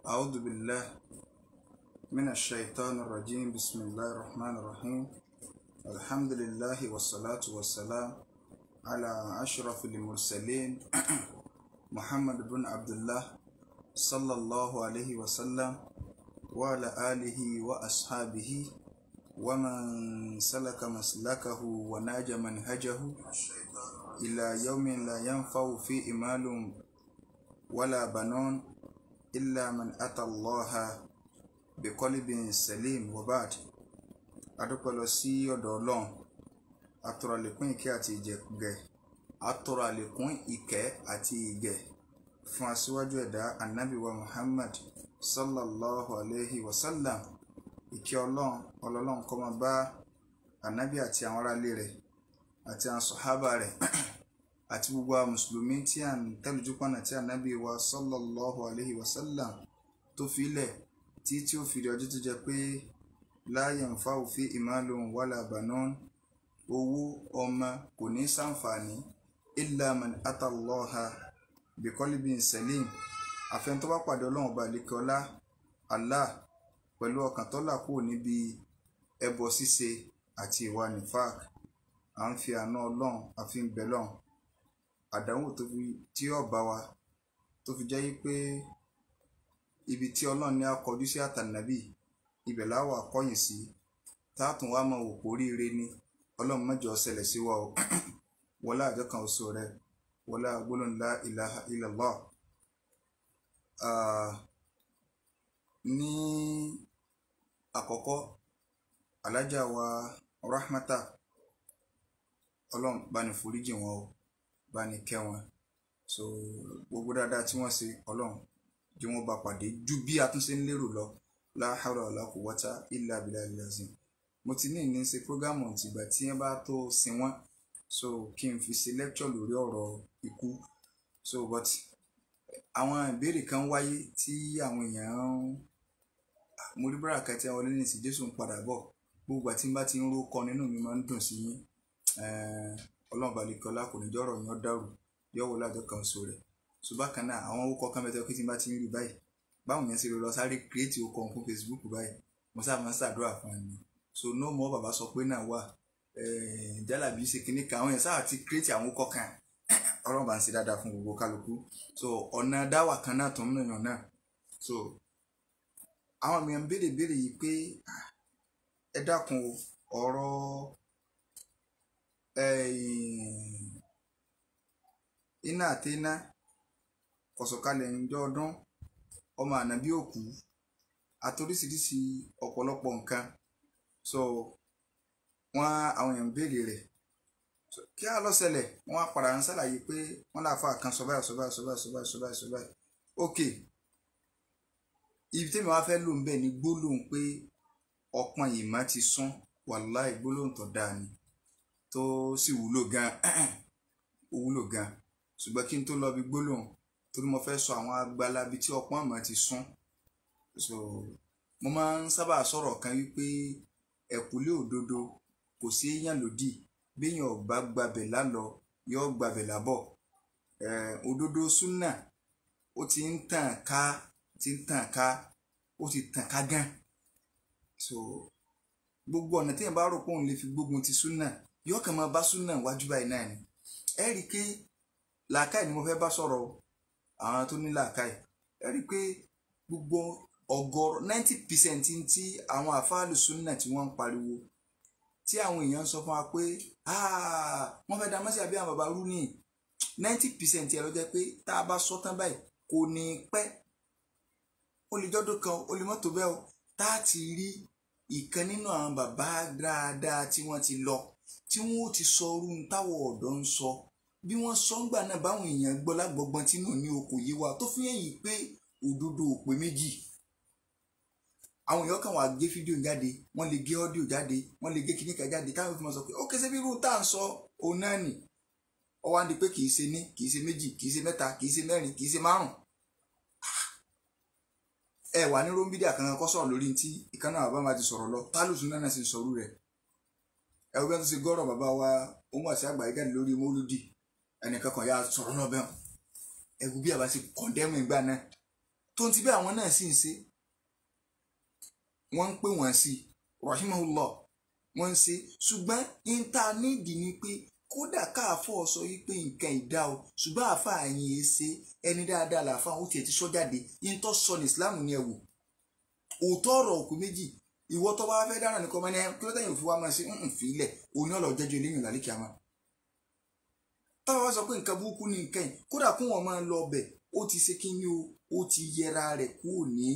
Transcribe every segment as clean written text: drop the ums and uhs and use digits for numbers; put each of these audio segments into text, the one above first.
أعوذ بالله من الشيطان الرجيم. بسم الله الرحمن الرحيم. الحمد لله والصلاة والسلام على أشرف المرسلين محمد بن عبد الله صلى الله عليه وسلم وعلى آله وأصحابه ومن سلك مسلكه وناج منهجه إلى يوم لا ينفع فيه مال ولا بنون إلا من أتى الله بقلب سليم. وبعد، adúpẹ́ lọ sí ọ̀dọ̀ Ọlọ́run, atọrọ àlékún ìkẹ́ àti ìgẹ̀, atọrọ àlékún ìkẹ́ àti ìgẹ̀ fún aṣíwájú ẹ̀dá Ànábì wa Muhammad sallallahu alayhi wa sallam. Ìkẹ́ Ọlọ́run ọlọ́run kó máa bá Ànábì àti àwọn aráalé rẹ̀ àti àwọn sọ̀hábà rẹ̀ àti gbogbo àwọn mùsùlùmí tí à ń tẹ́lójú pọ̀nà tí Ànábì wa sallallahu alayhi wa sallam tó fi lẹ̀ tí tí ó fi di ọjọ́ tó jẹ pé la yanfa'u fihi malun wala banun, owó ọmọ kò ní sàǹfààní illa man atallaha biqalbin salim, àfẹn tó bá pàdé Ọlọ́run ọba àlekọ́lá Allah pẹ̀lú ọkàn tó là kúrò níbi ẹbọ ṣíṣe àti ìwà nifaq. À ń fi àánú Ọlọ́run àfi ń bẹ lọ́run àdánwò tó fi tí ó bá wa tó fi jẹ́ pé ibi tí Ọlọ́run ní a kọjú sí àtànàbì ibẹ̀ láwà kọ̀yìn sí, táàtún wa máa wò pé oríire ni. Ọlọ́run má jọ̀ọ́ ṣẹlẹ̀ sí wa o. Wọlá àjọ kan oṣù rẹ, wọlá gbólóhùn la ilaha illallah. Ní àkọ́kọ́, alájà wa Rahmata, Ọlọ́run bá ní foríjì wọn o, bá ní kẹ́ wọn. So gbogbo dáadáa tí wọ́n ṣe, Ọlọ́run jí wọ́n bá pàdé ju bí a tún ṣe ń lérò lọ. La hawla wala quwwata illa billahi azim. Mo ti ní ní ṣe prógámù tìgbà tí wọ́n bá tó sin wọ́n, so kí n fi ṣe lecture lórí ọ̀rọ̀ ikú. So but àwọn ìbéèrè kan wáyé tí àwọn èèyàn ń mo rí búrà kan tí àwọn olóyìn sí Jésù ń padà bọ̀. Gbogbo àti bá ti ń ró kọ nínú mi máa ń dùn sí yín. Ọlọ́run balẹ̀kọ́lá kò ní jọ́rọ̀ yín ó dàrú, yọ̀wọ̀ lájọ kan oṣù rẹ̀. So bákan náà àwọn owó kọ̀ọ̀kan bẹ́ẹ̀ tó kí tí n bá ti ń rí báyìí, báwọn yẹn ṣe lọ sáré create okọ̀ fún Facebook báyìí, mo sábà máa ń ṣàdúrà fún ẹni. So no more bàbá sọ pé náà wà jálàbí ṣe kinní kan, àwọn yẹn sábà ti create àwọn okọ̀ kan. Ọlọ́run bá ń ṣe dáadáa fún gbogbo kálukú. So ọ̀nà dáwà kan náà tó ń nàyàn náà. So àwọn mìíràn béèrè béèrè yìí pé ẹ dákun ọ̀rọ̀ iná àti iná kọ̀sọ̀kalẹ̀ ńjọ́ ọdún ọmọ ànábì òkú àtoríṣiríṣi ọ̀pọ̀lọpọ̀ nǹkan. So wọ́n àwọn èèyàn béèrè rẹ̀ kí á lọ ṣẹlẹ̀. Wọ́n á padà ń ṣàlàyé pé wọ́n láfa kan sọ báyìí sọ báyìí sọ báyìí sọ báyìí sọ báyìí sọ báyìí. Ok, ibi tẹ́mi wá fẹ́ lò ń bẹ̀ ni gbólóhùn pé ọpọ́n ìmọ̀ ti sún. Wàláì gbólóhùn tó dáa ni, tó sì wúlò gan, ó wúlò gan. Ṣùgbọ́n kí n tó lọ bí gbólóhùn, torí mo fẹ́ sọ àwọn agbala bíi tí ọpọ́n ìmọ̀ ti sún. So mo máa ń sábà sọ̀rọ̀ kan wípé ẹ̀kúlé òdodo kò sí yàn lódì, béèyàn ò bá gbabẹ̀ lálọ yóò gbabẹ̀ lábọ̀. Òdodo súnà ó ti ń tàn ká, ti ń tàn ká, ó ti tàn ká gan. So gbogbo ọ̀nà téèyàn bá rò pé òun lè fi gbógun ti súnà, yóò kàn máa bá súnà wájú báyìí náà ni. Ẹ rí i pé làákàyè ni mo fẹ́ bá sọ̀rọ̀ o, àwọn tó ní làákàyè. Ẹ rí i pé gbogbo ọ̀gọ̀rọ̀ 90% tí àwọn àfáàlù súnà tí wọ́n ń pariwo, tí àwọn èèyàn ń sọ fún wa pé wọ́n fẹ́ da mọ́sí àbí àwọn bàbá rú ní 90% ẹ̀ ló jẹ́ pé tá a bá sọ tán báyìí kò ní pẹ́, ó lè jọ́dún kan, ó lè mọ́tò bẹ́ẹ̀ o, tá a ti rí ìkan nínú àwọn bàbá dáadáa tí wọ́n ti lọ, tí wọ́n ó ti sọ orú táwọn ọ̀dọ́ ń sọ. Bí wọ́n sọ ń gbà náà báwọn èèyàn gbọ́ lágbọ́gbọ́n tí náà ní okò yé wa tó fi hàn yìí pé òdodo ò pé méjì. Àwọn èèyàn kan wà gé fídíò jáde, wọ́n lè gé ọ́díò jáde, wọ́n lè gé kíníkà jáde, táwọn fi máa sọ pé ó kése bí irú tá à ń sọ òun náà nì. Ó wá ń di pé kì í ṣe ní, kì í ṣe méjì, kì í ṣe mẹ́ta, kì í ṣe mẹ́rin, kì í ṣe márùn. Ẹ wà ní róńbídíà kankan kọ́ sọ̀rọ̀ lórí tí ìkànnà bàbá máa ti sọ̀rọ̀ lọ, tálùsùn náà sì ń sọ̀rọ̀ rẹ̀. Ẹ wo bí wọ́n ti ṣe gọ́rọ̀ bàbá wa òun àti àgbà yìí jáde lórí mọ́lúdì, ẹnìkan kan yà sọ̀rọ̀ náà bẹ́ẹ̀. Ẹ wo bí àbá ṣe kọ̀ndẹ́mù ìgbà náà. Tó ń ti bí àwọn náà sì ń ṣe, wọ́n ń pè wọ́n sí rahimahullah, wọ́n ń ṣe. Ṣùgbọ́n ìta nídìí ni pé kódà káàfọ́ sọ yìí pé nǹkan ìdá o, ṣùgbọ́n àáfàá yín ẹ ṣe ẹni dáadáa làáfàá ó tiẹ̀ ti sọ jáde. Ìtọ́ sọ ní Islam ni ẹ wò, òótọ́ ọ̀rọ̀ òkú méjì. Ìwọ tó bá fẹ́ dáná nìkan mọ́ ní kí ló tẹ̀yìn òfin wa máa ṣe ń fi ilẹ̀ òní ọ̀lọ́ jẹ́jọ́ eléyìn lálẹ́ kí a máa. Táwọn bá sọ pé nǹkan burúkú ni nǹkan yìí, kódà kún wọn máa lọ ọbẹ̀, ó ti ṣe kí ni o, ó ti yẹra rẹ̀ kúrò ní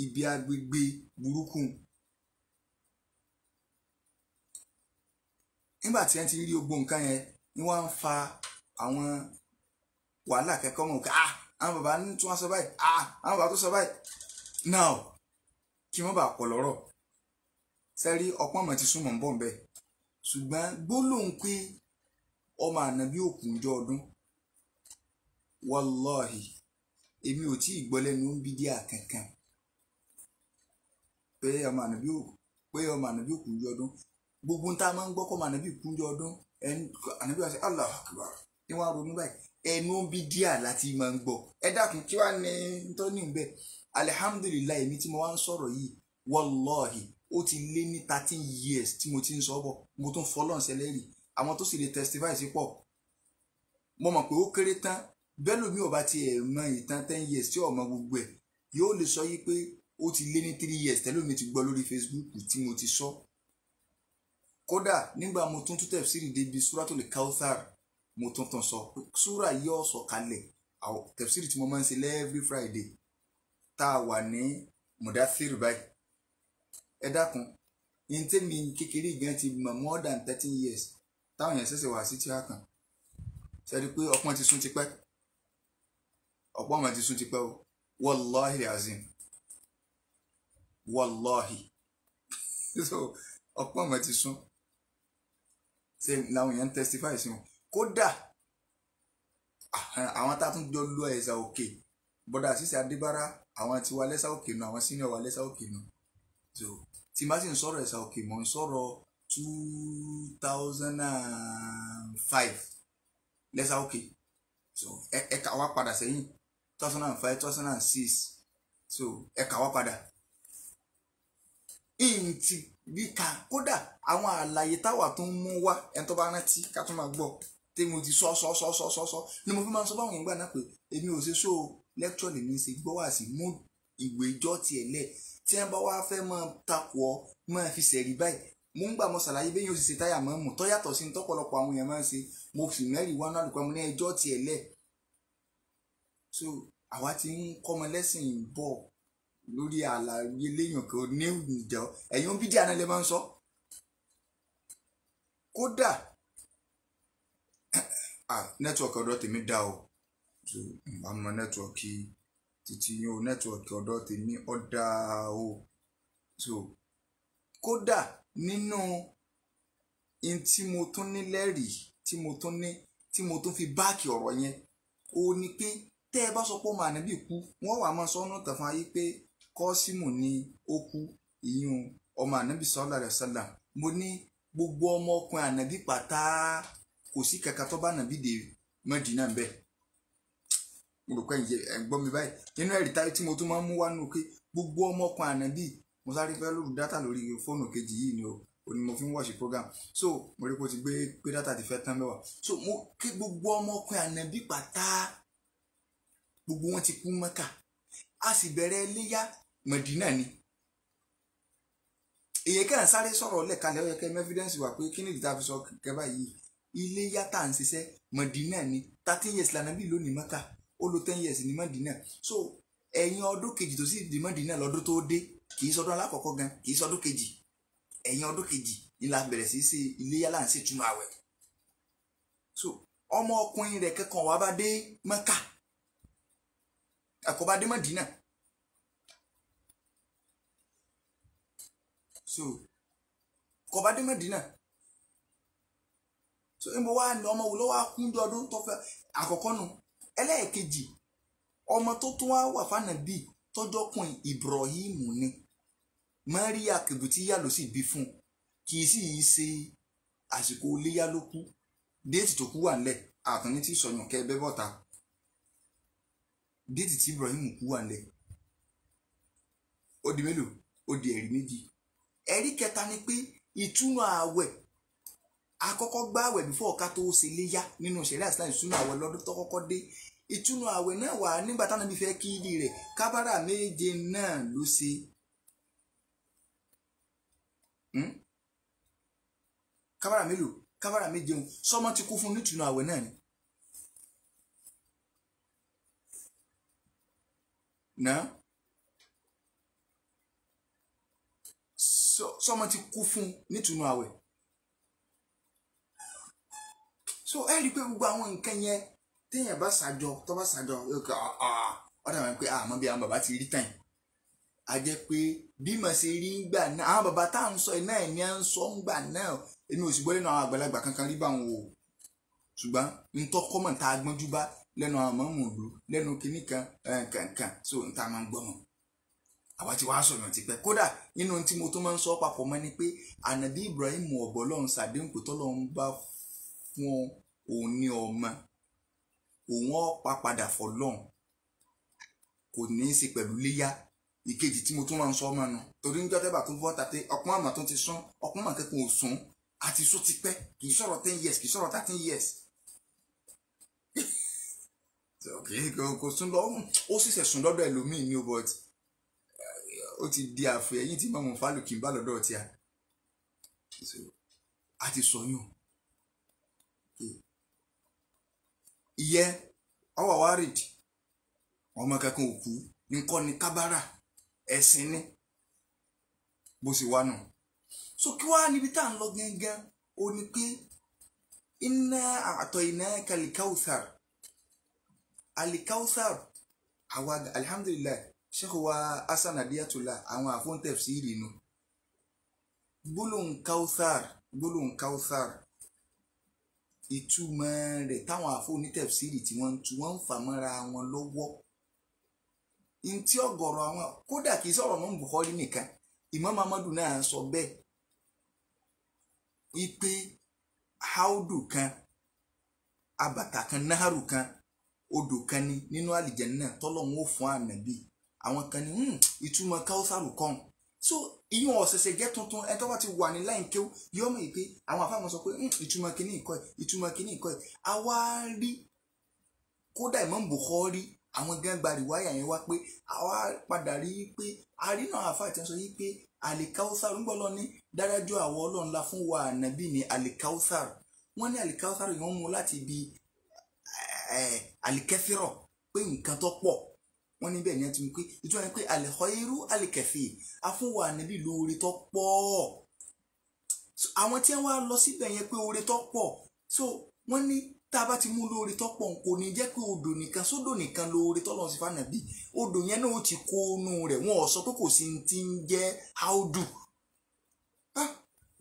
ibi agbègbè burúkú. Nígbà tí wọ́n ti rí gbogbo nǹkan yẹn ni wọ́n ń fa àwọn wàhálà kẹ́kọ̀ọ́ mọ̀ ká àwọn bàbá tún wá sọ báyìí, àwọn bàbá tó sọ báyìí. Now kí wọ́n bá pọ̀ lọ́rọ̀ sẹ́rí ọpọ́n mọ̀ ti súnmọ́ ń bọ̀ ń bẹ̀. Ṣùgbọ́n gbólóhùn pé ọmọ ànábì òkú ńjọ́ ọdún, wàláhì èmi ò tí ì gbọ́ lẹ́nu ń bí díà kankan pé ọmọ ànábì òkú ńjọ́ ọdún. Gbogbo tá a máa ń gbọ́ kọ́ ọmọ ànábì kú ńjọ́ ọdún, ànábì wa ṣe Allahu Akbar ní wàá ronú báyìí, ẹnu ń bí díà láti máa ń gbọ́. Ẹ dákun kí wàá ní ntọ́ni ń bẹ̀. Alihamdulilayi èmi tí mo wá ń sọ̀rọ̀ yìí, wàláhì ó ti lé ní 13 years tí mo ti ń sọ bọ̀, mo tún fọlọ́n sẹlẹ́rì àwọn tó sì lè testify sí pọ̀. Mo mọ̀ pé ó kéré tán bẹ́ẹ̀ lómi ò bá tiẹ̀ mọ ìtàn 10 years tí ò mọ gbogbo ẹ̀, yóò lè sọ yí pé ó ti lé ní 3 years tẹ́lómi ti gbọ́ lórí Facebook tí mo ti sọ. Kódà nígbà mo tún tún tẹ̀síìrì débi Suratul Kauthar, mo tún tún sọ pé súrà yìí ó sọ kalẹ̀. Tẹ̀síìrì tí mo máa ń ṣe every Friday tá a wà ní Mudathir báyìí. Ẹ dákun, ní tèmi kékeré gan ti mọ̀ more than 13 years táwọn yẹn ṣẹ̀ṣẹ̀ wá sí tíra kan. Ṣe rí pé ọpọ́n ti sún tipẹ́, ọ̀pọ̀ ọmọ ti sún tipẹ́ o, wàláhì azim, wàláhì. So ọ̀pọ̀ ọmọ ti sún, ṣe làwọn èèyàn ń testify sí wọn. Kódà àwọn tá a tún jọ lọ ẹ̀sà òkè, bọ́dà Àṣìṣe Adébárà, àwọn tiwa lẹ́sà òkè nù, àwọn senior wa lẹ́sà òkè nù. So tí n bá sì ń sọ̀rọ̀ ẹ̀sà òkè, mò ń sọ̀rọ̀ 2005 lẹ́sà òkè. So ẹ kà wá padà sẹ́yìn 2005, 2006. So ẹ kà wá padà. Ìǹtì bí ká kódà àwọn àlàyé táwa tó ń mú wá, ẹni tó bá rántí ká tún máa gbọ́ tí mo ti sọ sọ sọ sọ sọ sọ ni mo fi máa ń sọ báwọn ìgbà náà pé èmi ò ṣe sọ lecture lèmi ṣe gbọ́ wá sí mú ìwé ìjọ tiẹ̀ lẹ̀ tí wọ́n bá wá fẹ́ máa takò ọ́ máa fi sẹ̀rí báyìí. Mo ń gbà mo ṣàlàyé bẹ́ẹ̀ yóò sì ṣe táyà mọ́ mú tó yàtọ̀ sí tọ́pọ̀lọpọ̀ àwọn èèyàn máa ń ṣe. Mo sì mẹ́rin wá náà lùkọ́ mo ní ẹjọ́ tiẹ̀ lẹ̀. So àwa ti ń kọ́mọ lẹ́sìn bọ̀ lórí àlàyé léèyàn kan ní ìjọ ẹ̀yin ń bídíà náà lè máa ń sọ. Kódà nẹ́tíwọ̀kì ọ̀dọ̀ tèmi dá o, so àmọ́ nẹ́tíwọ̀kì títí yín o, nẹ́tíwọ̀kì ọ̀dọ̀ tèmi ọ̀ dá o. So kódà nínú in tí mo tún ní lẹ́rìí tí mo tún ní tí mo tún fi báàkì ọ̀rọ̀ yẹn, ó ní pé tẹ́ ẹ bá sọ pé ọmọ ànábì kú, wọ́n wà máa sọ ọ́nà tàn fún ayé pé Kọ́símù ni ó kú, ìyún ọmọ ànábì sallallahu alaihi wasallam. Mo ní gbogbo ọmọ ọkùnrin ànábì pátá kò sí kankan tó bá ànábì dé Mẹ́dínà ń bẹ. Mo rò pé ẹ̀ ń gbọ́ mi báyìí. Nínú ẹ̀rí táyé tí mo tún máa ń mú wá nù pé gbogbo ọmọ ọkùnrin ànábì, mo sáré fẹ́ lóru dátà lórí fóònù kejì yìí ni o, òní mo fi ń wọ̀ṣì program. So mo rí pé ó ti gbé pé dátà ti fẹ́ tán mẹ́wàá. So mo kí gbogbo ọmọ ọkùnrin ànábì pátá gbogbo wọn ti kú Mẹ́kà, a sì bẹ̀rẹ̀ iléyá Mẹ̀dínà ni. Èyí kàn sáré sọ̀rọ̀ lẹ́ẹ̀kalẹ̀, ó yẹ kẹ́ evidence wà pé kí ni ìdí tá a fi sọ kẹ́ báyìí. Iléyá tá à ń ṣiṣẹ́ Mẹ̀dínà ni. 13 years lànà bí lónìí Mẹ́kà, ó lo 10 years ní Mẹ̀dínà. So ẹ̀yìn ọdún kejì tó sì di Mẹ̀dínà lọ́dún tó dé, kì í sọdún alákọ̀ọ́kọ́ gan, kì í sọdún kejì, ẹ̀yìn ọdún kejì ni la bẹ̀rẹ̀ sí ṣe iléyá là ń ṣe túnú àwẹ̀. So ọmọ ọkùnrin rẹ̀ kẹ́kọ̀ọ́ wa bá dé Mẹ́kà, ẹ̀kọ́ bá dé Mẹ́dínà. So kò bá dé Mẹ́dínà. So ń bọ̀ wá ní ọmọ wo lọ́wọ́ kúndé ọdún tó fẹ́ àkọ́kọ́ nu. Ẹlẹ́ẹ̀kejì, ọmọ tó tún wá wà fànàbí tọ́jọ́kùn Ibrahim ni Maria kìbìtìyà ló sì bí fún, kì í sì í ṣe àsìkò iléyá ló kú. Déètì tó kú wà nílẹ̀, àtúní tí sọyàn kẹ bẹ́ bọ́ta. Déètì tí Ibrahim kú wà nílẹ̀. Ó di mélòó? Ó di ẹ̀rí méjì. Ẹ̀rí kẹta ni pé ìtúnu ààwẹ̀ àkọ́kọ́ gbá àwẹ̀ before ká tó ṣe léyá nínú ṣẹ̀ríà Islam. Ìtúnu àwẹ̀ lọ́dún tó kọ́kọ́ dé, ìtúnu àwẹ̀ náà wà nígbà táwọn ibi fẹ́ kí ìdí rẹ̀ kábàrà méje náà ló ṣe. Kábàrà mélòó? Kábàrà méje. Ń sọmọ ti kú fún nítùnú àwẹ̀ náà ni. Náà sọmọ ti kú fún nítùnú àwẹ̀. So ẹ rí i pé gbogbo àwọn nǹkan yẹn téèyàn bá ṣàjọ tó bá ṣàjọ ọ̀dà wọn pé àmọ́ bí àwọn bàbá ti rí tàn á jẹ́ pé bí mà ṣe rí ń gbà náà àwọn bàbá tá à ń sọ iná ẹ̀ ní à ń sọ ń gbà náà. Èmi ò sì gbọ́ lẹ́nu àwọn àgbàlagbà kankan rí báwọn o, ṣùgbọ́n ntọ́ kọ́mọ̀ tá a gbọ́njú bá lẹ́nu àwọn mọ̀mùlú lẹ́nu kinní kan kankan, so n ta máa ń gbọ́ mọ̀ àwa ti wá sọ̀rọ̀ tipẹ́. Kódà nínú tí mo tún máa ń sọ papọ̀ mọ́ ni pé ànàbí Ibrahim ọ̀bọ̀ lọ́hùn sàdéhùn pé tọ́lọ́hún bá fún òun ní ọmọ òun ọ̀pá padà fọlọ́hún, kò ní í ṣe pẹ̀lú léyà. Ìkejì tí mo tún máa ń sọ ọmọ nu torí ń jọ́tẹ́bà tó bọ́ tàtẹ́ ọkùnrin àmọ́ tó ti sún ọkùnrin àmọ́ kẹ́kọ̀ọ́ ò sún àti sún tipẹ́, kì í sọ̀rọ̀ 10 years, kì í sọ̀rọ̀ 13 years, kò sún lọ, ó sì sẹ̀sùn lọ́dọ̀ ẹlòmíì ní o, but ó ti di àfẹ́ ẹ̀yìn tí mọ̀mọ́ fálùkì ń bá lọ́dọ̀ tí a àti sọyún ìyẹ́ ọwọ́ wa rìd ọmọ kankan òkú nǹkan ni kábàrà ẹ̀sìn ni bó sì wà nù. So kí wàá níbi tá à ń lọ gangan ó ní pé inna a'tainaka al-kawthar. Al-kawthar àwa alhamdulillah sheikh wa Hasan Adiyatullah àwọn àfóńtẹ̀fsírì nu gbólóhùn kawthar, gbólóhùn kawthar ìtumọ̀ rẹ̀ táwọn àfóńtẹ̀fsírì tí wọ́n ń tu wọ́n ń fà mọ́ra wọn lọ́wọ́. Ntí ọ̀gọ̀rọ̀ àwọn kódà kì í sọ̀rọ̀ mọ́ Bukhari nìkan, Imam Ahmadu náà sọ bẹ́ẹ̀ wípé haudu kan abàtà kan náhàrù kan odò kan ni nínú àlìjẹ̀nnà tọ́lọ́hún ó fún ànábì. Àwọn kan ní ìtumọ̀ káwùsàrù kan. So ìyún ọ̀sẹ̀sẹ̀ jẹ́ tuntun. Ẹni tó bá ti wà ní láì kéwú yóò mọ̀ pé àwọn afáàmọ́ sọ pé ìtumọ̀ kìíní ìkọ́ ẹ̀, ìtumọ̀ kìíní ìkọ́ ẹ̀. Àwa rí kódà Imam Bukhari àwọn gan gba rìwáyà yẹn wá pé àwa padà rí i pé àrínà àfáà ti ń sọ yìí pé alikawusar ń gbọ́ lọ ní dárájọ́ àwọ̀ ọlọ́run la fún wa ànábì ní alikawusar. Wọ́n ní alikawusar yìí wọ́n mú láti ibi alikẹ́fírọ̀ pé nǹkan tó pọ̀. Wọ́n níbẹ̀ ní ẹ ti mú pé ìtura ni pé alikọ́irú alikẹ́fì afúnwa ànábì lóore tó pọ̀. Àwọn tí wọ́n á lọ síbẹ̀ yẹn pé oore tó pọ̀, so wọ́n ní tá a bá ti mú lóore tó pọ̀ kò ní jẹ́ pé odò nìkan sódò nìkan lóore tọ́lọ́run sí fànàbí, odò yẹn náà ó ti kó inú rẹ̀. Wọ́n ò sọ pé kò sí ti ń jẹ́ áódù.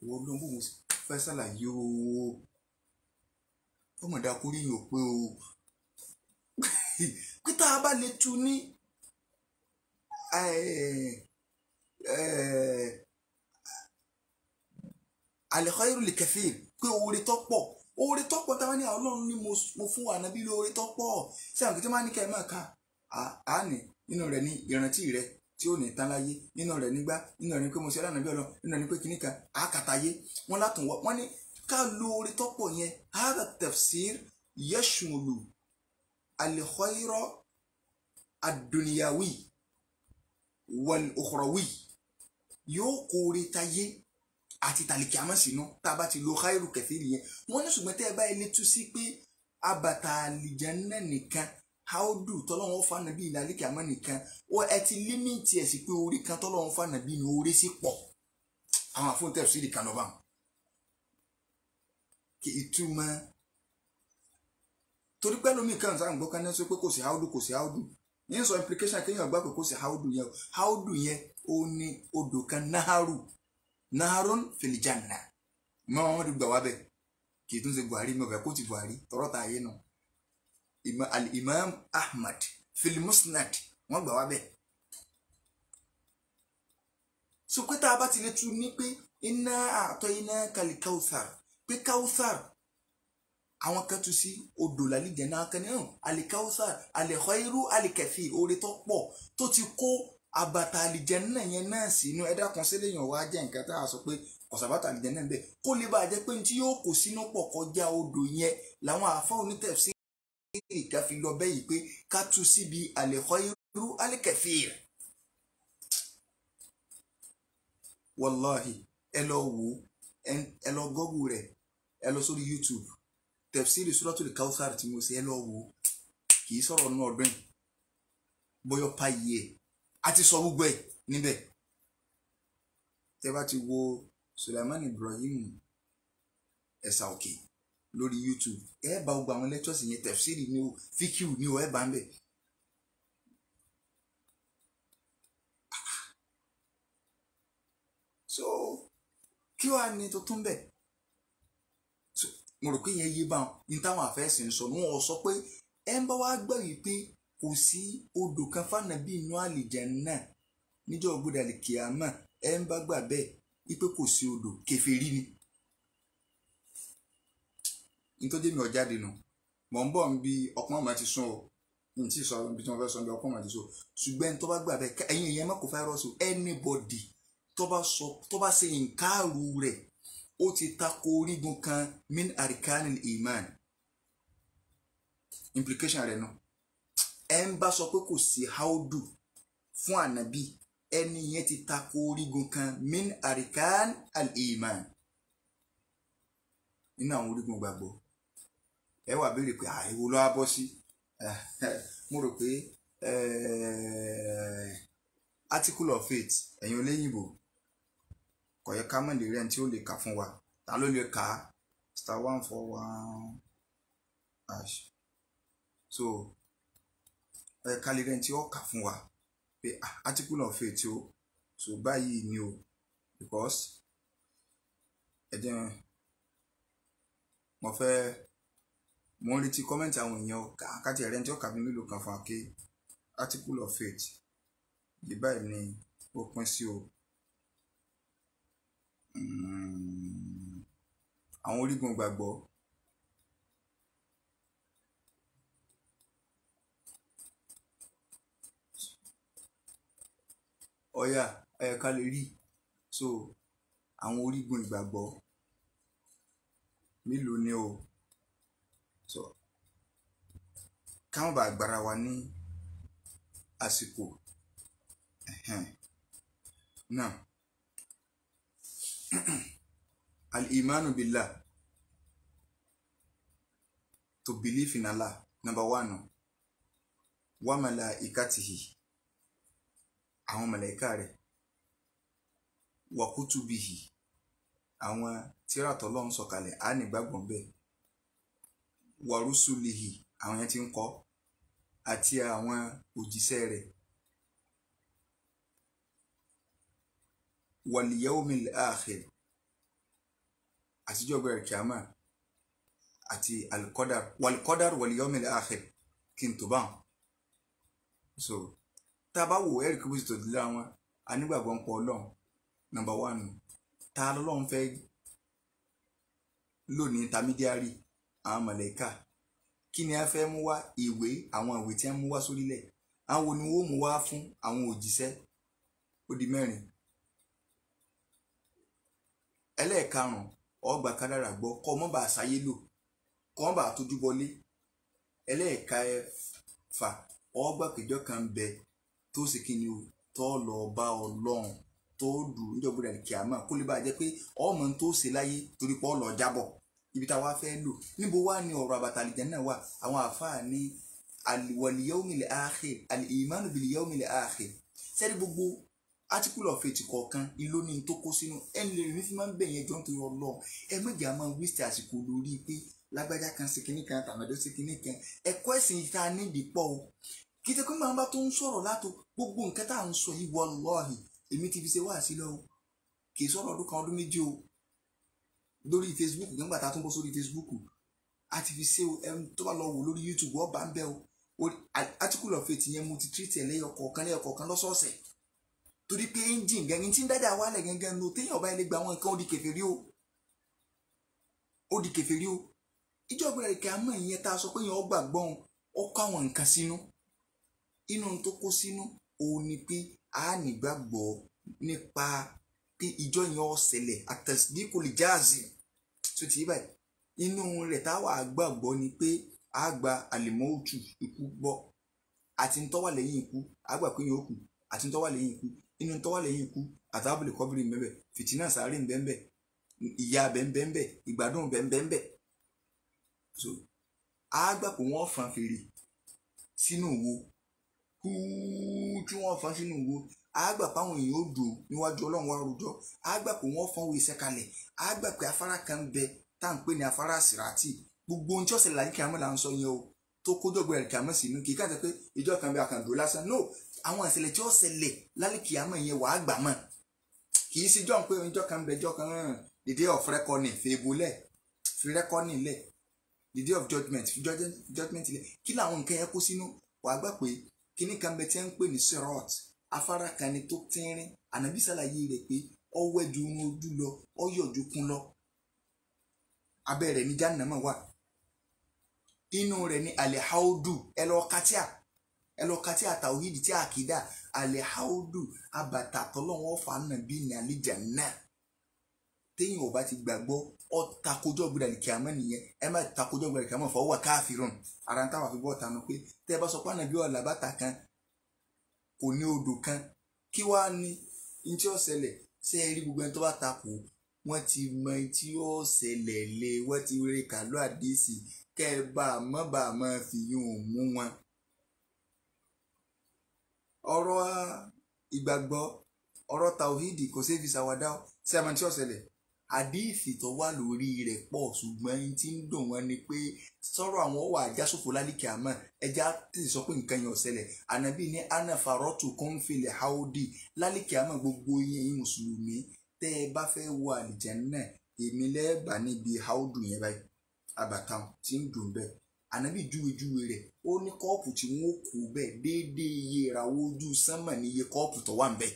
Ìwọ ló ń bò mo fẹ́ ṣàlàyé o, ọmọdé akórí yìí ò pé o pé tá a bá lè tu ní al-khairu li-kathir pé oore tó pọ̀, oore tó pọ̀ táwọn ní Ọlọ́run ní mo fún ànábì lóore tó pọ̀. Sí àwọn kìtì máa ní kẹ́ ẹ máa ka àánì nínú rẹ̀ ní ìrántí rẹ̀ tí ó ní tán láyé, nínú rẹ̀ nígbà, nínú rẹ̀ ní pé mo ṣe ànábì Ọlọ́run, nínú rẹ̀ ní pé kìnnìkan àkàtàyé wọn látùn wọ́n ní ká lóore tó pọ̀ yẹn. Hadha tafsir yashmulu al-khayra ad-dunyawi wal-ukhrawi, yóò kóore tayé àti tàlìkì àmọ́ sínú tá a bá ti lo khairu kathiri yẹn. Wọ́n ní ṣùgbọ́n tẹ́ ẹ bá ilé tú sí pé abàtà àlìjánnà nìkan haudu tọ́lọ́wọ́n fànàbí ní àlìkì àmọ́ nìkan, ó ẹ ti límìtì ẹ̀ sí pé orí kan tọ́lọ́wọ́n fànàbí ní orí sí pọ̀. Àwọn àfóńtẹ̀ sí ìkan lọ́ba kí ìtumọ̀ torí pẹ́ lómi kan sáà ń gbọ́ kánẹ́ sọ pé kò sí haudu, kò sí haudu ní sọ implication kéèyàn gbà pé kò sí haudu yẹn. Haudu yẹn ó ní odò kan náhàrù naharun filijanna mọ wọn gbà wá bẹ kì í tún ṣe Buhari mi ò fẹ́ kó ti Buhari tọrọ ta ayé nu al-Imam Ahmad filimusnad wọn gbà wá bẹ. So pé tá a bá ti lè tu ní pé iná àtọ iná kalikauthar pé kauthar àwọn kan tu sí odò lálìjẹ náà kan ní hàn alikauthar alikhairu alikẹfì oore tó pọ̀ tó ti kó Àbàtà àlìjẹ́nnà yẹn náà sínú. Ẹ dákun sílẹ̀ yàn wá jẹ́ nǹkan tá a sọ pé kọ̀sàbàtà àlìjẹ́nnà ń bẹ, kó lè bá a jẹ́ pé ní tí yóò kó sínú pọ̀ kọjá odò yẹn làwọn àfa onítẹ̀fsíìrì ká fi lọ bẹ́yìí pé ká tú síbi al-khayru al-kathir. Wàláhì, ẹ lọ wò, ẹ lọ gọ́gù rẹ̀, ẹ lọ sórí YouTube tẹ̀fsíìrì Suratul Kawthar tí mo ṣe, ẹ lọ wò, kì í sọ̀rọ̀ nínú ọdún yìí bóyá pa yìí ẹ̀ a ti sọ gbogbo ẹ̀ níbẹ̀. Tẹ́ bá ti wo Sulaiman Ibrahim Ẹ̀sà Òkè lórí YouTube, ẹ bá gbogbo àwọn lectures yẹn, tẹ̀fsíìrì ni o, fíkìú ni o, ẹ bá ń bẹ̀. So kí wàá ní tuntun bẹ́ẹ̀? So mo rò pé yẹn yé báwọn ní táwọn àfẹ́sìn sọ ní wọn sọ pé ẹ ń bá wá gbọ́ yìí pé kò sí odò kan fànàbí inú àlìjánnà níjọ́ ògbódà kìámà, ẹ ń bá gbà bẹ́ẹ̀ wípé kò sí odò, kèfèrí ni. Nítorí mi ò jáde nù, mọ̀ ń bọ̀ ń bi ọpọ́n mọ̀ ti sún o, n tí sọ ibi tí wọ́n fẹ́ sọ bí ọpọ́n mọ̀ ti sún o, ṣùgbọ́n tó bá gbà bẹ́ẹ̀, ẹ̀yin ìyẹn má kó fáírọ́ọ̀sì, anybody tó bá sọ, tó bá ṣe nǹkaàrú rẹ̀, ó ti tako orígun kan min arkanil iman, implication rẹ̀ nù. Ẹ ń bá sọ pé kò sí haudu fún ànábì, ẹni yẹn ti tako orígun kan min arkan al-iman, nínú àwọn orígun gbàgbọ́. Ẹ wà béèrè pé àìwò ló wá bọ́ sí. Mo rò pé article of faith, ẹ̀yin olóyìnbó kò yẹ ká mọ̀ lè rẹ́ni tí ó lè kà fún wa. Ta ló lè kà á? *141#. So ẹ ká lè rẹ́ni tí ó kà fún wa pé article of faith o, so báyìí ni o, because ẹ jẹ́ mo fẹ́ mo ń retí kọ́mẹ́ǹtì àwọn èèyàn káàkiri ẹ̀rẹ́ tí ó kà bí mélòó kan fún wa pé article of faith yìí báyìí ni ó pín sí o. Àwọn orígun ìgbàgbọ́. Ọ̀yà ẹ̀ka lè rí. So àwọn orígun ìgbàgbọ́ mélòó ni o? So káwọn bá gbára wa ní àsìkò náà. Al-imanu billah, to believe in Allah, number one. Wa malaikatihi, àwọn màláíkà rẹ̀, wa kutubihi, àwọn tírà t'Ọlọ́run sọ̀kalẹ̀, á nígbàgbọ́ bẹ́ẹ̀, wa rusulihi, àwọn yẹn ti ń kọ́, àti àwọn òjíṣẹ́ rẹ̀, wal yawmil akhir, àtijọ́ gbẹ̀rẹ̀ kíámà, àti al-qadar, wal qadar wal yawmil akhir, kí n tó bá wọn. So tá a bá wò ẹ̀rí kí bó ti tò dílé wọn, a nígbàgbọ́ ń pọ̀ Ọlọ́run, number one. Ta lọ́lọ́run fẹ́ lò ní intermediary? Àwọn màláíkà. Kí ni a fẹ́ mú wá? Ìwé, àwọn ìwé tí wọ́n mú wá sórílẹ̀, àwọn wo ni wọ́n mú wá fún àwọn òjíṣẹ́? Ó di mẹ́rin. Ẹlẹ́ẹ̀karùn-ún, ọgbà kádàrà gbọ́, kọ́ mọ́ bá àṣàyé lò, kọ́ mọ́ bá tójú bọlé. Ẹlẹ́ẹ̀kẹfà, ọgbà péjọ kan bẹ tó sì kí ni o, tó lọ bá Ọlọ́run, tó dùn níjọba rẹ̀ kíámà, kó lè bá jẹ́ pé ọmọ tó ṣe láyé torí pé ọ lọ jábọ̀. Ibi táwa fẹ́ lò níbo wá ní ọ̀rọ̀ àbàtà àlìjánnà wà? Àwọn àfáà ní wal yawmil akhir, al-imanu bil yawmil akhir. Sẹ́rí gbogbo article of faith kọ̀ọ̀kan ìlú ní tó kó sínú. Ẹni lè rí fi máa ń bẹ̀ yẹn jọ nítorí Ọlọ́run. Ẹ méjì á máa wíṣẹ̀ àsìkò lórí pé lágbájá kan sí kinní kan, tàmẹ́dọ́ sí kinní kan. Ẹ̀kọ́ ẹ̀sìn tá a nídìí pọ̀ o. Kí tẹ́ pé máa bá tó ń sọ̀rọ̀ látò gbogbo nǹkan tá à ń sọ yìí, wallahi èmi ti fi ṣe wáàsí lọ o. Kì í sọ̀rọ̀ ọdún kan ọdún méjì o. Lórí Facebook, nígbà tá a tún bọ́ sórí Facebook, a ti fi ṣe o. Ẹni tó bá lọ wò lórí YouTube, ọba ń bẹ o. Article of faith yẹn mo ti treat ẹ̀ lẹ́yọ kọ̀ọ̀kan lẹ́yọ kọ̀ọ̀kan lọ́sọ̀ọ̀sẹ̀. Torí pé engine gẹ́gẹ́ tí ń dájà wálẹ̀ gẹ́gẹ́ nu, téèyàn bá ilé gba àwọn nǹkan, ó di kèfèrí o. Ó di kèfèrí o. Ìjọba rẹ̀ kí a mọ̀ ìyẹn tá a sọ pé yẹn ó gbàgbọ́ òun, ó kó àwọn nǹkan sínú. Inú tó kó sínú òun ni pé A nígbàgbọ́ nípa pé ìjọ yẹn ó ṣẹlẹ̀, at-tasdiqul jazim. Tó ti yí báyìí, inú rẹ̀ táwa gbàgbọ́ ni pé a gba àlìmọ́ọ̀tù, ikú gbọ́, àti ń tó wà lẹ́yìn ikú. A gbà pé yóò kú, àti ń tó wà lẹ́yìn ikú. Inú ń tó wà lẹ́yìn ikú, àtàbùlì kọ́bìrì ń bẹ́ẹ̀, fìtínà sáré ń bẹ́ẹ̀, ìyà bẹ́ẹ̀, ìgbádùn bẹ́ẹ̀. So a gbà pé wọ́n fan fèrè sínú wo, kúú tí wọ́n fan sínú wo. A gbà pé àwọn èèyàn ó dùn níwájú Ọlọ́run wá rojọ́. A gbà pé wọ́n fọ́n wo iṣẹ́ kalẹ̀. A gbà pé afárá kan bẹ tá à ń pè ní afárá àsìràtì. Gbogbo ohun tí ó ṣẹlẹ̀ láyé kìámọ́ là ń sọ yẹn o, tó kójọ́gbọ́ ẹ̀rì kìámọ́ sínú, kì í káàtó pé ìjọ kan bí akàndó lásán. No, àwọn ìṣẹ̀lẹ̀ tí ó ṣẹlẹ̀ lálẹ́ kìámọ́ yẹn wàá gbà mọ́. Kì í síjọ́ pé ìjọ kan bẹ, ìjọ kan the day of reckoning, fi ebolẹ̀, fi reckoning lẹ̀, the day of judgment, fi judgment lẹ̀. Kí làwọn nǹkan yẹn kó sínú? Wàá gbà pé kíní kan bẹ tí ń pè ní sirot, afárá kan ni tó tínrín. Ànábì ṣàlàyé rẹ̀ pé ọwẹ́ ju irun ojú lọ, ọyọ̀ ju kún lọ. Abẹ́ rẹ̀ ní Jahannama wà, inú rẹ̀ ní alihaudu. Ẹ lọ katíà tàwíìdì tí àkídà alihaudu abàtà tọ́lọ́wọ́n fà nàbí ní àlìjánnà. Téèyàn ò bá ti gbàgbọ́, ọ takojọ́ gbọdọ̀ àlìkìámọ́ nìyẹn. Ẹ má takojọ́ gbọdọ̀ àlìkìámọ́ fọwọ́ káfírùn. Ara ń táwọn àfi bọ́ tanu pé tẹ́ ẹ bá sọ pé ànàbí ọ̀là bàtà kan kò ní odò kan, kí wàá ní ní tí ó ṣẹlẹ̀? Ṣé ẹ rí gbogbo ẹni tó bá takò, wọ́n ti mọ ẹni tí ó ṣẹlẹ̀ lé, wọ́n ti rí kàlọ́ àdìsí kẹ́ ẹ bá a mọ́ bá a mọ́ fi yún un mú wọn. Ọ̀rọ̀ ìgbàgbọ́, ọ̀rọ̀ tàwíìdì kò ṣeé fi ṣàwàdà. Ṣé ẹ mọ tí ó ṣẹlẹ̀? Àdìsí tó wà lórí rẹ̀ pọ̀, ṣùgbọ́n ẹni tí ń dùn wọ́n ni pé sọ̀rọ̀ àwọn wà jásòfò lálìkẹ́, àmọ́ ẹja tètè sọ pé nǹkan yẹn ò ṣẹlẹ̀. Ànábì ní anafarọ́tù kọ́ńfìlẹ̀ haudi lálìkẹ́, àmọ́ gbogbo yín mùsùlùmí tẹ́ ẹ bá fẹ́ wọ àlìjánnà, èmi lẹ́ẹ̀bà níbi haudu yẹn báyìí, àbàtàn tí ń dùn bẹ́ẹ̀. Ànábì júwejúwe rẹ̀, ó ní kọ́ọ̀pù tí wọ́n kó bẹ́ẹ̀ déédéé iye ìràwọ̀ ojú sánmà ní iye kọ́ọ̀pù tó wà ń bẹ́ẹ̀.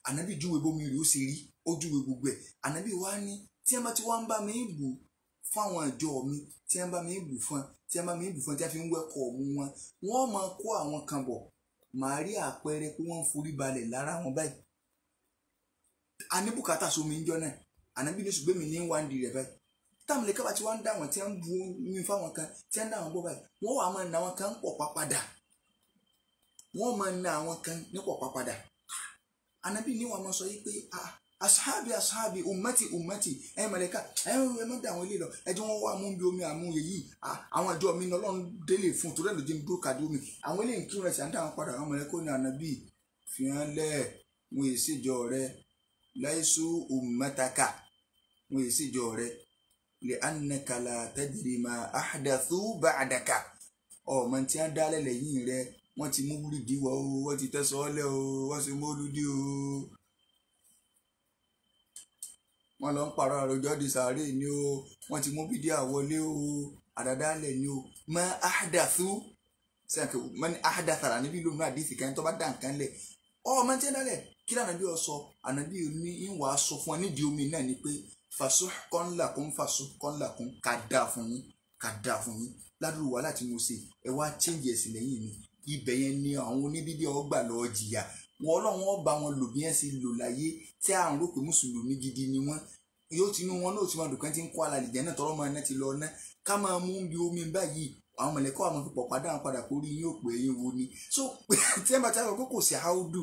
Ànábì júwe bómi rè ó ṣe rí, ó júwe gbogbo ẹ̀. Ànábì wá ní tí ẹ bá ti wá ń bá mi bù fáwọn ìjọ mi, tí ẹ bá mi bù fún, tí ẹ bá mi bù fún, tí ẹ fi ń wẹ́kọ̀ ọ̀mú wọn, wọ́n máa kó àwọn kan bọ̀. Màá rí àpẹẹrẹ pé wọ́n ń forí balẹ̀ lára wọn báyìí. A ní bùkátà sómi ń jọ náà. Ànábì ní ṣùgbọ́n mi ní wá ń di rẹ̀ báyìí. Táwọn ilé kábà tí wọ́n ń dá wọn, tí wọ́n ń bu omi fáwọn kan, tí wọ́n ń dá wọn bọ́ báyìí, wọ́n wà máa na àwọn kan pọ̀ pápadà. Wọ́n máa na àwọn kan ní pọ̀ pápadà. Ànábì ní wàá máa sọ yìí pé asahabi asahabi, ummati ummati, ẹ mọ̀lẹ́ka ẹ má dá àwọn ilé lọ, ẹ jẹ́ wọ́n wá mú bí omi àmúyẹ yìí. Àwọn ìjọ mi lọ́lọ́run délé fún torí ẹ̀ ló jẹ́ ń dúró kàdé omi. Àwọn ilé ìkírun rẹ̀ sì ń dá wọn padà. Àwọn mọ̀lẹ́kọ́ ní Ànábì fi hàn lẹ̀, wọn èsì ìjọ rẹ̀, láìsú ummataka, wọn èsì ìjọ rẹ̀, lè annaka la tadri ma ahdathu ba'daka. Ọmọ tí wọ́n dálẹ̀ lẹ́yìn rẹ̀, wọ́n ti mú wúlìdí wọ́ o, wọ́n ti tẹ́sọ̀ ọ́lẹ̀ o, wọ́n ti mólúdí o, wọ́n lọ ń pààrọ̀ àròjọ di sàárè ni o, wọ́n ti mú bídíà wọlé o, àdàdálẹ̀ ni o. Ma ahdathu sẹ́yìn mọ́ni ahdathara níbi lónìí àdìsí kan tó bá dá nǹkan lẹ̀, ọmọ tí wọ́n dálẹ̀ kí lànà bí ọ sọ. Ànábì ní ìwà sọ fún ọ nídìí omi náà ni pé fasuhqan lakum, fasuhqan lakum, ká dáa fún yín, ká dáa fún yín, ládùúgbò wàhálà tí mo ṣe, ẹ wá change ẹ̀sìn lẹ́yìn mi. Ibẹ̀ yẹn ni àwọn oníbíbí ọgbà lọ jìyà wọn. Ọlọ́run ọba wọn lò bí ẹ̀ ṣe lò láyé tí à ń rò pé mùsùlùmí gidi ni wọ́n. Yóò tinú wọn náà tí wọn dùn kán ti ń kó alàlìjẹ́ náà tọrọ máa ná ti lọ ná ká máa mú bí omi báyìí. Àwọn mọ̀lẹ́kọ́ àwọn fi pọ̀ padà padà kó rí yín ò pé yín wo ni. So tí ẹ bá ti sọ pé kò sí áódù,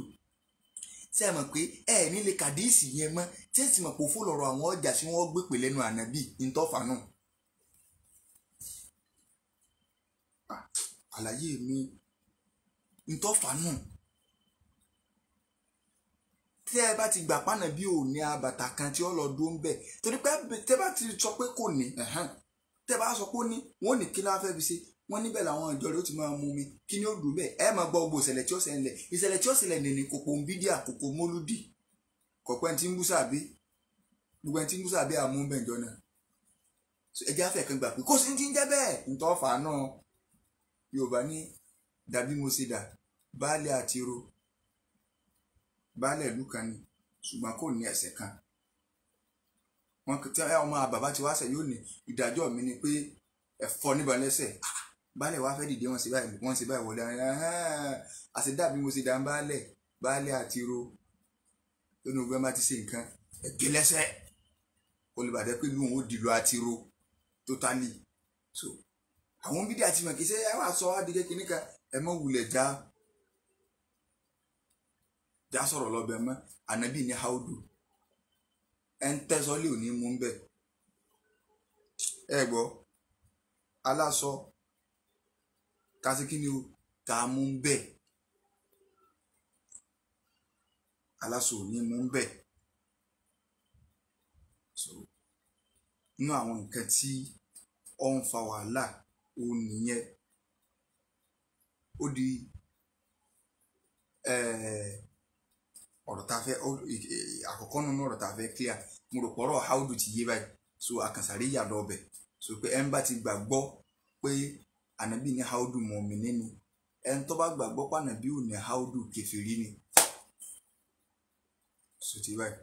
tí ẹ mọ̀ pé ẹ nílé kàdíìsì yẹn mọ́, tí ẹ sì mọ̀ pé òfò lọ̀rọ̀ àwọn ọjà tí wọ́n gbé pè lẹ́nu Ànábì ntọ́fà náà. Àlàyé mi ntọ́fà náà, tí ẹ bá ti gbà pànà bí ò ní abàtà kan tí ó lọ dúró ń bẹ̀, torí pé tẹ́ bá ti sọ pé kò ní, tẹ́ bá sọ pé ó ní, wọ́n ní kí láá fẹ́ fi ṣe. Wọ́n níbẹ̀ làwọn ìjọ rẹ̀ ó ti máa mú mi, kí ni ó dùn bẹ́ẹ̀? Ẹ máa gbọ́ gbogbo ìṣẹ̀lẹ̀ tí ó ṣẹlẹ̀, ìṣẹ̀lẹ̀ tí ó ṣẹlẹ̀ nìní kòkò ń bídíà, kòkò mólúdì, kọ̀pẹ́ tí ń bú sàbí, gbogbo ẹni tí ń bú sàbí àmú bẹ̀jọ náà. Ẹ jẹ́ àfẹ́ kan gbà pé kò sí ti ń jẹ́ bẹ́ẹ̀. Ntọ́fà náà Yorùbá ní dàbí mo ṣe dà baálé àti ro baálé ìlú kan ni, ṣùgbọ́n kò ní ẹsẹ̀ kan. Wọn tí ọmọ bàbá ti wá sẹ yóò ní ìdájọ́ mi ni pé ẹ̀fọ́ níbọn lẹ́sẹ̀. Baálé wa fẹ́ dìde, wọ́n ṣe báyìí, wọ́n ṣe báyìí wọlé, àṣẹ dàbí mo ṣe dà ń baálé. Baálé àti ro lónìí ogun ẹ má ti ṣe nǹkan ẹgbẹ́ lẹ́sẹ̀ olùbàdàn pé lóun ó dìlọ àti ro totally. So àwọn bídí àti mọ̀ kì í ṣe ẹ wá sọ wá di kékeré kan ẹ mọ̀ wulẹ̀ já já sọ̀rọ̀ lọ́bẹ̀ mọ́. Ànábì ní haudu ẹ ń tẹ́sọ́ lé òní mú bẹ́ẹ̀. Ẹ gbọ́ aláṣọ kásìkí ni o kà á mú bẹ́ẹ̀, aláṣọ òní mú bẹ́ẹ̀. So inú àwọn nǹkan tí ó ń fa wàhálà òun nìyẹn. Ó di ọ̀rọ̀ tá a fẹ́ àkọ́kọ́ nínú ọ̀rọ̀ tá a fẹ́ clear. Mo rò pọ̀rọ̀ haudu ti yé báyìí. So àkànṣàrí yà lọ ọbẹ̀. So pé ẹ̀ ń bá ti gbàgbọ́ pé ànábì ní haudu mọ̀mìnì ni, ẹni tó bá gbàgbọ́ pé ànábì ò ní haudu kèfèrí ni. So ti báyìí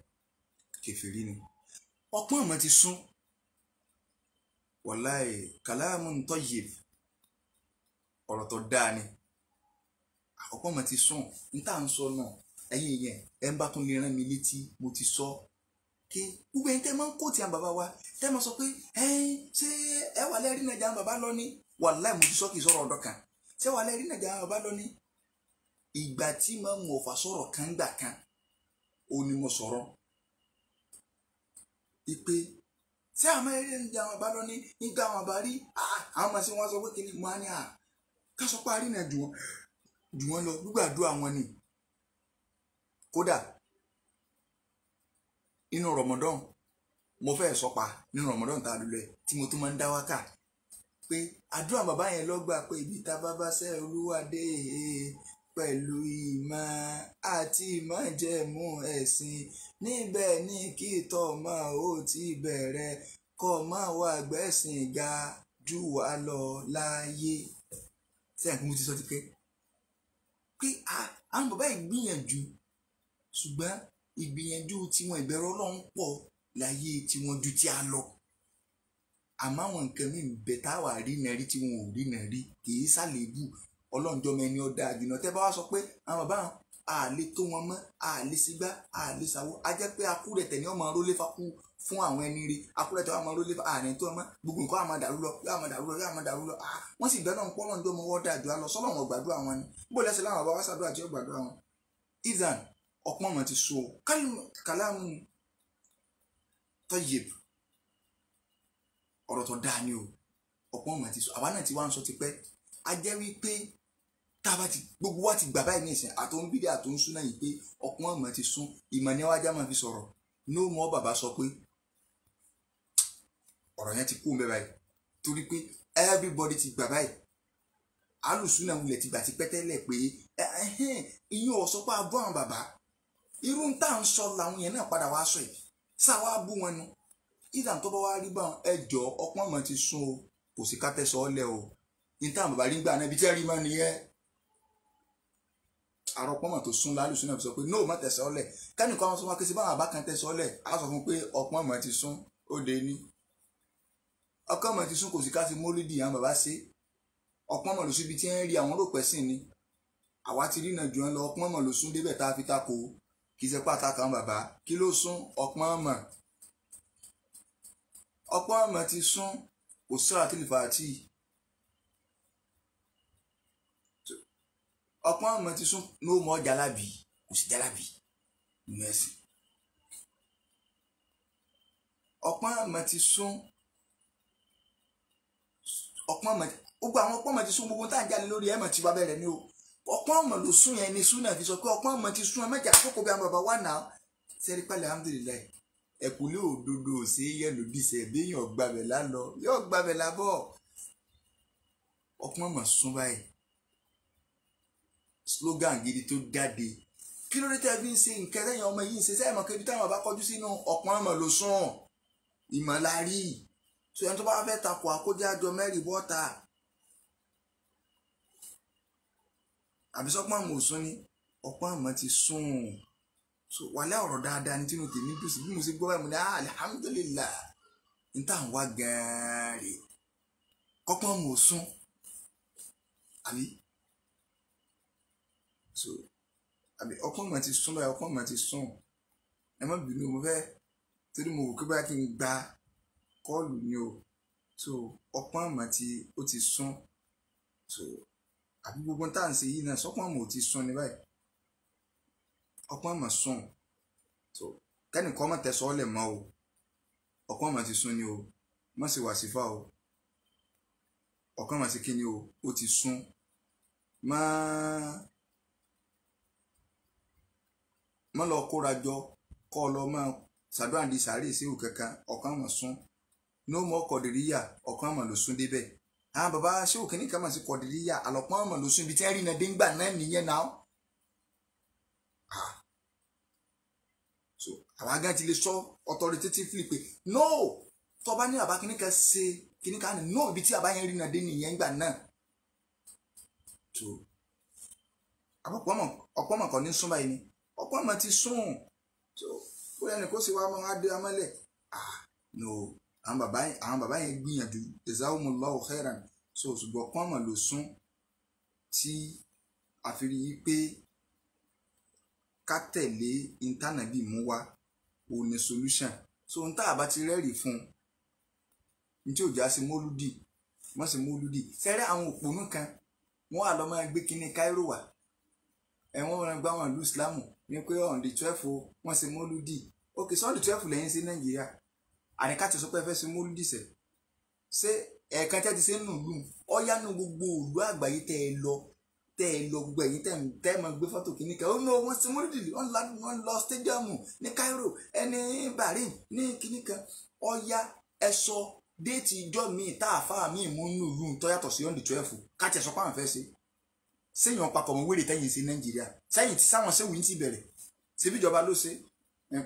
kèfèrí ni. Ọpọ́n àmọ́ ti sún. Wàláì kàlámù tayyib, ọ̀rọ̀ tó dáa ni. Ọpọ́n àmọ́ ti sún. N tá à ń sọ náà ẹ̀yin yẹn ẹ̀ ń bá tún lè rán mi létí mo ti sọ. Kí gbogbo ẹ̀yin tẹ́ máa ń kó ti àwọn bàbá wa tẹ́ máa sọ pé ẹ̀yin ṣé ẹ wà lẹ́rìí nàjà àwọn bàbá lọ ní. Wàláì mo ti sọ kì í sọ̀rọ̀ ọ̀dọ̀ kan. Ṣé wà lẹ́rìí nàjà àwọn bàbá lọ ní. Ìgbà tí màá mú ọ̀fà sọ̀rọ̀ kan gbà kan ó ní mo sọ̀rọ̀ ìpè ṣé àwọn eré ń jẹ àwọn bàbá lọ ní nígbà àwọn bàbá rí àwọn ọmọ sí wọn sọ pé kí ni mo á ní à ká sọ pé àrínà jù wọn lọ gbígbàdúrà wọn ni. Kódà nínú Ramadan mo fẹ́ sọ pa nínú Ramadan tá a lulẹ̀ tí mo tún máa ń dá wákà pé àdúrà bàbá yẹn ló gbà pé ibi tá a bá bá ṣe Olúwa dé pẹ̀lú ìmọ̀ àti ìmọ̀jẹ̀mú ẹ̀sìn níbẹ̀ ní kí ìtọ́ máa ó ti bẹ̀rẹ̀ kọ́ máa wà gbẹ̀sìn ga jù wá lọ láyé. Sẹ́yìn kí mo ti sọ ti pẹ́ pé àwọn bàbá yìí gbìyànjú ṣùgbọ́n ìgbìyànjú tiwọn ìbẹ̀rù Ọlọ́run pọ̀ láyé tiwọn ju tí a lọ. Àmọ́ àwọn nǹkan mí bẹ táwa rí náà rí tí wọn ò rí náà rí kì í sàlébù. Ọlọ́njọ́ mẹ́ni ọ̀dà àjùnà tẹ́ bá wá sọ pé àwọn bàbá wọn àlè tó wọn mọ́ àlè sígbá àlè sàwó a jẹ́ pé akúrẹ̀tẹ̀ ni wọ́n máa rólé fakú fún àwọn ẹni rí akúrẹ̀tẹ̀ wọn máa rólé fa àní tó wọn mọ́ gbogbo nǹkan àmọ́ dàrú lọ yóò àmọ́ dàrú lọ yóò àmọ́ dàrú lọ. Wọ́n sì bẹ́ẹ̀ náà ń pọ́ lọ́njọ́ mọ́ wọ́n dàjọ́ lọ sọ́lọ́ wọn gbàdúrà wọn ni bó lẹ́sẹ̀ láwọn bàbá wa ṣàdúrà tí ó gbàdúrà wọn. Ethan ọpọ́n wọn ti so kàlámù tayyib ọ̀rọ̀ tó dáa ni o. Ọpọ́n wọn ti so àwa náà ti wá ń sọ tipẹ́. A jẹ́ wípé tá a bá ti gbogbo wa ti gbà báyìí nísìn àtòun bídí àtòun súná yìí pé ọpọ́n ọmọ ti sún ìmọ̀ ní wájà máa fi sọ̀rọ̀ ní ó mọ bàbá sọ pé ọ̀rọ̀ yẹn ti kú mbẹ́ báyìí torí pé everybody ti gbà báyìí. Alùsúnà wulẹ̀ ti gbà ti pẹ́tẹ́lẹ̀ pé ìyẹn ò sọ pé a bọ́ àwọn bàbá irú ń tà ń sọ làwọn yẹn náà padà wá sọ yìí sáwa bú wọn nu ìdàn tó bá wá rí báwọn ẹ jọ ọpọ́n ọmọ ti sún o kò sí ká tẹ̀sọ́ ọ lẹ o níta bàbá rí gbà náà ibi tí ẹ rí mọ́ nìyẹn. Àrò pọ́nmọ̀ tó sún lálùsùn náà fi sọ pé nóò má tẹ̀sẹ̀ ọlẹ̀ kẹ́nìkan àwọn sọ wọn kí sí báwọn àbá kan tẹ̀sẹ̀ ọlẹ̀ á sọ fún pé ọpọ́n mọ̀ ti sún ó dé ní. Ọkọ́ mọ̀ ti sún kò sí ká ti mólídìí àwọn bàbá ṣe ọpọ́n mọ̀ ló síbi tí ń rí àwọn rò pẹ́ sìn ni àwa ti rìnà jù ọ́n lọ. Ọpọ́n mọ̀ ló sún débẹ̀ tá a fi tako kì í ṣe pàtàkì àwọn bàbá kí ló sún ọpọ́n mọ̀ ọpọ́n mọ̀ ti sún kò sọ́ra tí lè fà á tì ọpọ́n ọmọ ti sún ní ó mọ jalabi kò sí jalabi nínú ẹ̀sìn. Ọpọ́n ọmọ ti sún ọpọ́n ọmọ gbogbo àwọn ọpọ́n ọmọ ti sún gbogbo tá à ń jáde lórí ẹ̀mọ̀ tí wàá bẹ̀rẹ̀ ni o. Ọpọ́n ọmọ ló sún yẹn ni sún náà fi sọ pé ọpọ́n ọmọ ti sún ẹ mẹ́jà àkókò bí àwọn bàbá wà náà sẹ́rí pálí alhamdulilayi ẹ̀kúlé òdodo ò sí yẹ̀lò bí sẹ̀ béèyàn gbàbẹ̀ lálọ yóò gbàbẹ̀ lábọ̀. Ọpọ́n ọmọ sún báyìí slogan gidi tó jáde kí ló dé tẹ́ fi ń ṣe nǹkan lẹ́yìn ọmọ yìí ń ṣe sẹ́yìn mọ̀ kébi táwọn bá kọjú sínú ọ̀pọ̀n ọmọ ló sùn ìmọ̀lárí tó ẹni tó bá fẹ́ takò àkójájọ mẹ́rin bọ́ta àbí sọ́pọ̀n àmọ̀ òsún ni ọ̀pọ̀n àmọ̀ ti sùn. So wàlẹ́ ọ̀rọ̀ dáadáa ní tínú tèmi dùn sí bí mo ṣe gbọ́ báyìí mo ní alhamdulillah n tá à ń wá gan-an rè kọ́pọ̀n àmọ̀ òsún àbí. So Àbí ọpọ́n mọ̀ ti sún báyìí, ọpọ́n mọ̀ ti sún. Ẹ má bínú, mo fẹ́ torí mo wò pé báyìí kí n gba kọ́ọ̀lù ni o. So ọpọ́n mọ̀ tí ó ti sún. So àbí gbogbo tá à ń ṣe yìí náà sọpọ́n mọ̀ ò ti sún ni báyìí. Ọpọ́n mọ̀ sún. So kẹ́nìkan mọ̀ tẹ̀sọ́ lẹ̀ mọ́ o. Ọpọ́n mọ̀ ti sún ni o. Mọ̀ sí wàsífà o. Ọ̀kan mọ̀ sí kí ni o, ó ti sún. Má lọ kóra jọ kọ́ ọ lọ máa ṣàdúrà di sàárè síwù kankan, ọ̀kan mọ̀ sún. No more kọ̀dìríyà, ọ̀kan mọ̀ ló sún débẹ̀. Àwọn bàbá síwù kìíní kan mọ̀ sí kọ̀dìríyà, àlọ́pọ́n mọ̀ ló sún ibi tí wọ́n rí iná déńgbà náà nìyẹn náà. So àwọn agán ti lè sọ authoritatively pé no, tọ́ba ní bàbá kìíní kan ṣe kìíní kan ní no, ibi tí bàbá yẹn rí iná dé nìyẹn gbà náà. So ọ̀pọ̀ mọ̀ kọ́ ní sún báyìí ni, ọ̀pọ̀ mọ̀ ti sún. So ó yẹn kó sì wá máa dé amọ́lẹ̀. Ah no, àwọn bàbá yẹn gbìyànjú, jazahumullahu khairan. So ṣùgbọ́n ọ̀pọ̀ mọ̀ ló sún tí a fi rí i pé ká tẹ̀lé intanẹ̀bì mú wá òun ni solution. So n tá a bá ti rẹ́rìí fún un ní tí ò já sí mólúdì, wọ́n sì mólúdì sẹ́rẹ́ àwọn òpònú kan wọ́n á lọ máa gbé kínní Cairo wá, ẹ̀wọ̀n wọn gba àwọn ìlú Ìsìlámù ní pé on the 12 wọ́n ṣe mólúdì. Ok, so on the 12 lẹ́yìn sí Nàìjíríà, àníká ti sọ pé ẹ fẹ́ ṣe mólúdì sẹ̀, ṣé ẹ̀ẹ̀kan tẹ́ ti ṣe nù lù ọ́yá nu gbogbo ìlú àgbáyé tẹ́ ẹ lọ, tẹ́ ẹ lọ gbogbo ẹ̀yìn tẹ́ ẹ máa gbé fọ́tò kìíní kan, ó ní wọ́n ṣe mólúdì, wọ́n lọ stadium ní Cairo, ẹni Bahrain ní kìíní kan, ọ̀yá ẹ sọ déètì ìjọ míì tá a fà míì mú nù lù tó yàtọ̀ sí on the 12 káàtì ẹ̀sọ́ pàmò fẹ́ ṣe. Sẹ́yìn ọ̀pápọ̀ mọ̀ wéré tẹ́yìn sí Nàìjíríà, sẹ́yìn tí sáwọn sẹ́wìn ti bẹ̀rẹ̀, ṣebí ìjọba ló ṣe,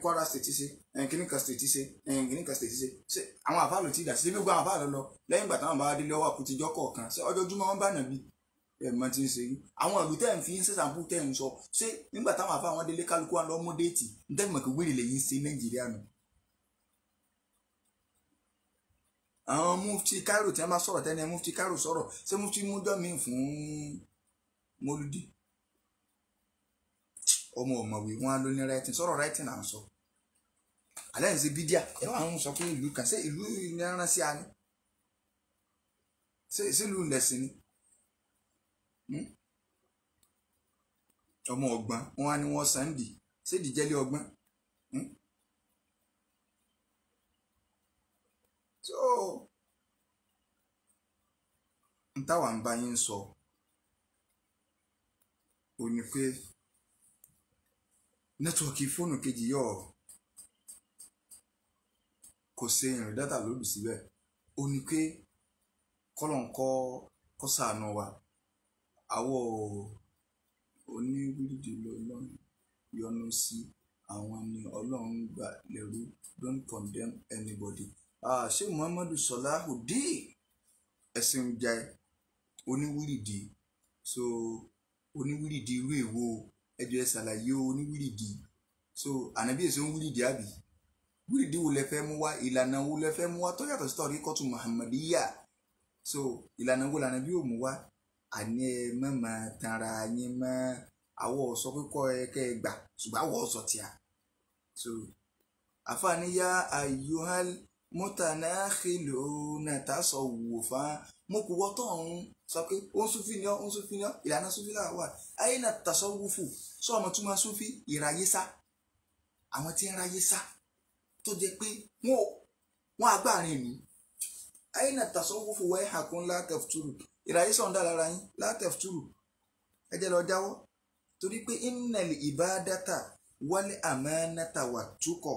Kwara state ṣe, kìnìkan state ṣe, kìnìkan state ṣe, ṣe àwọn àfáà ló ti dà, ṣe bí gbogbo àwọn àfáà lọ lọ lẹ́yìn ìgbà táwọn bá délé ọwọ́ àkútijọ́ kọ̀ọ̀kan, ṣe ọjọ́júmọ́ wọn bá nàbí ẹ̀ mọ́ ti ń ṣe yín. Àwọn ìlú tẹ́ ń fi ń ṣẹ̀ṣàǹpù tẹ́ ń sọ, ṣé nígbà táwọn àfáà wọn délé kálukú wọn lọ mú déètì, ń tẹ́ mọ̀ kí wéré lẹ́yìn ṣe Nàìjíríà nù. Àwọn mufti Cairo tí wọ́n bá sọ̀rọ̀ tẹ́ni mufti Cairo sọ̀rọ̀, ṣé mufti mú jọ́ mi fún mólúdì? Ọmọ ọ̀mọ̀wé wọn á ló ní writing, sọ̀rọ̀ writing là ń sọ. Alẹ́ ń ṣe bídíà, ẹ wà ń sọ pé ìlú kan, ṣé ìlú ní rán sí a ní? Ṣé ìlú lẹ̀sìn ni? Ọmọ ọgbọ́n wọn á ní wọ́n sàn dì, ṣé ìdíjẹ́lé ọgbọ́n? So n táwa ń bá yín sọ ò ní pé nẹ́tíwọ̀kì fóònù kejì yọ kò ṣe ìrìn dátà lódì síbẹ̀, ò ní pé kọ́lọ̀ ń kọ́ ṣàánú wa. Àwọ̀ oníwìrìdì lọ́lọ́run yọ́nú sí, àwọn ni Ọlọ́run gbà lẹ́rú, don't condemn anybody. Ṣé Muhammadu Salahuddin ẹ̀sìn jẹ́ oníwìrìdì? So oníwìrìdì irú èwo? Ẹjọ́ ẹ ṣàlàyé oníwìrìdì. So ànábì èso ń wìrìdì àbí? Wìrìdì wo lẹ fẹ́ mú wá? Ìlànà wo lẹ fẹ́ mú wá tó yàtọ̀ sí tọ̀ríkọ́tù Muhammadiyya? So ìlànà wo lànà bí ò mú wá? Àní ẹ má máa tanra yín mọ́, àwọ̀ ọ̀sọ́ kíkọ́ ẹ kẹ́ ẹ gbà, ṣùgbọ́n àwọ̀ ọ̀sọ̀ tíà. So àfààní yá ayyuhal mutanakhiluna tasawwufa, mo kò wọ́tọ̀ ọ̀hún sọ pé ó ń súnfì ní ọ́, ó ń súnfì ní ọ́, ìlànà súnfì láwà wà. Ayé náà tasawwufu, sọ ọmọ túmọ̀ súnfì ìráyé sá, àwọn tí ń ráyé sá tó jẹ́ pé wọ́n agbárin ìlú. Ayé náà tasawwufu wa yahakun la tafturu, ìráyé sọ̀ ń dà lára yín, la tafturu, ẹ jẹ́ lọ jáwọ́ torí pé innal ibadata wal amanata wat tuqa,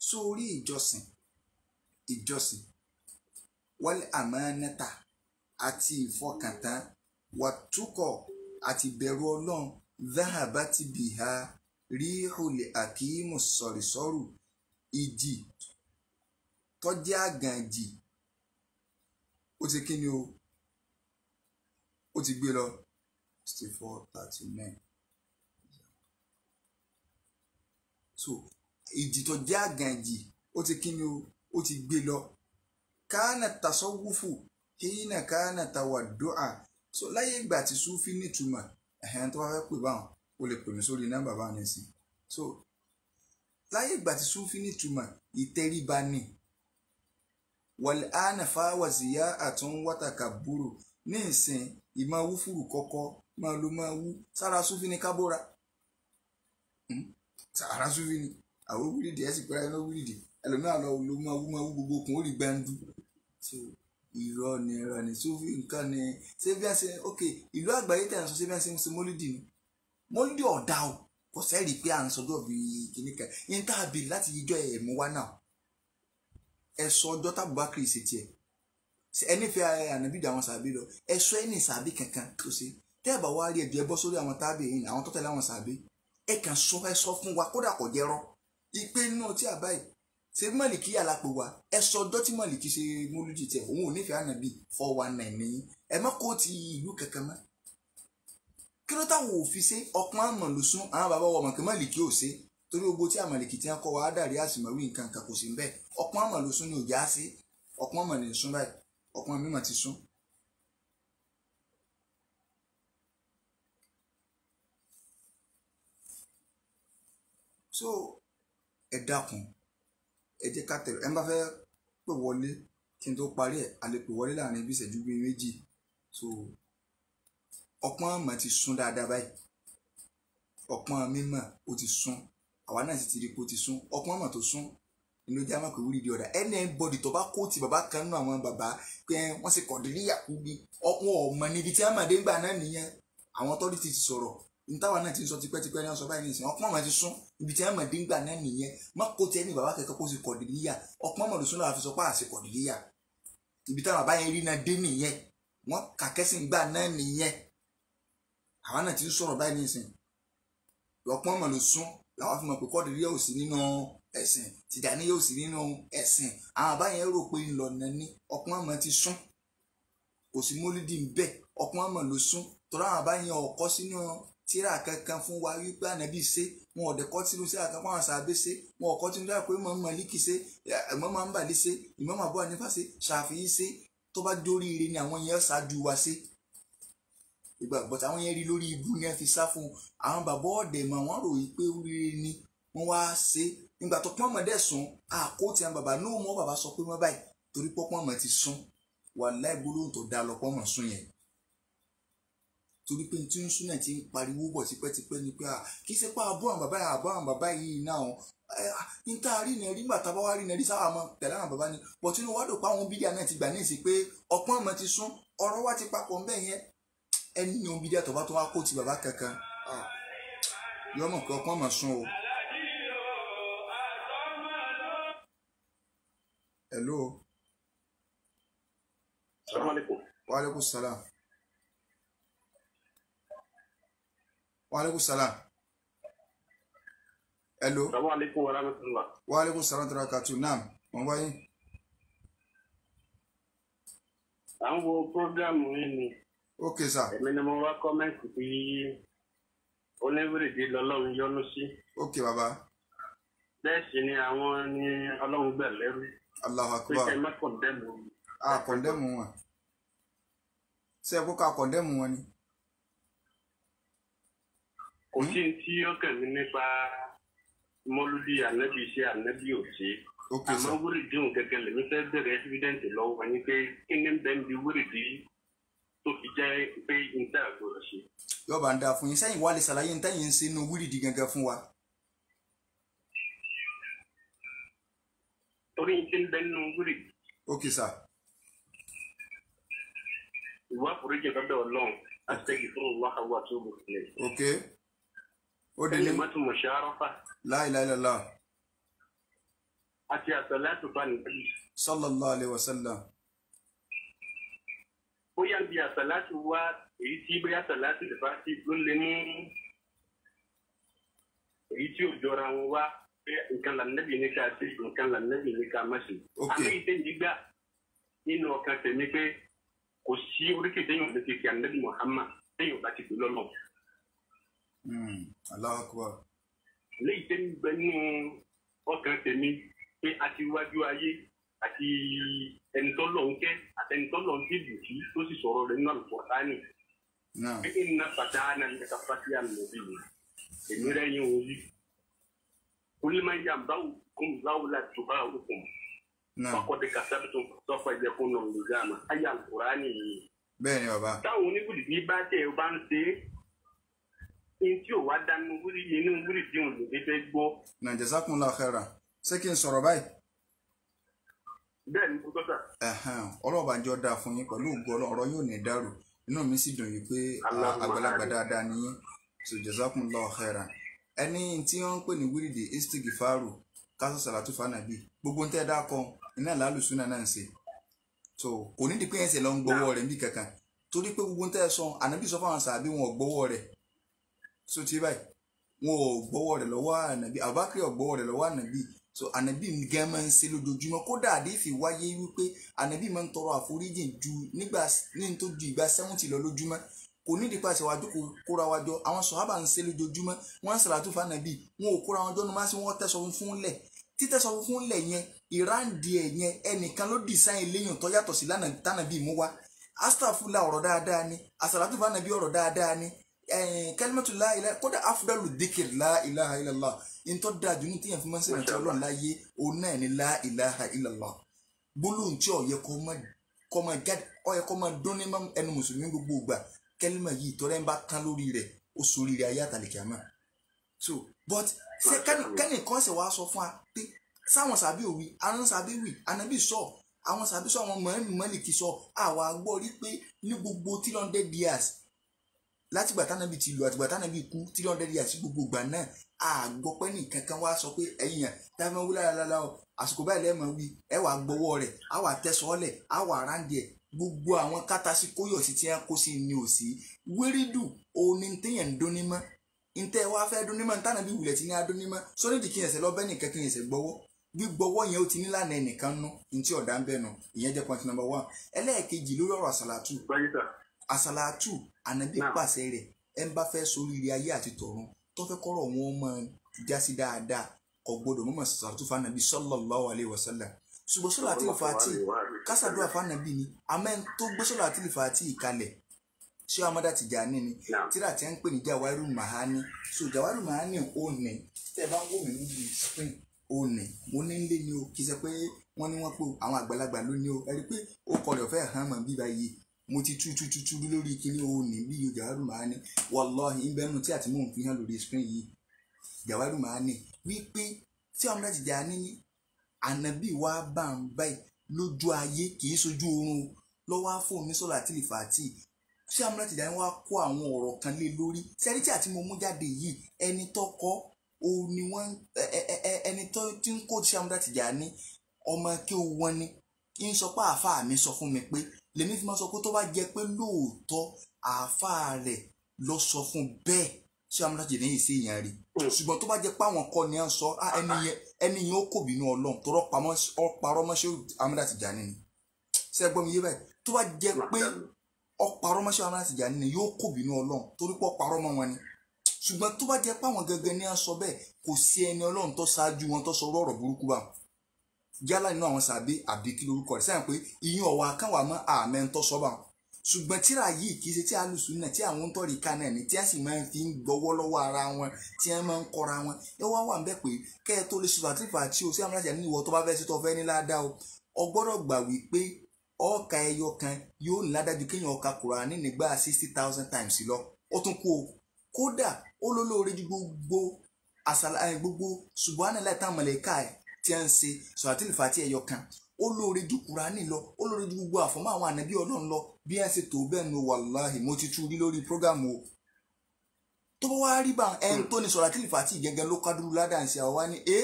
sórí ìjọsìn ìjọsìn wal amanata àti ìfọkàntán, wàtúkọ̀ àti bẹ̀rù Ọlọ́run, dhahabati biha rihul akimu sọ̀rìsọ́rù, ìjì tọ́jú àgànjì ó ti kí ni o, ó ti gbé lọ. 64:39. So ìjì tọ́jú àgànjì ó ti kí ni o, ó ti gbé lọ. Kánà tasawufu hínà kánà tawaddu'a. So láyé ìgbà tí Súfí nítumọ̀, ẹ̀hẹ́n tó bá fẹ́ pè báwọn, O lè pè mí sórí nọ́mbà bá ní sí. So láyé ìgbà tí súfì nítumọ̀ ìtẹríba ni wàlẹ̀ ànàfà wàzíyá àtún wátàkà búrò ní ìsìn ìmọ̀ wúfúrú kọ́kọ́ máa ló máa wú sára súfì ní kábóra sára súfì ní àwọn wúrìdì ẹ̀ sì pẹ́ra ẹni wúrìdì ẹlòmíràn lọ ló máa wú gbogbo okùn ó rí gbẹ́ndú. So irọ́ ni irọ́ ni súfì nǹkan ni ṣé bí wọ́n ṣe ok ìlú àgbáyé tẹ̀ ń sọ ṣé bí wọ́n ṣe ń ṣe mólídì ni mólídì ọ̀dà o kò sẹ́rìí pé à ń sọjọ́ bí kìíní kan yín tá a bèrè láti ijọ́ ẹ̀ mú wá náà ẹ sọ ọjọ́ tábùbákiri ṣe tiẹ̀ ẹ nífẹ̀ẹ́ ànábì àwọn sàbí lọ ẹ sọ ẹ ní sàbí kankan tó ṣe tẹ́ ẹ bá wá rí ẹjọ́ ẹ bọ́ sórí àwọn tábì yìí àwọn tó tẹ̀lé àwọn sàbí ẹ kàn sọ ẹ sọ fún wa kódà kò jẹ́rọ́ ìpè náà tí a báyìí ṣe Málíkì alápè wa ẹ sọ ọjọ́ tí Málíkì ṣe mólúdì tiẹ̀ òun ò nífẹ̀ẹ́ ànábì 419 nìyí ẹ má kó ti ìlú kankan mọ́ kí ló táwọn òfin ṣe ọpọ́n àmọ̀ ló sún àwọn bàbá wa mọ̀kẹ́ Málíkì ò ṣe torí gbogbo tí àmàlìkì tí wọ́n kọ́ wa á dàrí àsìmọ̀wí nǹkan kan kò sí bẹ́ẹ̀ ọpọ́n àmọ̀ ló sún ní òjá sí ọpọ́n àmọ̀ ní sún báyìí ọpọ́n mímọ̀ ti sún. So ẹ dákun ẹ jẹ́ ká tẹ̀lé ẹ bá fẹ́ pè wọlé kí n tó parí ẹ̀ a lè pè wọlé láàrin bí ìṣẹ́jú bíi méjì. So ọpọ́n àmọ̀ ti sún dáadáa báyìí ọpọ́n mímọ̀ ó ti sún àwa náà sì ti rí pé ó ti sún ọpọ́n àmọ̀ tó sún inú jẹ́ àmọ̀ pé wúrí di ọ̀dà anybody tó bá kó ti bàbá kan nínú àwọn bàbá pé wọ́n sì kọ̀dírí yàkúbi ọpọ́n ọmọ níbi tí àmàdé ń gbà náà nìyẹn àwọn tọ́lí ti sọ̀rọ̀ ntáwa náà ti ń sọ tipẹ́tipẹ́ ní wọ́n sọ báyìí nìyẹn ọpọ́n àmọ̀ ti sún ibi tí àmàdé ń gbà náà nìyẹn má kó ti ẹni bàbá kẹ́kẹ́ kó sì kọ̀dírí yà ọpọ́n àmọ̀ ló sún náà fi sọ pé àṣẹ kọ̀dírí yà ibi táwọn bàbá yẹn rí náà dé nìyẹn wọ́n kàkẹ́sìn gbà náà nìyẹn àwa náà ti ń sọ̀rọ̀ báyìí nìsín ọpọ́n àmọ̀ ló sún làwọn fi mọ̀ pé kọ́dìrí yóò sí nínú ẹ̀sìn Tìjàní yóò sí nínú ẹ̀sìn àwọn àbáyẹn rò pé ńlọnà ní ọpọ́n àmọ́ ti sún kò sí mólídì ń bẹ ọpọ́n àmọ́ ló sún tọ́lá àwọn àbáyẹn ọ̀kọ́ sínú tíra kankan fún wa wípé ànábì ṣe wọn ọ̀dẹ̀ kọ́ sínú tíra kan fún àwọn sàbẹ̀ ṣe wọn ọ̀kọ́ sínú tíra pé Imam Málíkì ṣe Imam Hanbali ṣe Imam Abu Hanifa ṣe Ṣàfi'í ṣe tó bá dórí ire ni àwọn yẹn ṣáájú wa ṣe ìgbà bọ̀tà àwọn yẹn rí lórí ibú ni ẹ fi sá fún àwọn bàbá ọ̀dẹ̀ mọ̀ wọ́n rò yìí pé oríire ni wọ́n wá ṣe nígbà tó pọ́n mọ̀dẹ́ sùn àkóòtì àwọn bàbá náà mọ́ bàbá sọ pé wọ́n báyìí torí pọ́pọ́n mọ̀ ti sún wàláhì gbólóhùn tó dáa lọ́pọ́n mọ̀ sún yẹn torí pé tí ń sún náà ti ń pariwo bọ̀ tipẹ́tipẹ́ ni pé kì í ṣe pé àbọ̀ àwọn bàbá yìí àbọ̀ àwọn bàbá yìí náà ń tá a rí náà rí nígbà tá a bá wá rí náà rí sáwà mọ́ tẹ̀lé àwọn bàbá ni bọ̀ tí inú wá dùn pé àwọn bídíà náà ti gbà ní ìsìn pé ọpọ́n mọ̀ ti sún ọ̀rọ̀ wa ti papọ̀ ńbẹ̀ yẹn ẹni ohun bídíà tó bá tó wá kó ti bàbá kankan yọ mọ̀ pé ọpọ́n mọ̀ sún o. Hello. Assalamu alaikum. Wa alaikum salam. Wa alaikum salam. Hello. Assalamu alaikum wa rahmatullah. Wa alaikum salam wa rahmatullah. Naam, wọ́n wáyé. À ń wo prógrámù yìí ni. Ok sir. Èmi ni mo wá kọ́mẹ́ǹtì pé oníwèrèdè lọ́lọ́run yọ́nú sí. Ok bàbá. Bẹ́ẹ̀ sì ni àwọn ni Ọlọ́run gbà lẹ́rú. Allahu Akbar. Pé kẹ́ má kọ̀ndẹ́mù. A kọ̀ndẹ́mù wọn. Ṣé ẹ kó ká kọ̀ndẹ́mù wọn ni? Kò sí tí ó kàn mí nípa mọ́lúdì ànábì ṣe ànábì ò ṣe. Ok sir. Àmọ́ wúrìdì òun gẹ́gẹ́ lèmi fẹ́ bẹ̀rẹ̀ ẹ́fídẹ́ǹtì lọ́wọ́ yín pé kí ni bẹ́ẹ̀ ń bi wúrìdì tó fi jẹ́ pé n tẹ́ àgbọ̀rọ̀ ṣe. Yọba ń dáa fún yín sẹ́yìn wá lè ṣàlàyé ń tẹ́yìn ń ṣe inú wúrìdì gangan fún wa. Torí n ti ń bẹ nínú wúrìdì. Ok sir. Ìwà àforíjì lọ́dọ̀ Ọlọ́run astaghfirullah wa atubu ilayh. Ok. Ó di ní. Kalimatu musharafa. La ilaha illallah. Àti àsàlátù bá nìyí. Sallallahu alayhi wa sallam. Bóyá bí àsàlátù wá èyí tí bóyá àsàlátù lè bá ti ló lè mú èyí tí ò jọra wọn wá pé nǹkan lànàbì ní ká ṣe nǹkan lànàbì ní ká má ṣe. Ok. Àmì ìtẹ̀yìn gbà nínú ọkàn tèmi pé kò sí oríkèé téèyàn lè fi kí ànábì Muhammad téèyàn bá ti pè lọ́nà. Allahu Akbar. Léyìí tẹ́mi gbẹ nínú ọkàn tèmi pé a ti wájú ayé àti ẹni tó lọ́n kẹ́ àti ẹni tó lọ́n dìbò sí tó sì sọ̀rọ̀ rẹ̀ nínú Al-Qur'ani. Naam. Pé inna fatahna laka fathan mubina. Èmi rẹ́yìn òun yìí. Onímọ̀ yà ń bá òkun láwùlà tó bá òkun. Fakọ́dé kàtàbí sọ́fà ìjẹkùn náà ló dáa mà. Ayé Al-Kùránì yìí. Bẹ́ẹ̀ ni bàbá. Táwọn oníwìrìdì bá tẹ̀ ẹ bá ń ṣe é. Ní tí ò wá dánú wúrí inú wúrìdì òun lòdì fẹ́ gbọ́. Nà jazakumullahu khairan. Ṣé kí n sọ̀rọ̀ báyìí? Bẹ́ẹ̀ ni kò tọ́ta. Ọlọ́ọ̀bà ń jọ dáa fún yín pẹ̀lú ògo ọ̀rọ̀ yóò ní dàrú. Inú mi sì dùn yìí pé àgbàlagbà dáadáa ni yín. So jazakumullahu khairan. Ẹni tí wọ́n ń pè ní wúrìdì istighfaru kásán sàlátù fànàbí gbogbo ń tẹ́ dáa kan iná làálùsúnà náà ń ṣe. So kò ní di pé ẹsẹ̀ lọ ń gbowó rẹ̀ níbi kankan torí pé gbogbo ń tẹ́ sọ ànábì sọ fáwọn sàbí wọn ò gbowó rẹ̀. So ti báyìí wọn ò gbowó rẹ̀ lọ́wọ́ ànábì, Abubakar ò gbowó rẹ̀ lọ́wọ́ ànábì. So ànábì gan máa ń ṣe lójoojúmọ́. Kódà àdéfì wáyé wípé ànábì máa ń tọrọ àforíjì ju nígbà ní tó ju ìgbà 70 lọ lójúmọ́. Kò ní ìdípa àṣẹ wájú kó kóra wájọ. Àwọn sọ̀hábà ń ṣe lójoojúmọ́, wọ́n ń ṣàlàtú fànàbì, wọn ò kóra wọn jọ ní máa ń ṣe wọ́n tẹ̀sọ̀ fún lẹ̀. Títẹ̀sọ̀ fún lẹ̀ yẹn ìráǹdì ẹ̀ yẹn ẹnìkan ló dìsáìn léyìn tó yàtọ̀ sí lánàá tànàbì mú wá. Astafula ọ̀rọ̀ dáadáa ni, àṣàlàtú fànàbì ọ̀rọ̀ dáadáa ni, kalimatu la ilaha, kódà afdalu dhikr la ilaha illallah ntọ́ da jù ní tíyẹn fún mọ́sẹ̀ rántí ọlọ́run láyé òun náà ni la ilaha illallah. Gbólóhùn tí ó yẹ kó máa jáde, ó yẹ kó máa dún ní ẹnu mùsùlùmí gbogbo ìgbà. Kẹ́límà yìí tọ́lẹ́ ń bá tán lórí rẹ̀ ó sórí rẹ̀ ayé àtàlẹ̀kẹ́ àmọ́. So but ṣé kẹ́nì kan ṣe wàá sọ fún wa pé sáwọn sàbí òwì àwọn sàbí wì ànábì sọ àwọn sàbí sọ àwọn mọ̀lìkì sọ àwa gbọ́ rí pé ní gbogbo 300 years látìgbà tánàbì ti lò àtìgbà tánàbì kú 300 years gbogbo ìgbà náà àgbọ̀pẹ́ nìkan kan wá sọ pé ẹ̀yin yẹn táwọn wí lálálá o àsìkò báyìí lẹ́ẹ̀mọ̀ wí ẹ wàá gbọ́wọ́ rẹ̀ á wà tẹ̀sọ́ọ́lẹ̀ á wà ráńdì ẹ̀ gbogbo àwọn kátàsí kóyọ̀sí tí wọ́n kó sí ni ò sí wírídù òní téèyàn ń dúnní mọ́ ntẹ́ wá fẹ́ dúnní mọ́ ntánàbí wulẹ̀ tí ní adúnní mọ́ sórídìí kí ẹsẹ̀ lọ́bẹ̀ nìkan kí ẹsẹ̀ gbọ́wọ́ gbígbọ́wọ́ yẹn ó ti nílànà ẹnìkan nú ntí ọ̀dà ń bẹ̀ nù. Ìyẹn jẹ́ point number 1. Ẹlẹ́ẹ̀kejì lórí ọ̀rọ̀ àsàlátù. Àsàlátù ànábì pàṣẹ rẹ̀ ẹ̀ ń bá fẹ́ sóríire ayé àti tọ̀run tó fẹ́ kọ́rọ̀ wọn máa jásí dáadáa kò gbọdọ̀ mọ́mọ́ sàlátù fànàbí sallallahu alaihi wasallam. Ṣùgbọ́n sọ́lá fàtí kásàdúrà fànàbí ni àmẹ́ tó gbé sọ́lá fàtí kalẹ̀ ṣé Amada Tijani ni tíra tí a ń pè ní Jawairu Mahani. So Jawairu Mahani ò ní tẹ́ ẹ bá ń wò mí níbi screen ò ní mo ní lé ní o kì í ṣe pé wọ́n ní wọ́n pé àwọn àgbàlagbà ló ní o ẹ rí i pé ó kọ rẹ̀ ọ̀fẹ́ hàn mọ́ bíbá yìí mo ti tú tú tú tú lórí kíní ò ní bí yóò Jawairu Mahani wallahi ń bẹ́nu tí àti mò ń fi hàn lórí screen yìí Jawairu Mahani wípé tí Amada Tijani ní ànábì wa bá ń báyìí lójú ayé kì í sojú oorun lọ́wọ́ á fóun ní sọ́lá àti ìfàtì ṣé Amada Tijani wá kó àwọn ọ̀rọ̀ kan lé lórí sẹ́rí tí àti mo mú jáde yìí ẹni tó kọ́ òun ni wọ́n ẹni tó ti ń kó ṣé Amada Tijani ọmọ kí ó wọ́n ní ń sọ pé àáfàá mi sọ fún mi pé lèmi fi máa sọ pé tó bá jẹ pé lóòótọ́ àáfàá rẹ̀ lọ sọ fún bẹ́ẹ̀ ṣé Amada Tijani yìí sí èèyàn rí ṣùgbọ́n tó bá jẹ pé àwọn kọ́ ni à ń sọ ẹni yẹn ó kò bínú Ọlọ́run tó parọ́ mọ́ ṣé Amada Tijani ni ṣé ẹ gbọ́ mi yé báyìí tó bá jẹ pé ọparọ́ mọ́ ṣé Amada Tijani ni yóò kò bínú Ọlọ́run torí pé ọparọ́ mọ́ wọn ni ṣùgbọ́n tó bá jẹ pé àwọn gangan ni à ń sọ bẹ́ẹ̀ kò sí ẹni Ọlọ́run tó ṣáájú wọn tó sọ ọ̀rọ̀ burúkú bá yálà nínú àwọn sàbí àbí kí lórúkọ rẹ̀ sẹ́yìn pé ìyẹn ọ̀wà káwà mọ́ àmẹ́ ń tọ́ sọ́bà ṣùgbọ́n tíra yìí kì í ṣe tí alùsùn náà tí àwọn ń tọ́rí ká náà ni tí a sì máa ń fi ń gbọ́wọ́ lọ́wọ́ ara wọn tí a máa ń kọ́ra wọn ẹ wá wà ń bẹ̀ pé kẹ́ ẹ tó lè sọ àtìfà tí o sí Amada Tijani ní ìwọ tó bá fẹ́ sí tó fẹ́ ní ládàá o ọ gbọ́dọ̀ gbà wípé ọ̀ọ́ka ẹyọ kan yóò ní ládájú kéèyàn ọ̀ka Kùránì nígbà 60,000 times lọ ó tún kú o kódà ó lólóore ju gbogbo àsàlà gbogbo subhanallah táwọn mọ̀lẹ́kà tí a ń ṣe sọ̀rọ̀tìlì fàtí ẹyọ kan ó lóore ju Kùránì lọ ó lóore ju gbogbo àfọ̀mọ́ àwọn ànábì Ọlọ́run lọ bí ẹ ṣe tó bẹ́ẹ̀ nu wàláhì mo ti tú rí lórí prógámù o tó bá wá rí bá ẹn tó ní sọ̀rọ̀tìlì fàtí gẹ́gẹ́ ló kádúrú ládàá ń ṣe àwa ní ẹ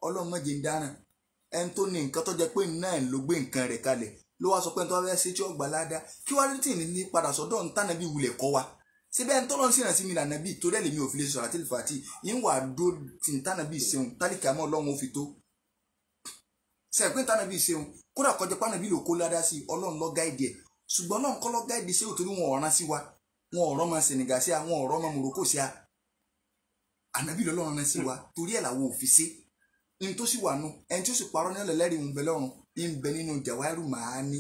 Ọlọ́run má jẹ́ ń dáràn ẹn tó ní nǹkan tó jẹ́ pé náà ló gbé nǹkan rẹ̀ kalẹ̀ ló wá sọ pé ẹn tó wá fẹ́ ṣe tí ó gbà ládàá kí wá tì ní padà sọ́dọ̀ ń tànàbí wulẹ̀ kọ́ wa síbẹ̀ ń tọ́lọ́ sí ìrántí mi lànàbí torí ẹ̀ lèmi ò fi lè sọ̀rọ̀tìlì fàtí yín wà dó tì ń tànàbí ṣeun tálíkà mọ́ Ọlọ́run ó fi tó sẹ̀pẹ́ tánàbí ṣeun kódà kọjá pánàbí ló kó ládàá sí Ọlọ́run ló gáìdì ẹ̀ ṣùgbọ́n Ọlọ́run kọ́ ló gáìdì sí òtórí wọn ọ̀ràn sí wa wọn ọ̀rọ̀ mọ Senegal sí a wọn ọ̀rọ̀ mọ Morocco sí a ànábì lọ́lọ́run rán sí wa torí ẹ̀ làwọn ò fi ṣe ní tó sì wà nù ẹni tó sì parọ́ ní ọ̀lẹ́lẹ́rìí ń bẹ lọ́run ń bẹ nínú Jawairu Mahani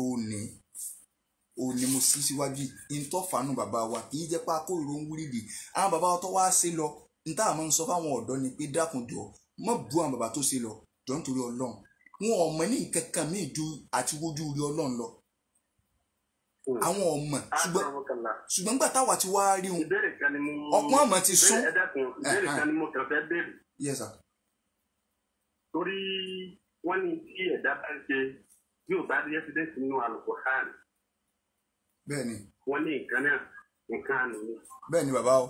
òní òní mo sí síwájú yìí ń tọ́ fàánù bàbá wa kì í jẹ́ pé akóyòrò ń wúrídì àwọn bàbá wa tó wá sí lọ N tá a máa ń sọ fáwọn ọ̀dọ́ ni pé dákunjọ mọ́ bu àwọn bàbá tó ṣe lọ jọ nítorí Ọlọ́run. Wọn ò mọ̀ ní nǹkan kan míì ju àti wojú rí Ọlọ́run lọ. Àwọn ọmọ ṣùgbọ́n gbà táwa ti wá rí wọn ọpọ́n àmọ́ ti sún. Ìbéèrè kan ni mo kàn fẹ́ béèrè. Yes sir. Torí wọ́n ní tí ẹ̀dá bá ń ṣe yóò bá rí ẹ́sídẹ́ǹtì nínú Al-Qur'an. Bẹ́ẹ̀ni. Wọ́n ní nǹkan náà nǹkan àná ni. Bẹ́ẹ̀ni bàbá o.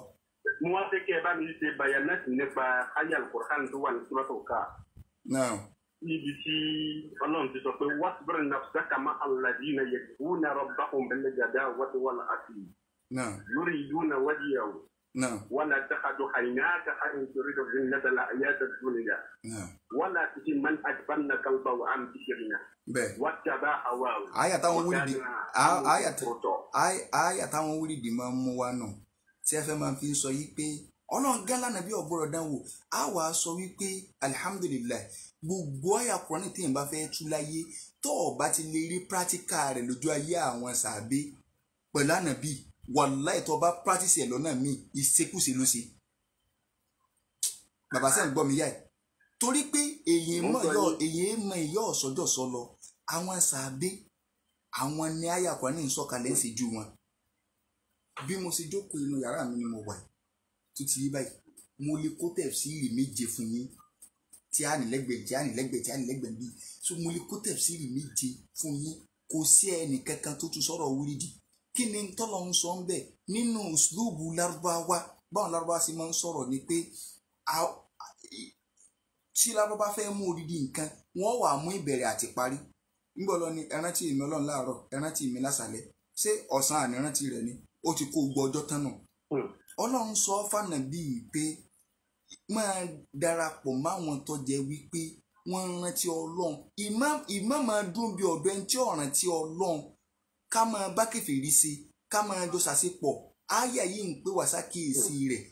Mo wá fẹ́ kí ẹ bá mi ṣe bayanati nípa ayé Al-Qur'an tó wà ní Suratul Kahf. Náà. Níbi tí Ọlọ́run ti sọ pé wasbir nafsaka ma'a alladhina yad'una rabbahum bil-ghadawati wal-'ashiyyi. Náà. Yuriduna wajhahu. Náà. Wala ta'du 'aynaka 'anhum turidu zinata al-hayati ad-dunya. Náà. Wala tuti' man aghfalna qalbahu 'an dhikrina. Bẹ́ẹ̀. Wattaba'a hawahu. Àyà táwọn wúrìdì àyà táwọn wúrìdì máa ń mú wa nù tí ẹ fẹ́ máa fi ń sọ yí pé Ọlọ́run gán lánàá bí ọ̀gbọ́rọ̀ dánwò á wà á sọ wípé alihamudulilayi gbogbo àyà Kùránì tí èèyàn bá fẹ́ tú láyé tó o bá ti lè rí pírátíkà rẹ̀ lójú ayé àwọn sàbẹ́ pẹ̀lú ànàbí wàláì tó o bá pírátísì ẹ̀ lọ́nà míì ìṣekúṣe ló ṣe. Bàbá sẹ́yìn gbọ́ mi yá ẹ̀ torí pé èyí mọ̀ ìyá ọ̀sọ́jọ́ sọ lọ àwọn sàbẹ́ àwọn ní àyà Kùránì ń sọ̀kalẹ̀ ń ṣe ju wọn. Bí mo ṣe jókòó inú yàrá mi ni mo wà tó ti yí báyìí mo lè kó tẹ̀síìrì méje fún yín tí a ní lẹ́gbẹ̀ẹ́ tí a ní lẹ́gbẹ̀ẹ́ tí a ní lẹ́gbẹ̀ẹ́ bíi so mo lè kó tẹ̀síìrì méje fún yín. Kò sí ẹnì kankan tó tún sọ̀rọ̀ wúrídì. Kí ni tọ́lọ̀ ń sọ ń bẹ̀ nínú uslubu lárúbáwá? Báwọn lárúbáwá sì máa ń sọ̀rọ̀ ni pé tí lárúbáwá fẹ́ mú odidi nǹkan wọ́n wà mú ìbẹ̀rẹ̀ àti parí. Ńgbọ́ lọ ni ẹ rántí mi Ọlọ́run láàárọ̀, ẹ rántí mi lásàlẹ̀, ṣé ọ̀sán àní rántí rẹ̀ ni? Ó ti kó gbọ́ ọjọ́ tán nù. Ọlọ́run sọ fànà bíi pé máa darapọ̀ máwọn tó jẹ́ wípé wọ́n rántí Ọlọ́run. Ìmọ̀ máa dún bí ọ̀dọ̀ ẹni tí ò rántí Ọlọ́run, ká máa bá kèfèrí ṣe, ká máa jọ ṣàṣepọ̀. Áyà yìí ń pè wá sákìyèsí rẹ̀.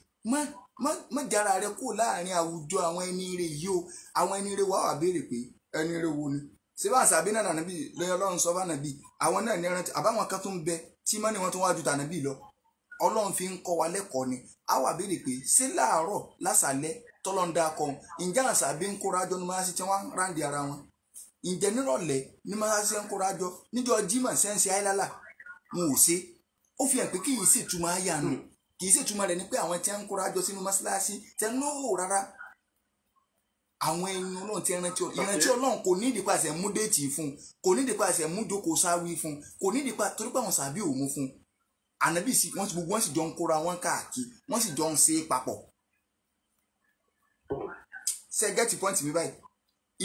Má jára rẹ kó láàrin àwùjọ àwọn ẹni rẹ yìí o. Àwọn ẹni rẹ wà wà béèrè pé ẹni rẹ wo ni? Ṣé bá àṣà àbí náà nàbí lẹ́yìn Ọlọ́run sọ bá nàbí àwọn náà ní ẹrántí àbáwọn kan tó ń bẹ tí mọ́ni wọn tó wá ju tànàbí lọ. Ọlọ́run fi ń kọ́ wa lẹ́kọ̀ọ́ ni. A wà béèrè pé ṣé láàárọ̀ lásàlẹ̀ tọ́lọ́ ń da kọ́ ǹjẹ́ àṣà àbí ń kóra jọ ní máa ṣe tí wọ́n ráǹdì ara wọn? Ǹjẹ́ nírọ̀lẹ́ ní máa ṣe ń kóra jọ níjọ́ Jímọ̀ ṣe ń ṣe áìlálà? Wọn ò ṣe. Ó fi hàn pé kì í sì túmọ̀ àyà nù. Kì í sì túmọ̀ rẹ̀ ni pé àwọn tí wọ́n ń kóra jọ sínú mọ́ṣáláṣí tẹ́ ń lówó rárá. Àwọn ẹni Ọlọ́run ti rántí ìrántí Ọlọ́run kò ní ìdípa àṣẹ mú déètì fún, kò ní ìdípa àṣẹ mú jókòó sáwí fún, kò ní ìdípa torí pé àwọn sàbí ò mú fún. Ànábì sí wọ́n ti gbogbo wọ́n sì jọ ń kóra wọn káàkiri, wọ́n sì jọ ń ṣe é papọ̀. Ṣé gẹ́tì pọ́ǹtì mi báyìí?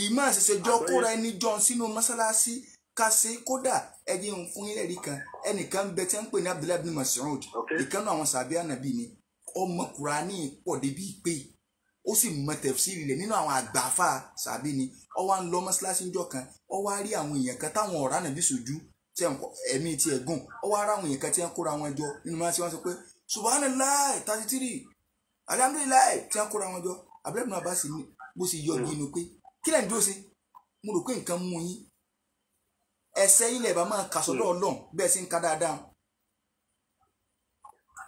Ìmọ̀ àṣẹṣe jọ kóra ẹni jọ sínú mọ́ṣáláṣí ká ṣe kódà ẹjẹ́ ń fún ilẹ̀ rí kan ẹnìkan ń bẹ tí wọ́n ń pè ní Abdullahi bin Mas'ud. Ìkan náà àwọn sàbí ànábì ni. Ọmọ Kùránì pọ̀ débi pé ó sì mọ tẹ̀fsíìrì rẹ̀ nínú àwọn àgbààfà sàbí ni. Ó wá ń lọ mọ́ṣáláṣí ńjọ́ kan, ó wá rí àwọn èèyàn kan táwọn ọ̀rá nàbí sójú tí ẹ̀mí ti ẹ̀gùn. Ó wá rá àwọn èèyàn kan tí wọ́n kóra wọn jọ nínú mọ́ṣáláṣí, wọ́n sọ pé subhanallah 33 alhamdulillah tí wọ́n kóra wọn jọ. Abdullahi bin Abbas ní bó ṣe yọ inú pé kí lẹ́yìn dúró ṣe, mo rò pé nǹkan mú yín ẹsẹ̀ ilẹ̀ bá máa kà sọ́dọ̀ Ọlọ́run bẹ́ẹ̀ sì ń ka dáadáa.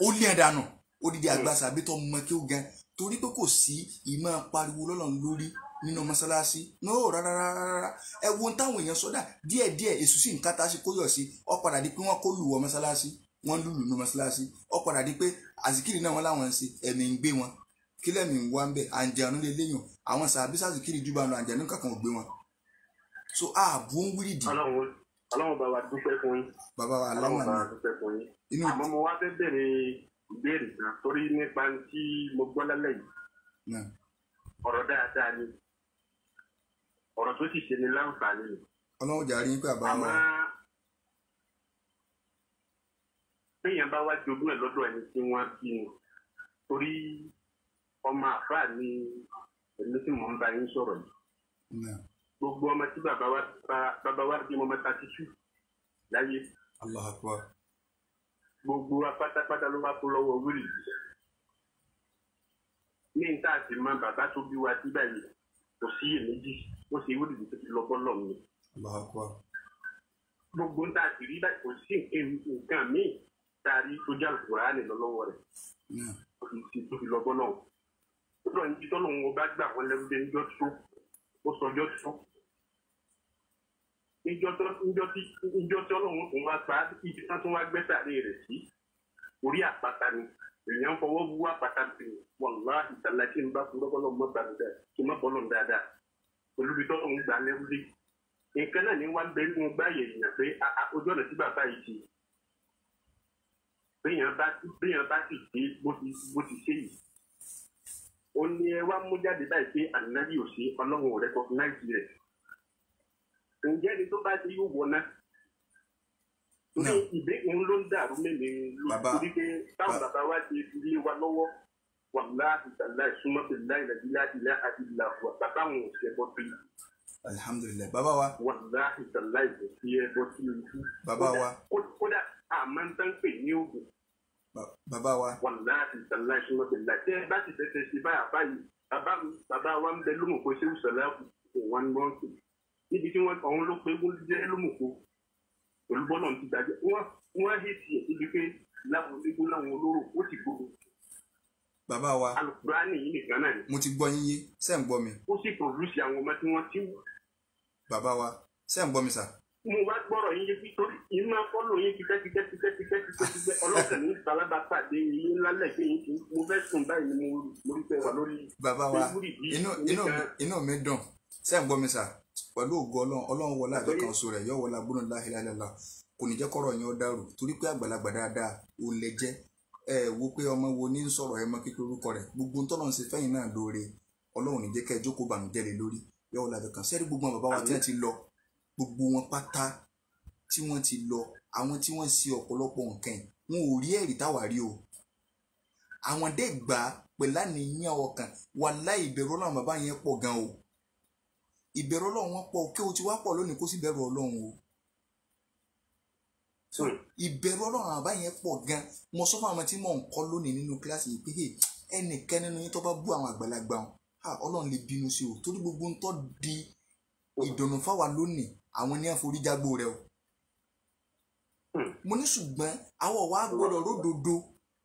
Ó lé ẹ̀ dànù odidi àgbà sàbí tó mọ kí ó gan torí pé kò sí ìmọ̀ pariwo lọ́lọ́run lórí nínú mọ́ṣáláṣí. No rárá rárá ẹ wo táwọn èèyàn sọ́dà díẹ̀díẹ̀ èṣù sì ń kátà sí kó yọ̀ sí. Ó padà di pé wọ́n kó lù wọ mọ́ṣáláṣí, wọ́n lùlù nínú mọ́ṣáláṣí. Ó padà di pé àzìkiri náà wọ́n láwọn ń ṣe ẹ̀mí ń gbé wọn. Kí lẹ́mí ń wá ń bẹ̀ àǹjẹ̀nu lè léyàn àwọn sàbí sàzìkiri jù bá lọ àǹjẹ̀nu kankan ò gbé wọn. So ààbò ń wíìdì. Ọlọ́run bá wa dúpẹ́ fún yín. Bàbá wa aláwọ̀ Ọlọ́run bá wa dúpẹ́ fún yín. Àmọ́ mo wá fẹ́ bèrè ìbéèrè kan torí nípa tí mo gbọ́ lálẹ́ yìí. Ọ̀rọ̀ dáadáa ni, ọ̀rọ̀ tó sì ṣe ni láǹfààní ni. Ọlọ́run jà rí pé àbá wa. Àmọ́ béèyàn bá wá jogún ẹ̀ lọ́dọ̀ ẹni tí wọ́n bí ni, torí ọmọ àfáà ni èmi tí mò ń bá yín sọ̀rọ̀ yìí. Gbogbo ọmọ tí bàbá wa bí ọmọ 32 láyé. Allahu Akbar. Gbogbo wa pátápátá ló wá kó lọ́wọ́ wíìlì. Ní níta àti mọ bàbá tó bí wa sí báyìí kò sí iyèméjì ó ṣe wíìlì tó ti lọ bọ́lọ̀ mi. Allahu Akbar. Gbogbo níta àti rí báyìí kò sí nǹkan míì tá a rí tó jẹ́ Al-Kùránì lọ́wọ́ rẹ̀ tó fi lọ bọ́lọ̀. Lọ́dọ̀ ní tọ́lọ́run ọba gbà wọ́n lẹ́rú dé níjọ́ tó ó sọjọ́ tó. Níjọ́ tí Ọlọ́run tún wá pa ibi tán tún wá gbẹ́ sàárè rẹ̀ sí orí àpáta ni èèyàn fọwọ́ wú àpáta bì wàláhì tàlá kí n bá fún lọ́kọ́lọ́ mọ́ bàmí dáa kí n má bọ́lọ̀ dáadáa pẹ̀lú ibi tọ́lọ́run gbà lẹ́rú dé. Nǹkan náà ni wá ń bẹ nínú gbáyé èèyàn pé ojú ọ̀nà tí bàbá yìí ti béèyàn bá sì dé bó ti ṣe yìí ó ní ẹ wá mú jáde báyìí pé ànábì ò sí Ọlọ́run ò rẹ́kọ̀gnáìsì rẹ̀. Ǹjẹ́ ni tó bá ti yóò wọ̀ náà? Torí ìbé òun ló ń dàrú mímí lórí pé táwọn bàbá wa ti fi lé wa lọ́wọ́ wàláhì tàláhì súnmọ́ bíláì làbílá àti ìlàwọ̀ bàbá wọn ò ṣẹbọ sí i. Alhamdulilayi bàbá wa. Wàláhì tàláhì kò sí ẹbọ sí i. Bàbá wa. Kódà àmọ́ ń tán pè ní ògùn. Bàbá wa. Wàláhì tàláhì súnmọ́ bíláì tẹ́ ẹ bá ti fẹsẹ̀ ṣe báyà báyìí bàbá wa ń bẹ lómùkó ṣé ìṣẹ̀lẹ̀ òun ni wọ́n ń pè níbi tí wọ́n ọ̀hún ló pé wọ́n jẹ́ lómùkó pẹ̀lú bọ́lá ti gbàgbé wọ́n hé tiẹ̀ síbi pé láwọn onígbó láwọn olóró ó sì gbogbo. Bàbá wa. Alùkùránì yìí nìkan náà ni. Mo ti gbọ́ yín yé, ṣé ń gbọ́ mi? Ó sì pòdúsì àwọn ọmọ tí wọ́n ti wù. Bàbá wa, ṣé ń gbọ́ mi sà? Mo wá gbọ́rọ̀ yín yé torí ìmọ̀ fọ́lọ̀ yín tipẹ́ tipẹ́ tipẹ́ tipẹ́ tipẹ́ tipẹ́ ọlọ́kàn ní sálábàpàdé yín lálẹ́ pé yín ti mo fẹ́ sùn báyìí ni mo rí pé wà lórí. Bàbá wa, inú mi dùn, ṣé ń gbọ́ mi sà? Pẹ̀lú ògo Ọlọ́run, Ọlọ́run wọlé àjọ kan oṣù rẹ̀ yóò wọlé agbóná láhìláhìlá kò ní jẹ́ kọ́rọ̀ yẹn ó dàrú torí pé àgbàlagbà dáadáa ò lè jẹ́ ẹ wo pé ọmọ wo ní ń sọ̀rọ̀ ẹ mọ kékeré orúkọ rẹ̀ gbogbo tọ́lọ́ ń ṣe fẹ́yìn náà lóore Ọlọ́run ní jẹ́ kẹ́ ẹ jókòó bànújẹ́ lé lórí yóò wọlé àjọ kan sẹ́rí gbogbo àwọn bàbá wa tí wọ́n ti lọ gbogbo wọn pátá tí wọ́n ti lọ àwọn tí wọ́n ṣe ọ̀pọ̀lọpọ̀ nǹkan wọn ò rí ẹ̀rí táwa rí o àwọn dẹ́ gbà pẹ̀lú àníyàn ọkàn wàláhì ìbẹ̀rù Ọlọ́run bàbá yẹn pọ̀ gan o ìbẹ̀rù Ọlọ́run wọn pọ̀ kí o ti wá pọ̀ lónìí kó sì bẹ̀rù Ọlọ́run o ìbẹ̀rù Ọlọ́run àbá yẹn pọ̀ gan mo sọ fún àwọn tí mò ń kọ́ lónìí nínú kíláàsì yìí pé ẹnìkan nínú yín tó bá bú àwọn àgbàlagbà wọn Ọlọ́run lè bínú sí o torí gbogbo ń tọ́ di ìdùnnú fáwa lónìí àwọn ní àforíjágbó rẹ o mo ní ṣùgbọ́n àwọn wa gbọ́dọ̀ ródòdó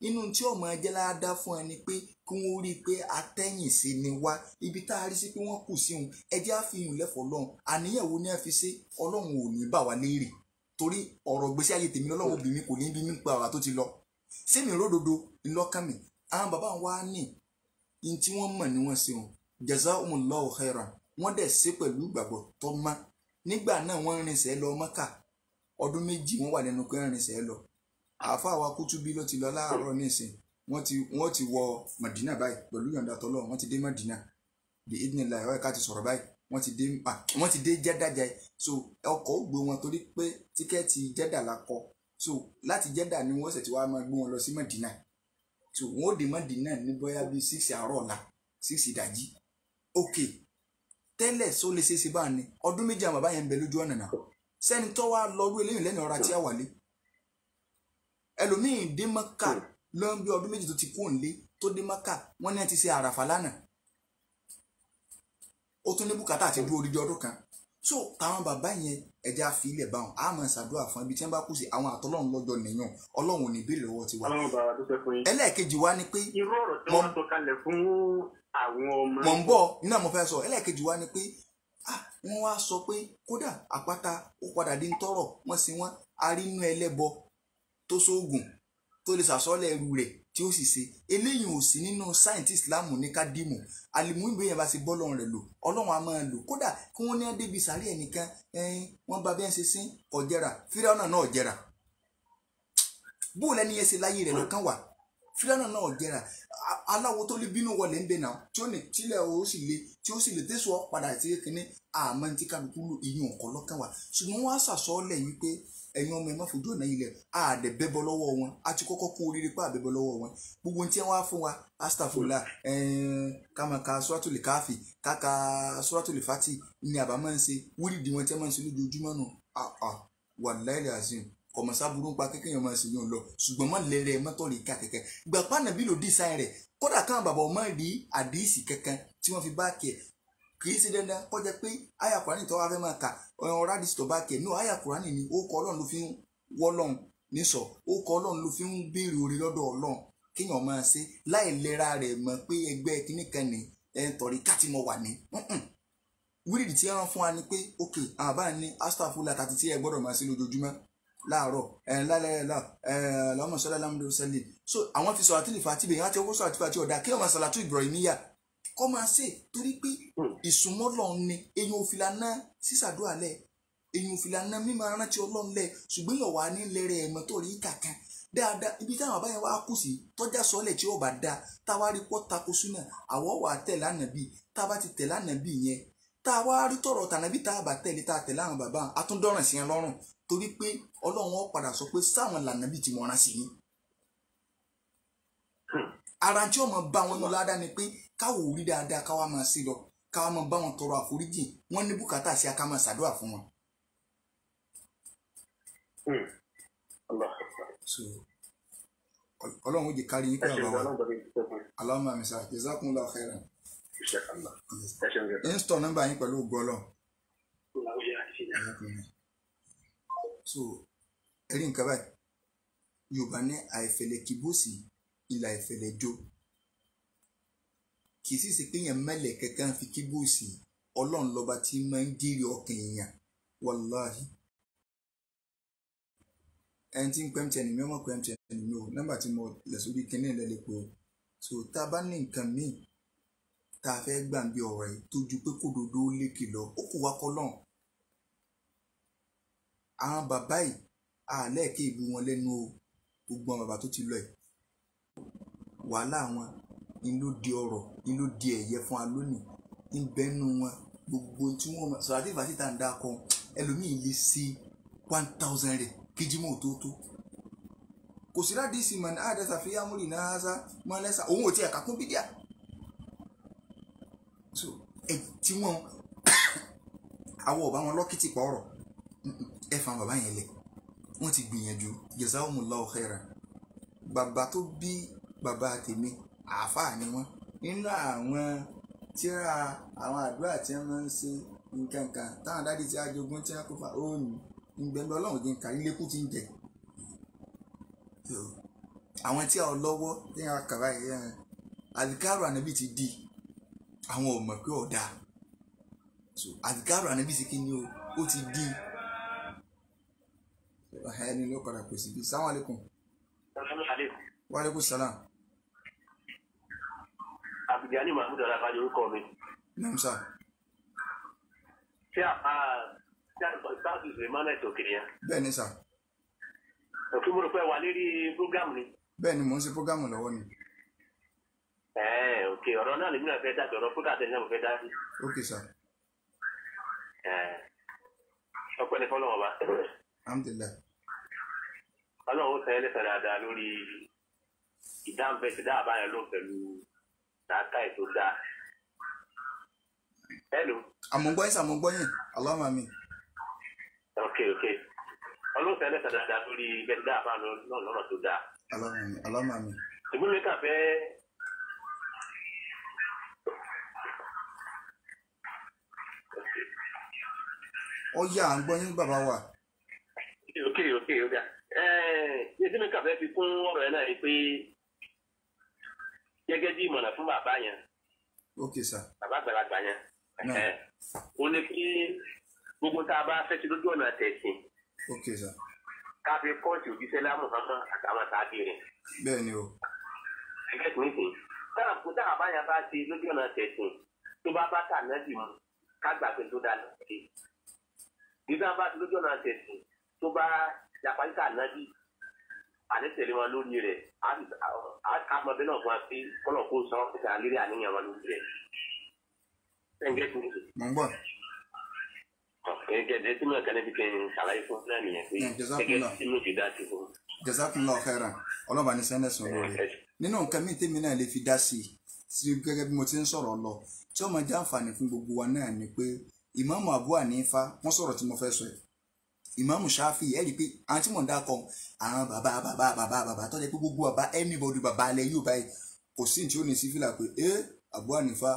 inú tí ọmọ ẹjẹ láàdá fún ẹni pé kí wọ́n rí i pé atẹ́yìn sí ni wá ibi tá a rí sí pé wọ́n kù sí òun ẹjẹ́ àfihàn lẹ́fọ̀ọ́ lọ́hùn àníyàn wo ni a fi ṣe Ọlọ́run ò ní bà wá léèrè torí ọ̀rọ̀ gbèsè ayé tèmi lọ́lọ́run bí mi kò ní bí mi pa ọ̀rọ̀ tó ti lọ sẹ́mi ródòdó ńlọ́kàn mi àwọn bàbá wa ní ní tí wọ́n mọ̀ ní wọ́n ṣeun jazakumullahu khairan wọ́n dẹ̀ ṣe pẹ̀lú ìgbàgbọ́ tó mọ́ nígbà náà wọ́n rinṣẹ́ lọ Mọ́kà ọdún méjì wọ́n wà lẹ́nu pé rinṣẹ́ lọ àáfàá wa Kútúbí ló ti lọ láàárọ̀ nísìn wọ́n ti wọ Mọ̀dínà báyìí pẹ̀lú yọ̀ǹda tọ́lọ́ wọ́n ti dé Mọ̀dínà bí idinla ẹ̀rọ ẹ̀ka ti sọ̀rọ̀ báyìí wọ́n ti dé Jẹ́dà jẹ́ so ọkọ̀ ó gbé wọn torí pé tíkẹ́ẹ̀tì Jẹ́dà la kọ so láti Jẹ́dà ni wọ́n ṣẹ̀ ti wá máa gbé wọn lọ sí Mọ̀dínà so wọ́n ó dé Mọ̀dínà ní bóyá bíi 6 àárọ̀ ọ̀la 6 ìdájí ok tẹ́lẹ̀ só lè ṣeé ṣe báà ni ọdún méjì àwọn bàbá yẹn ń bẹ lójú ọ̀nà náà sẹ́ni tó wá lọ rú eléyìí lẹ́nu ọ̀rá tí a wà lé ẹlòmíín dé Mọ́kà lọ́n bí ọdún méjì tó ti kú òǹlé tó dé Mọ́kà wọ́n ní ẹ ti ṣe àràfà lánàá ó tún ní bùkátà àti dúró odidi ọdún kan so táwọn bàbá yẹn ẹja fi ilẹ̀ bá wọn a máa ṣàdúrà fún ibi tí wọ́n bá kú sí àwọn àtọ́lọ́run lọ́jọ́ nìyàn Ọlọ́run ò ní béèrè lọ́wọ́ tiwa. Ọlọ́run bá wa dúpẹ́ fún yín. Ẹlẹ́ẹ̀kejì wa ni pé irú ọ̀rọ̀ tí wọ́n sọ kalẹ̀ fún àwọn ọmọ. Mọ̀ ń bọ̀ iná mo fẹ́ sọ ẹlẹ́ẹ̀kejì wa ni pé wọ́n wá sọ pé kódà àpáta ó padà di ń tọrọ wọ́n sin wọ́n arínú ẹlẹ́bọ tó sóògùn tó lè sàsọ́lẹ̀ ẹrù rẹ̀ tí ó sì ṣe eléyìí ò sí nínú sáyẹ̀ntì ìsìláàmù ní kádìmù àlìmú ìgbé yẹn bá ṣe bọ́lọ́run rẹ̀ lò Ọlọ́run á máa lò kódà kí wọ́n ní débi sàárẹ̀ ẹnìkan ẹ̀ẹ́n wọ́n bá bẹ́ẹ̀ ṣe sín ọ̀jẹ̀rà fíráúnà náà jẹ̀rà bó lẹ́ni yẹn ṣe láyé rẹ̀ lọ́kàn wà fíráúnà náà jẹ̀rà aláwo tó lè bínú wọlé ń bẹ náà tí ó ní tílẹ̀ ó sì le tí ó sì lè tẹ̀sán padà sí kínní àmọ́ ní tí kálukú lò ìyún ọ̀kọ́ lọ́kàn wà ṣùgbọ́n wọ́n á sàsọ́ọ́lẹ̀ yìí pé ẹ̀yin ọmọ ẹ̀ má fojú ọ̀nà ilẹ̀ àdẹ̀ bẹ́bọ lọ́wọ́ wọn a ti kọ́kọ́ kú oríire pé àbẹ́bọ lọ́wọ́ wọn gbogbo tí wọ́n á fún wa astafula kàmàkà suratul káfí kàkà suratul fati ní àbá máa ń ṣe wúrídìí wọn tí wọ́n máa ń ṣe lójoojúmọ́ nù wàláhì azim kọ̀mọ̀sá burú ń pa kékeré yẹn máa ṣe yóò lọ ṣùgbọ́n mọ́ lẹ́rẹ̀ mọ́tò rí ká kẹ̀kẹ́ gbà pàànà bí ló dísáìn rẹ̀ kódà káwọn bàbá ọmọ rí àdíìsì kankan tí wọ́n fi bá kẹ̀ kì í ṣe dandan kọjá pé àyà kùránì tó wá fẹ́ máa kà ọ̀rọ̀ àdìsí tó bá kẹ̀ ní àyà kùránì ni ó kọ Ọlọ́run ló fi ń wọ́lọ́run nísọ̀ ó kọ Ọlọ́run ló fi ń béèrè orí lọ́dọ̀ Ọlọ́run Kéèyàn máa ṣe láì lera rẹ̀ mọ̀ pé ẹgbẹ́ kínní kan ní ẹ̀ ń tọ̀rí káàtì mọ̀ wà ní. Wíìdì tí wọ́n fún wa ni pé ok àwọn bá ní astafula tàti tí ẹ gbọ́dọ̀ máa ṣe lójoojúmọ́ láàárọ̀ ẹ̀ lálẹ́ ẹ̀ lọ́mọ sọ́lá lámúdó sẹ́lẹ̀. So àwọn fi sọ̀rọ̀ àtìlìfà àti ibèyàn àti ọkọ̀ sọ̀rọ̀ àtìlìfà àti ọ̀dà kéèyàn máa sàlátù Ibrahimiyya kọ́ máa ṣe torí pé ìsúnmọ́ Ọlọ́run ni eyín òfìlà náà sísàdúrà lẹ̀ eyín òfìlà náà mímọ arántí Ọlọ́run lẹ̀ ṣùgbọ́n èèyàn wà ní lẹ́rẹ̀ ẹ̀mọ́ tó rí kàkan dáadáa ibi táwọn àbáyẹn wá kù sí tọ́já sọ́lẹ̀ tí ó bá da táwa rí pọ́ tako súnà àwọ̀ wà tẹ̀lé ànàbì tá a bá ti tẹ̀lé ànàbì yẹn tá a wá rí tọ̀rọ̀ tànàbí tá a bá tẹ̀lé tá a tẹ̀lé àwọn bàbá àtúndọ̀ràn sí yẹn lọ́rùn torí pé Ọlọ́run ó padà sọ pé sáwọn lànàbì tí mo rán sí yín. Ara tí ó mọ bá wọn lọ ládàá ni pé káwọ orí dáadáa káwa máa sí lọ káwa máa bá wọn tọrọ àforíjì wọn ní bùkátà sí aká máa ṣàdúrà fún wọn. So Ọlọ́run ó jẹ́ kárí yín pé àbá wa Allahumma àmín jazakumullahu khairan. Install nọ́mbà yín pẹ̀lú ògo Ọlọ́run. So ẹ̀rí nǹkan báyìí Yorùbá ní àìfẹ̀lẹ̀ kìbósì ìlà ìfẹ̀lẹ̀ jó kì í sì ṣe pé èèyàn mẹ́lẹ̀ kankan fi kíbòsì Ọlọ́run lọ́ba tí máa ń jèrè ọkàn èèyàn wàláhì. Ẹni tí ń pẹ́ MTN mi ọmọ pẹ́ MTN mi o nọ́mbà tí mo lẹ̀ sórí kínní ẹ̀ lè pè o. So tá a bá ní nǹkan míì tá a fẹ́ gbà ń bí ọ̀rọ̀ yìí tó ju pé kó dodo lékè lọ ó kò wá kọ́ lọ́hùn. Àwọn bàbá yìí àlẹ́ kí ìbú wọn lẹ́nu o gbogbo àwọn bàbá tó ti lọ yìí wàhálà wọn ń ló di ọrọ̀ ń ló di ẹ̀yẹ fún wa lónìí ń bẹ́nu wọn gbogbo tí wọ́n sọ̀rọ̀ àti ìfàsí tá à ń dá kọ ẹlòmíì lè ṣe 1000 rẹ̀ kíjímọ̀ òtótó kò sí ládìsí mọ̀ ní àdẹ́sà fi yámúrì náà hásá mọ́ lẹ́sà òun ò tiẹ̀ kà kún bídíà. So ẹ tí wọ́n àwọn ọba wọn lọ́kìtì pa ọ̀rọ̀ ẹ fa bàbá yẹn lẹ̀ wọ́n ti gbìyànjú jazahumullahu khairan. Bàbá tó bí bàbá tèmi àáfàá ni wọ́n nínú àwọn tíra àwọn àdúrà tí wọ́n máa ń ṣe nǹkan kan táwọn dáàdi tí ajogún tí wọ́n kó fa òòlù ìgbẹ́ńdọ́ Ọlọ́run jẹ́ nǹkan ilé kú ti ń jẹ. Àwọn tí a ò lọ́wọ́ tí wọ́n kàrà yẹn àdìkárò ànábì ti di àwọn ò mọ̀ pé ọ̀dà so àdìkárò ànábì ti kí ni o ó ti di ẹni ló padà pèsè bíi sáwọn alaikum. Wa alaikum salam. Abdulgani Mahmood Ọlábàjọ orúkọ mi. Naam sir. Ṣé àpá sáàtù Sulemana Ìtòkè yẹn? Bẹ́ẹ̀ ni sir. Òkè mo rò pé wà lérí prógámù ni. Bẹ́ẹ̀ ni mò ń ṣe prógámù lọ́wọ́ ni. Òkè ọ̀rọ̀ náà lèmi náà fẹ́ dá sí ọ̀rọ̀ prógámù tẹ̀lé náà mo fẹ́ dá sí. Ok sir. Ọpẹ́ ni fọlọ́wọ́n bá. Alhamdulillah. Ọlọ́run ó sẹ́yìn lẹ́sẹ̀ dáadáa lórí ìdáhùn fẹ́ ti dá àbáyọ lóhùn pẹ̀lú làákà ètò dáa. Hello. Àmọ̀gbọ́yìn sàmọ̀gbọ́yìn Allahumma amin. Ok ok. Ọlọ́run sẹ́yìn lẹ́sẹ̀ dáadáa lórí bẹ́ẹ̀ ti dá àbáyọ lọ́nà tó dáa. Allahumma amin Allahumma amin. Ìgbóni mi kà fẹ́. Ó yá à ń gbọ́ yín bàbá wa. Ok ok ok. Ẹ̀ẹ́dẹ́gbẹ́ mi kà fẹ́ fi kún ọ̀rọ̀ yẹn náà ni pé gẹ́gẹ́ bí ìmọ̀nà fún bàbá yẹn. Ok sir. Bàbá àgbàlagbà yẹn. Ó ní kí gbogbo tá a bá fẹ́ ti lójú ọ̀nà tẹ̀sìn. Ok sir. Ká fi kọ́ọ̀tù òjíṣẹ́ lá Muhammad àtàwọn tàbí rẹ̀. Bẹ́ẹ̀ ni o. Ẹgbẹ́ tó ń sìn. Táwọn bá yẹn bá ti lójú ọ̀nà tẹ̀sìn tó bá bá tà náà dì mú ká gbà pé tó dáa lọ́sẹ̀. Gbígbá bá ti lójú ọ̀nà tẹ̀sìn tó bá yàpá tà náà dì àní tẹ̀lé wọn lórí rẹ̀ àmọ̀bí náà fún wa pé kọ́nà kó sọ ìta lérí àníyàn wọn lórí rẹ̀. Ẹ̀ǹgẹ́ tó ń sè. Mò ń gbọ́. Gẹ́gẹ́ tí mo kàn níbi kí n ṣàlàyé fún náà nìyẹn pé gẹ́gẹ́ tí mo ti dá sí fún. Jazakumullahu khairan ọlọ́ba ní sẹ́ńdẹ̀sán lórí. Nínú nǹkan míì tèmi náà lè fi dá sí i gẹ́gẹ́ bí mo ti ń sọ̀rọ̀ lọ tí ó máa jẹ́ àǹfààní fún gbogbo wa náà ni pé Ìmáàmù Abu Hanifa wọ́n sọ̀rọ̀ tí mo fẹ́ sọ yìí. Ìmáàmù Ṣáfì ẹ rí i pé àwọn tí mò ń dákọ àwọn bàbá bàbá bàbá bàbá tó jẹ́ pé gbogbo bàbá anybody bàbá alẹ́ yóò báyìí kò sí ní tí ó ní sí fìlà pé ẹ Abu Hanifa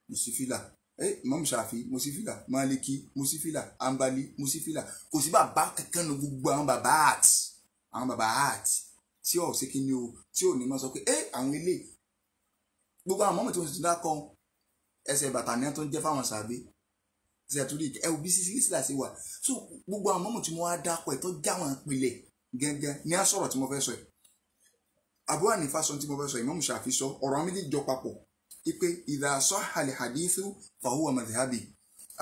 mo sí fìlà ẹ Ìmáàmù Ṣáfì mo sí fìlà Maliki mo sí fìlà Ambali mo sí fìlà kò sí bàbá kankan nu gbogbo àwọn bàbá art àwọn bàbá art tí ò ṣe kí ni o tí ò ní máa sọ pé ẹ àwọn ilé gbogbo àwọn mọ́mọ́ tí wọ́n ti dákọ̀ ẹsẹ̀ bàtà ní tó ń jẹ́ fáwọn sàbí ṣe àtúndì ẹ wo bí sísí sílà sí wà. So gbogbo àwọn mọ́mọ́ tí mo wá dákọ̀ ẹ̀ tó já wọn pilẹ̀ gẹ́gẹ́ ní á sọ̀rọ̀ tí mo fẹ́ sọ ẹ̀. Abu Hanifa sọ tí mo fẹ́ sọ, Imam Shafi sọ, ọ̀rọ̀ àwọn méjèèjì jọ papọ̀ ipe idha sahha al-hadithu fahuwa madhhabi.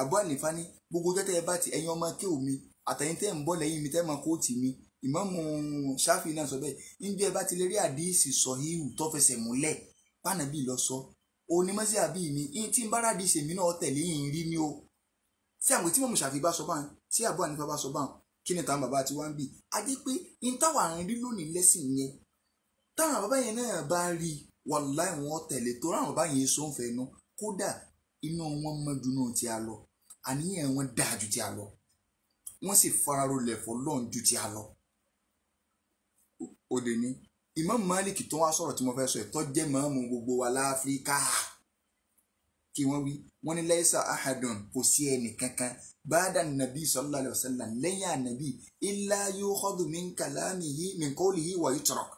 Abu Hanifa ní gbogbo jẹ́tẹ̀ ẹ bá ti ẹ̀yin ọmọ kí omi àtẹ̀yìn tẹ́ ń bọ̀ lẹ́yìn mi tẹ́ máa kóòtì mi, Imam Shafi náà sọ bẹ́ẹ̀, níbi ẹ bá ti lè rí àdíìsì sọ̀híhù tó fẹsẹ̀ múlẹ̀ pànàbí lọ sọ onímọ̀sí àbí mi yín tí ń bára àdíìsì mi náà tẹ̀lé yín rí ni o. Tí àwọn tí Imam Shafi bá sọ báwọn, tí Abu Hanifa bá sọ báwọn, kí ni táwọn bàbá ti wá ń bì? A jẹ́ pé n táwọn àrùn rí lónìí lẹ́sìn yẹn táwọn bàbá yẹn náà bá rí wàláì wọn tẹ̀lé torí àwọn bàbá yẹn sọ ń fẹ́ nu kódà inú wọn mọ́ ju náà ti a lọ, àníyàn wọn dáa ju ti a lọ, wọ́n sì fararolẹ̀ fọlọ́n ju ti a lọ. Òde ni Imam Malik tó wá sọ̀rọ̀ tí mo fẹ́ sọ ẹ̀ tó jẹ́ mọ́ọ́mù gbogbo wa láfíríkà kí wọ́n wí, wọ́n ní laysa ahadun kò sí ẹnì kankan ba'da nàbí sallallahu alaihi wasallam lẹ́yìn ànàbí illa yukhadhu min kalamihi min qawlihi wa yutrak.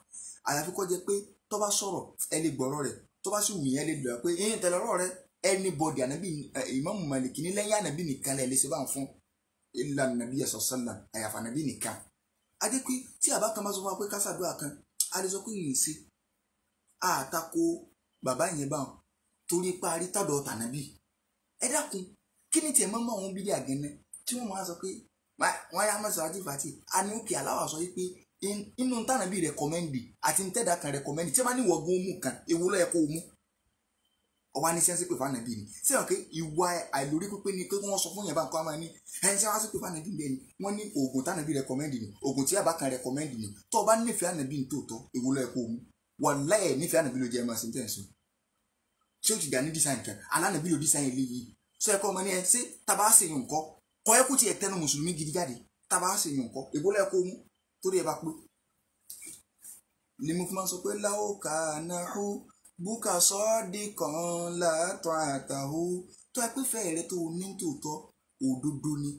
Àyàfi kó jẹ́ pé tó bá sọ̀rọ̀ ẹ lè gbọ́rọ̀ rẹ̀, tó bá sì wù yẹn lè lọ pé ẹ̀yìn tẹ̀lé ọ̀rọ̀ rẹ̀ anybody. Ànàbí Imam Malik ní lẹ́yìn ànàbí nìkan lẹ̀ lè ṣe bá ń fún illa nàbí sallallahu àyàfà ànàbí nìkan. A jẹ́ pé tí àbá kan bá sọ fún wa pé kásàdúrà kan, a lè sọ pé yìí ṣe àtakò bàbá yẹn báwọn torí parí tọ̀dọ̀ tànàbí. Ẹ dákun, kí ni tiẹ̀ mọ́mọ́ àwọn bídí àgẹ́nẹ́ tí wọ́n máa sọ pé wọ́n yá mọ́sọ̀ àti fàtì a ní òkè aláwà sọ wípé inú tànàbí rẹ̀kọ́mẹ́ndì àti ntẹ́dà kan rẹ̀kọ́mẹ́ndì tí wọ́n bá ní wọ̀gùn mú kan ewu ló yẹ kó o mú ọwọ́ ní sẹ́ńsì pé fànàbí ni. Sẹ́wọ̀n pé ìwà àìlórí pípé ni pé wọ́n sọ fún yẹn bá nǹkan máa ní ẹni tí wọ́n á sì pé fànàbí bẹ́ẹ̀ ni wọ́n ní oògùn tànàbí rẹ̀kọ́mẹ́ndì ni oògùn tí àbá kan rẹ̀kọ́mẹ́ndì ni tó o bá nífẹ̀ẹ́ ànàbí ní tòótọ́ ewu ló yẹ kó o mú. Wàláhì nífẹ̀ẹ́ ànàbí ló jẹ́ ẹ máa ṣe ń tẹ̀sán tí ó ti dà ní design kan alánàbí ló design eléyìí sọ ẹ̀kọ́ ọmọ ní ẹ ṣé tàbá ṣe yùn kọ́ kọ́ ẹ kú tiẹ̀ tẹnu mùsùlùmí gidi jáde tàbá ṣe yùn kọ́ èbó ló yẹ kó o mú torí ẹ bá pé. Ni mo fi máa sọ pé láwùká náà búkà sọ́ọ́dì kan látọ̀ àtàwọ̀ tó ẹ pé fẹ́ rẹ tó ní tòótọ́ òdodo ni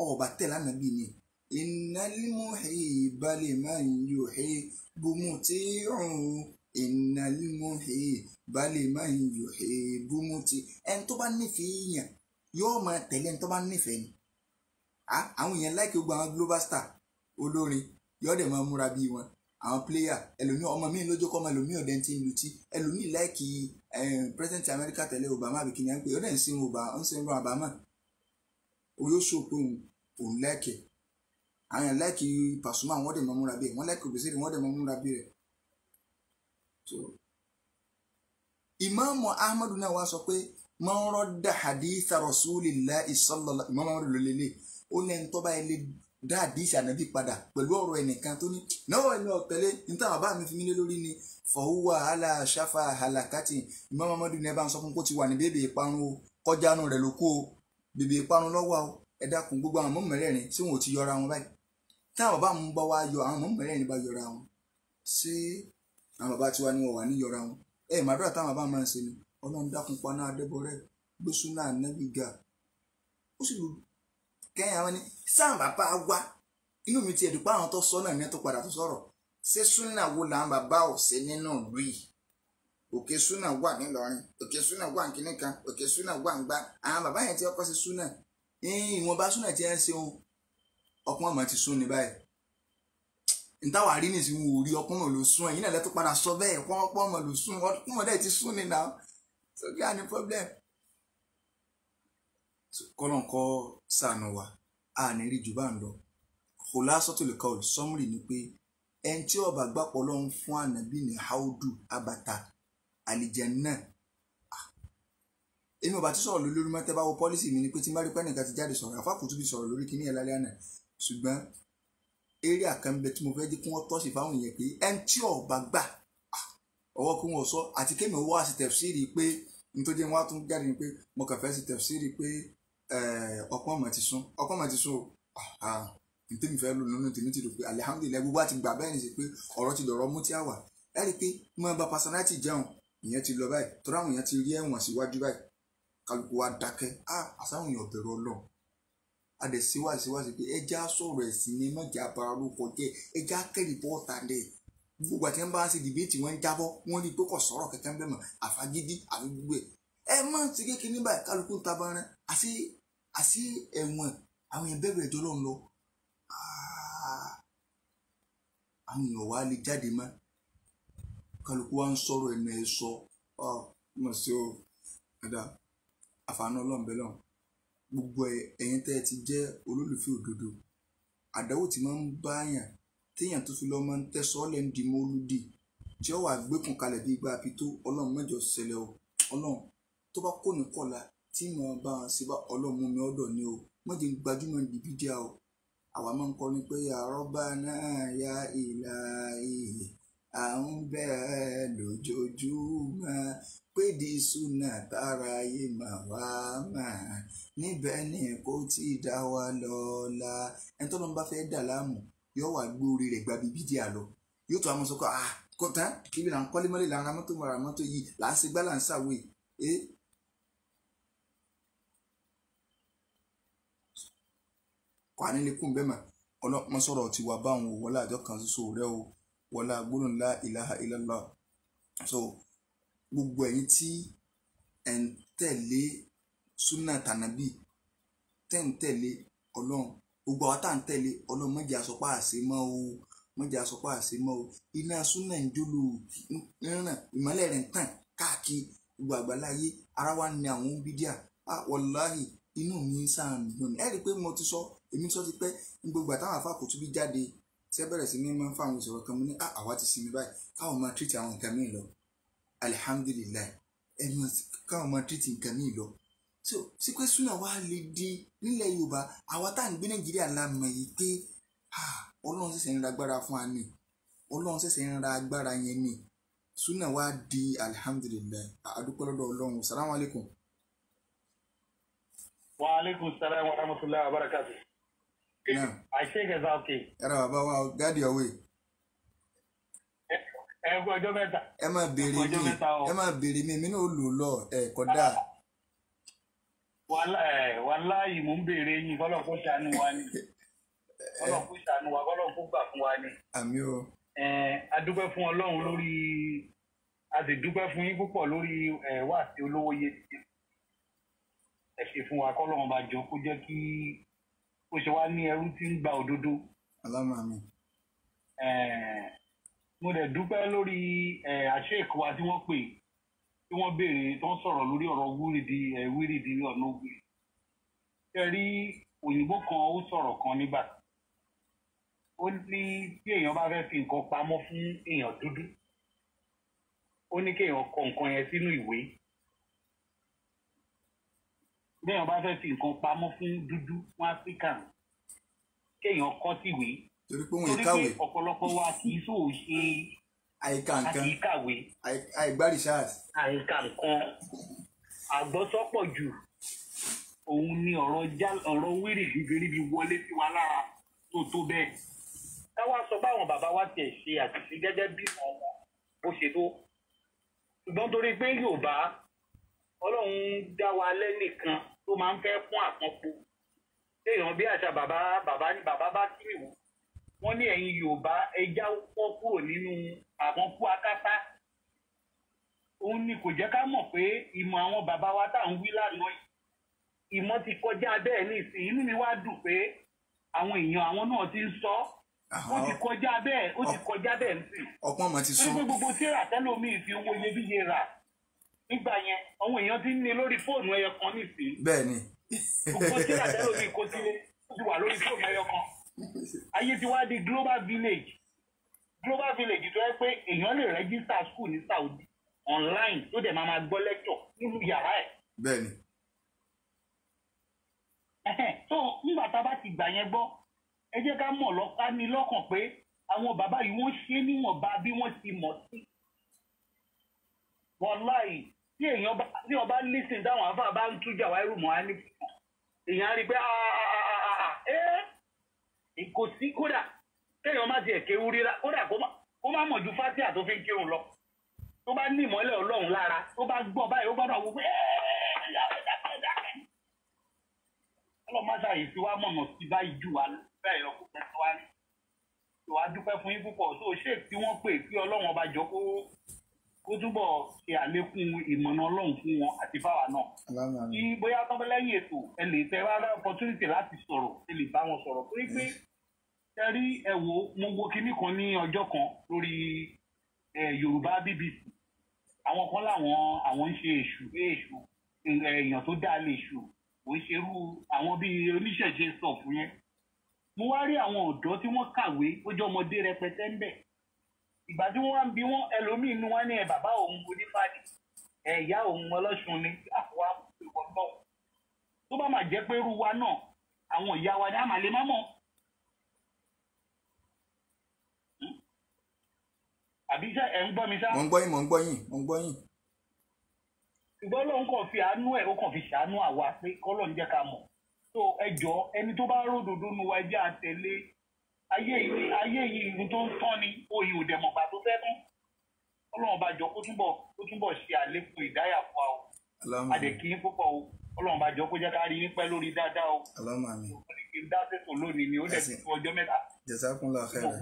ọba tẹ̀ lánàbí ni innal muhibba liman yuhibbu muti'un innal muhibba liman yuhibbu muti'un. Ẹni tó bá nífẹ̀ẹ́ yẹn yóò máa tẹ̀lé ẹni tó bá nífẹ̀ẹ́ ni. Àwọn èèyàn láìkí gbogbo àwọn global star olórin yóò dẹ̀ máa múra bí wọn, àwọn player ẹlòmíì ọmọ mi lójó kọ́ ọmọ ẹlòmíì ọ̀dẹ́ ti ń lutí ẹlòmíì láìkí president America tẹ̀lé Obama àbí kìnìún pé ọ̀dẹ́ ń sin Obama o yóò sọ pé òun láìkì àwọn èèyàn láìkí Pasuma wọ́n dẹ̀ máa múra bí ẹ̀ wọ́n láìkí Obesere wọ́n dẹ̀ máa múra bí rẹ̀. Ìmáàmù Ahmadu náà wá sọ pé man radda haditha rasulillahi sallallahu Ìmáàmù Ahmadu ló lélẹ̀ ó lẹ́nu tó bá ilé dá àdìsí ànábì padà pẹ̀lú ọ̀rọ̀ ẹnìkan tó ní náà ẹni ọ̀tẹ̀lé níta bàbá mi fi mí lé lórí ni fahuwa ala shafa halakati. Ìmáàmù Ahmadu ní ẹ bá ń sọ fún kó ti wà ní bèbè ìparun o kọjá nu rẹ̀ ló kú o bèbè ìparun lọ́wọ́ o. Ẹ dákun gbogbo àwọn mọ́mọ́ mẹ́rẹ̀ẹ̀rin tí wọn ò ti yọra wọn báyìí táwọn bàbá mi bá wá yọ àwọn mọ́mọ́ mẹ́rẹ̀ẹ̀rin bá yọra wọn ṣé àwọn bàbá tiwa ni wọn wà ní yọra wọn? Ẹ màdúrà táwọn bàbá máa ń ṣe ni Ọlọ́run dákun paná adébọrẹ́ gbósúná ànábì ga ó sì lù kẹ́yìn àwọn ni sáà bàbá wa inú mi ti ẹ̀dùn pé àwọn tó sọ náà ní ẹ̀ tó padà tó sọ̀rọ̀ ṣé súnà wo làwọn bàbá ò ṣe nínú ìlú yìí? Òkè súnà wà nílọrin, òkè súnà wà nkíní kan, òkè súnà wà ńgbá. Àwọn bàbá yẹn ti ọkọ ṣe súnà ìwọ̀nba súnà ti ẹ̀ ń ṣe ohun ọkùnrin ọmọ ti sún ni báyìí ntàwárí nìsín wò rí ọkùnrin ló sún ẹ̀yìn náà lẹ́tọ́ padà sọ bẹ́ẹ̀ pọ́npọ́n ọmọ ló sún ọkùnrin ọmọ dẹ̀ ti sún ni náà so kí á ní problem. Kọ́lọ́nkọ́ sànù wa a ní rí jù bá ń lọ. Khulasatul qawl summary ni pé ẹni tí ọba gbàpọ̀ lọ́n fún ànábì ní haudu abata àlìjánnà. Èmi ọba tí sọ̀rọ̀ lórí mọ́tẹ́ bá wo pọ́lísì mi ni pé tí n bá rí pé ẹnìkan ti jáde sọ̀rọ̀ àfa Kutubi sọ̀rọ̀ lórí kíní ẹ̀ lálẹ́ àná, ṣùgbọ́n eré àkànbẹ tí mo fẹ́ jẹ́ kí wọ́n tọ́sí fáwọn èèyàn pé ẹni tí ọba gbà ọwọ́ kí wọ́n sọ àti kémi owó àti tẹ̀fsíìrì pé nítorí wọn á tún jáde ni pé mo kàn fẹ́ sí tẹ̀fsíìrì pé ọpọ́n mọ̀ ti sún ọpọ́n mọ̀ ti sún o ntẹ́mi fẹ́ lò nínú tèmi ti rò pé alihamudulilayi gbogbo àti gbà bẹ́ẹ̀ ni sí pé ọ̀rọ̀ ti dọ̀rọ̀ mú tí a wà. Ẹ rí i pé mo bá personality jẹun ìyẹn ti lọ báyìí tọ́ra àwọn èèyàn ti rí ẹ̀wọ̀n síwájú báyìí kálukú wa dákẹ́ àsáwọn èèyàn bẹ̀rù Ọlọ́run a dẹ̀ síwáṣíwáṣí pé ẹja sọ̀rọ̀ ẹ̀sìn ni mọ̀jà bara ló kọjẹ́ ẹja kẹ́rì bọ́ọ̀tà dẹ̀ Gbogbo àti ẹ̀ ń bá ṣe dìbéètì wọn ń jábọ́, wọ́n rí i pé kò sọ̀rọ̀ kẹ̀kẹ́ ń bẹ̀ mọ́, àfagídí àfi gbogbo ẹ̀. Ẹ má ti kékeré báyìí, kálukú ń tabarán àti ẹ̀wọ̀n àwọn yẹn bẹ̀rù ẹ̀jọ́ lọ́n lọ. Àwọn èèyàn wá lè jáde mọ́, kálukú wa ń sọ̀rọ̀ ẹnu ẹ̀ sọ ọ mọ̀ sí o ẹ̀dá àfààní ọlọ́ọ̀bẹ lọ́hùn. Gbogbo ẹ̀yin tẹ́ ẹ ti jẹ́ olólùfẹ́ òdodo, àdáwò tí máa ń bá yàn téèyàn tó fi lọ́ máa ń tẹ́ sọ́ọ́lẹ̀ ń di mọ́lúdì tí ó wà gbẹ́kùn kalẹ̀ bí igbá pitó. Ọlọ́run mẹ́jọ ṣẹlẹ̀ o. Ọlọ́run tó bá kó ní kọ̀la tí mo bá wọn ṣe bá ọlọ́run mú mi ọ̀dọ̀ ni o, mọ̀jẹ̀ ń gbajúmọ̀ ní bídíà o. Àwa máa ń kọrin pé ya Rabbana ya Ilahi à ń bẹ̀ lójoojúmọ́ pé di súnà tára yé mà wá mà níbẹ̀ ni kò tí ì dá wa lọ́la. Ẹni tó lọ́n bá fẹ́ dà láàmú yóò wá gbé orí rẹ̀ gba bíbí díà lọ, yóò tó àwọn sọ pé ah kò tán ibi là ń kọ́lé mọ́lẹ̀, là ń ra mọ́tò mọ́ra mọ́tò yìí, là ń ṣe gbá là ń ṣàwé ẹ́. Kò á nílé kún bẹ́ẹ̀ mà ọlọ́mọ sọ̀rọ̀ ti wà báwọn o, wọlé àjọ kan ṣoṣo rẹ o, wọlé gbólóhùn la ilaha illallah. So gbogbo ẹ̀yin tí ẹ̀ ń tẹ̀lé súnà tànàbí, tẹ̀ ń tẹ̀lé ọlọ́run, gbogbo àwọn tá à ń tẹ̀lé ọlọ́run, mọ̀jẹ̀ àsọpá àṣẹ mọ́ o, mọ̀jẹ̀ àsọpá àṣẹ mọ́ o. Iná súnà ń jóló ríràn, ìmọ́lẹ̀ rẹ̀ ń tàn káàkiri gbogbo àgbáláyé. Ara wa ni àwọn bídíà. Ah wàláhì inú mi ń sàn dùn. Ẹ rí i pé mo ti sọ, èmi sọ ti pẹ́ ní gbogbo àtàwọn àfa kò tún bí jáde tí ẹ bẹ̀rẹ̀ sí ní máa ń fa àwọn ìṣòro kan, mo ní àwa ti sinmi báyìí, káwọn máa tírìtì àwọn nǹkan míì lọ. Alihamdulilayi, ẹnu káwọn máa tírìtì nǹkan míì lọ. So sípé súnà wa lè di nílẹ̀ Yorùbá, àwa tá à ń gbé Nàìjíríà la mọ̀ yìí pé Ọlọ́run ṣẹ̀ṣẹ̀ ń ra agbára fún wa ni, Ọlọ́run ṣẹ̀ṣẹ̀ ń ra agbára yẹn ni. Súnà wa di alihamdulilayi, àdúpẹ́ lọ́dọ̀ Ọlọ́run. Salamu alaykum. Wa aleykum salaam wa rahmatulahi wa barakatuh. Àṣé kẹta òkè. Ẹ̀rọ bàbá wa guide your way. Ẹ kú ọjọ́ mẹ́ta. Ẹ máa béèrè mi, ẹ máa béèrè mi, èmi náà lò lọ ẹ kódà. Wàláyì mò ń béèrè yín, kọ́lọ̀ kó ṣàánú wa ni. Kọ́lọ̀ kó ṣàánú wa, kọ́lọ̀ kó gbà fún wa ni. Àmín o. A dúpẹ́ fún Ọlọ́run lórí, a sì dúpẹ́ fún yín púpọ̀ lórí wáàsí olówó yé. Ẹ ṣe fún wa, kọ́lọ́run bá jọ kó jẹ́ kí ó ṣe wá ní ẹrú tí ń gba òdodo. Alámọ̀ àmín. Mo dẹ̀ dúpẹ́ lórí àṣẹ ìkọ́ wa tí wọ́n pè, tí wọ́n béèrè, tó ń sọ̀rọ̀ lórí ọ̀rọ̀ wúrìdì wúrìdì ọ̀nà ògùn. Ṣé rí òyìnbó kan ó sọ̀rọ̀ kan nígbà. Ó ní tí èèyàn bá fẹ́ fi nǹkan pamọ́ fún èèyàn dúdú, ó ní kéèyàn kọ nǹkan yẹn sínú ìwé. Bí èèyàn bá fẹ́ fi nǹkan pamọ́ fún dúdú fún African, kéèyàn kọ síwé. Torí pé wọn kàwé. Torí pé ọ̀pọ̀lọpọ̀ wa kì í sòwò ṣe àìkà nǹkan, a kì í kàwé, àìgbá research, àìkà nǹkan, àgbọ́sọ́pọ̀ jù. Òun ni ọ̀rọ̀ wírì ríbi wọlé sí wa lára tó tó bẹ́ẹ̀. Káwá sọ báwọn bàbá wa tiẹ̀ ṣe àṣìṣe gẹ́gẹ́ bí ọmọ bó ṣe tó. Ṣùgbọ́n torí pé Yorùbá Ọlọ́run dá wa lẹ́nìkan tó máa ń fẹ́ fún àpọ́npo. Téèyàn bí àṣà bàbá bàbá ní bàbá bá kí nìwò. Wọ́n ní ẹ̀yin Yorùbá ẹja pọ́ kúrò nínú àpọ́npọ́ akátá. Òun ni kò jẹ́ ká mọ̀ pé ìmọ̀ àwọn bàbá wa tá à ń wí lánàá yìí. Ìmọ̀ ti kọjá bẹ́ẹ̀ ní ìsìn. Inú mi wá dùn pé àwọn èèyàn àwọn náà ti ń sọ. Ó ti kọjá bẹ́ẹ̀, ó ti kọjá bẹ́ẹ̀ nísìn. Ọ̀pọ̀ ọmọ ti sọ. Torí pé gbogbo tíra tẹ́lómi fi owó iyebíye rà nígbà yẹn, àwọn èèyàn ti ń ní lórí fóònù ẹyọ kan nísìnyí. Bẹ́ẹ̀ni. Gbogbo tíra tẹ́lómi kó sílé, ó ti wà lórí fóònù ẹyọ kan. Ayé ti wá di global village. Global village tó yẹ pé èèyàn lè rẹ́gísítà school ní Saudi online tó dẹ̀ máa gbọ́ lecture nínú yàrá ẹ̀. Bẹ́ẹ̀ni. So nígbà tá a bá ti gbà yẹn gbọ́, ẹ jẹ́ ká mọ̀ lọ́ka ní lọ́kàn pé àwọn bàbá yìí wọ́n ṣe níwọ̀nba bí wọ́n ti mọ̀ sí. Wàláì tí èèyàn bá tí ọba lísìn táwọn àfáà bá ń tújà wá irú mọ́ á ní èèyàn á rí i pé kò sí kódà kéèyàn má tiẹ̀ kéwú rírá kódà kó má mọ̀ ju fátíà tó fi ń kírun lọ. Tó bá ní ìmọ́lẹ̀ Ọlọ́run lára tó bá gbọ́ báyìí ó gbọ́dọ̀ wò pé Ọlọ́run má ṣàyè sí wa mọ̀nà sí báyìí jù wá bẹ́ẹ̀ lọ kó fẹ́ wá ní. Tó a dúpẹ́ fún yín púpọ̀. Tó ṣe tí wọ́n pè kí Ọlọ́run ọba jọ kó túbọ̀ ṣe àlékún ìmọ̀nà Ọlọ́run fún wọn àti fáwa náà. Kí bóyá tọ́pẹ́ lẹ́yìn ètò ẹ lè tẹ wá opportunity láti sọ̀rọ̀, ẹ lè bá wọn sọ̀rọ̀. Torí pé ẹ rí ẹ wo mo wo kinní kan ní ọjọ́ kan lórí Yorùbá BBC. Àwọn kan láwọn àwọn ń ṣe èṣù èṣù èèyàn tó dáa lè ṣù kò ń ṣerú àwọn bíi oníṣẹ̀ṣe sọ fún yẹn. Mo wá rí àwọn ọ̀dọ́ tí wọ́n kàwé ó jẹ́ ọmọdé rẹpẹtẹ ń bẹ̀. Ìgbà tí wọ́n wá ń bi wọ́n ẹlòmíín nu wá ní ẹ bàbá òun onífàdí ẹ ìyá òun ọlọ́ṣun ni àwa ìwọ̀n náà. Tó bá máa jẹ́ pé irú wa náà àwọn ìyá wa ni a máa lè má mọ̀. Àbí ṣé ẹ̀ ń gbọ́ mi ṣá? Mo ń gbọ́ yín, mo ń gbọ́ yín, mo ń gbọ́ yín. Ṣùgbọ́n Ọlọ́run kàn fi àánú ẹ̀ ó kàn fi ṣàánú àwa pé kọ́lọ́run jẹ́ ká mọ̀. So ẹ jọ ẹni tó bá ródòdó nu wa ẹ jẹ́ àtẹ̀lé. Ayé yìí ohun tó ń tán ni òyìn ò dẹ̀mọ̀gbà tó fẹ́ tán. Ọlọ́run bá jọ kó túbọ̀ ṣe àlékún ìdáyà fún wa o. Àdèkí yín púpọ̀ o. Ọlọ́run bá jọ kó jẹ́ ká rí yín pẹ́ lórí dáadáa o. Ó ní kí n dá sètò lónìí ni ó dẹ̀ ti tó ọjọ́ mẹ́ta. Jazakumullahu khairan.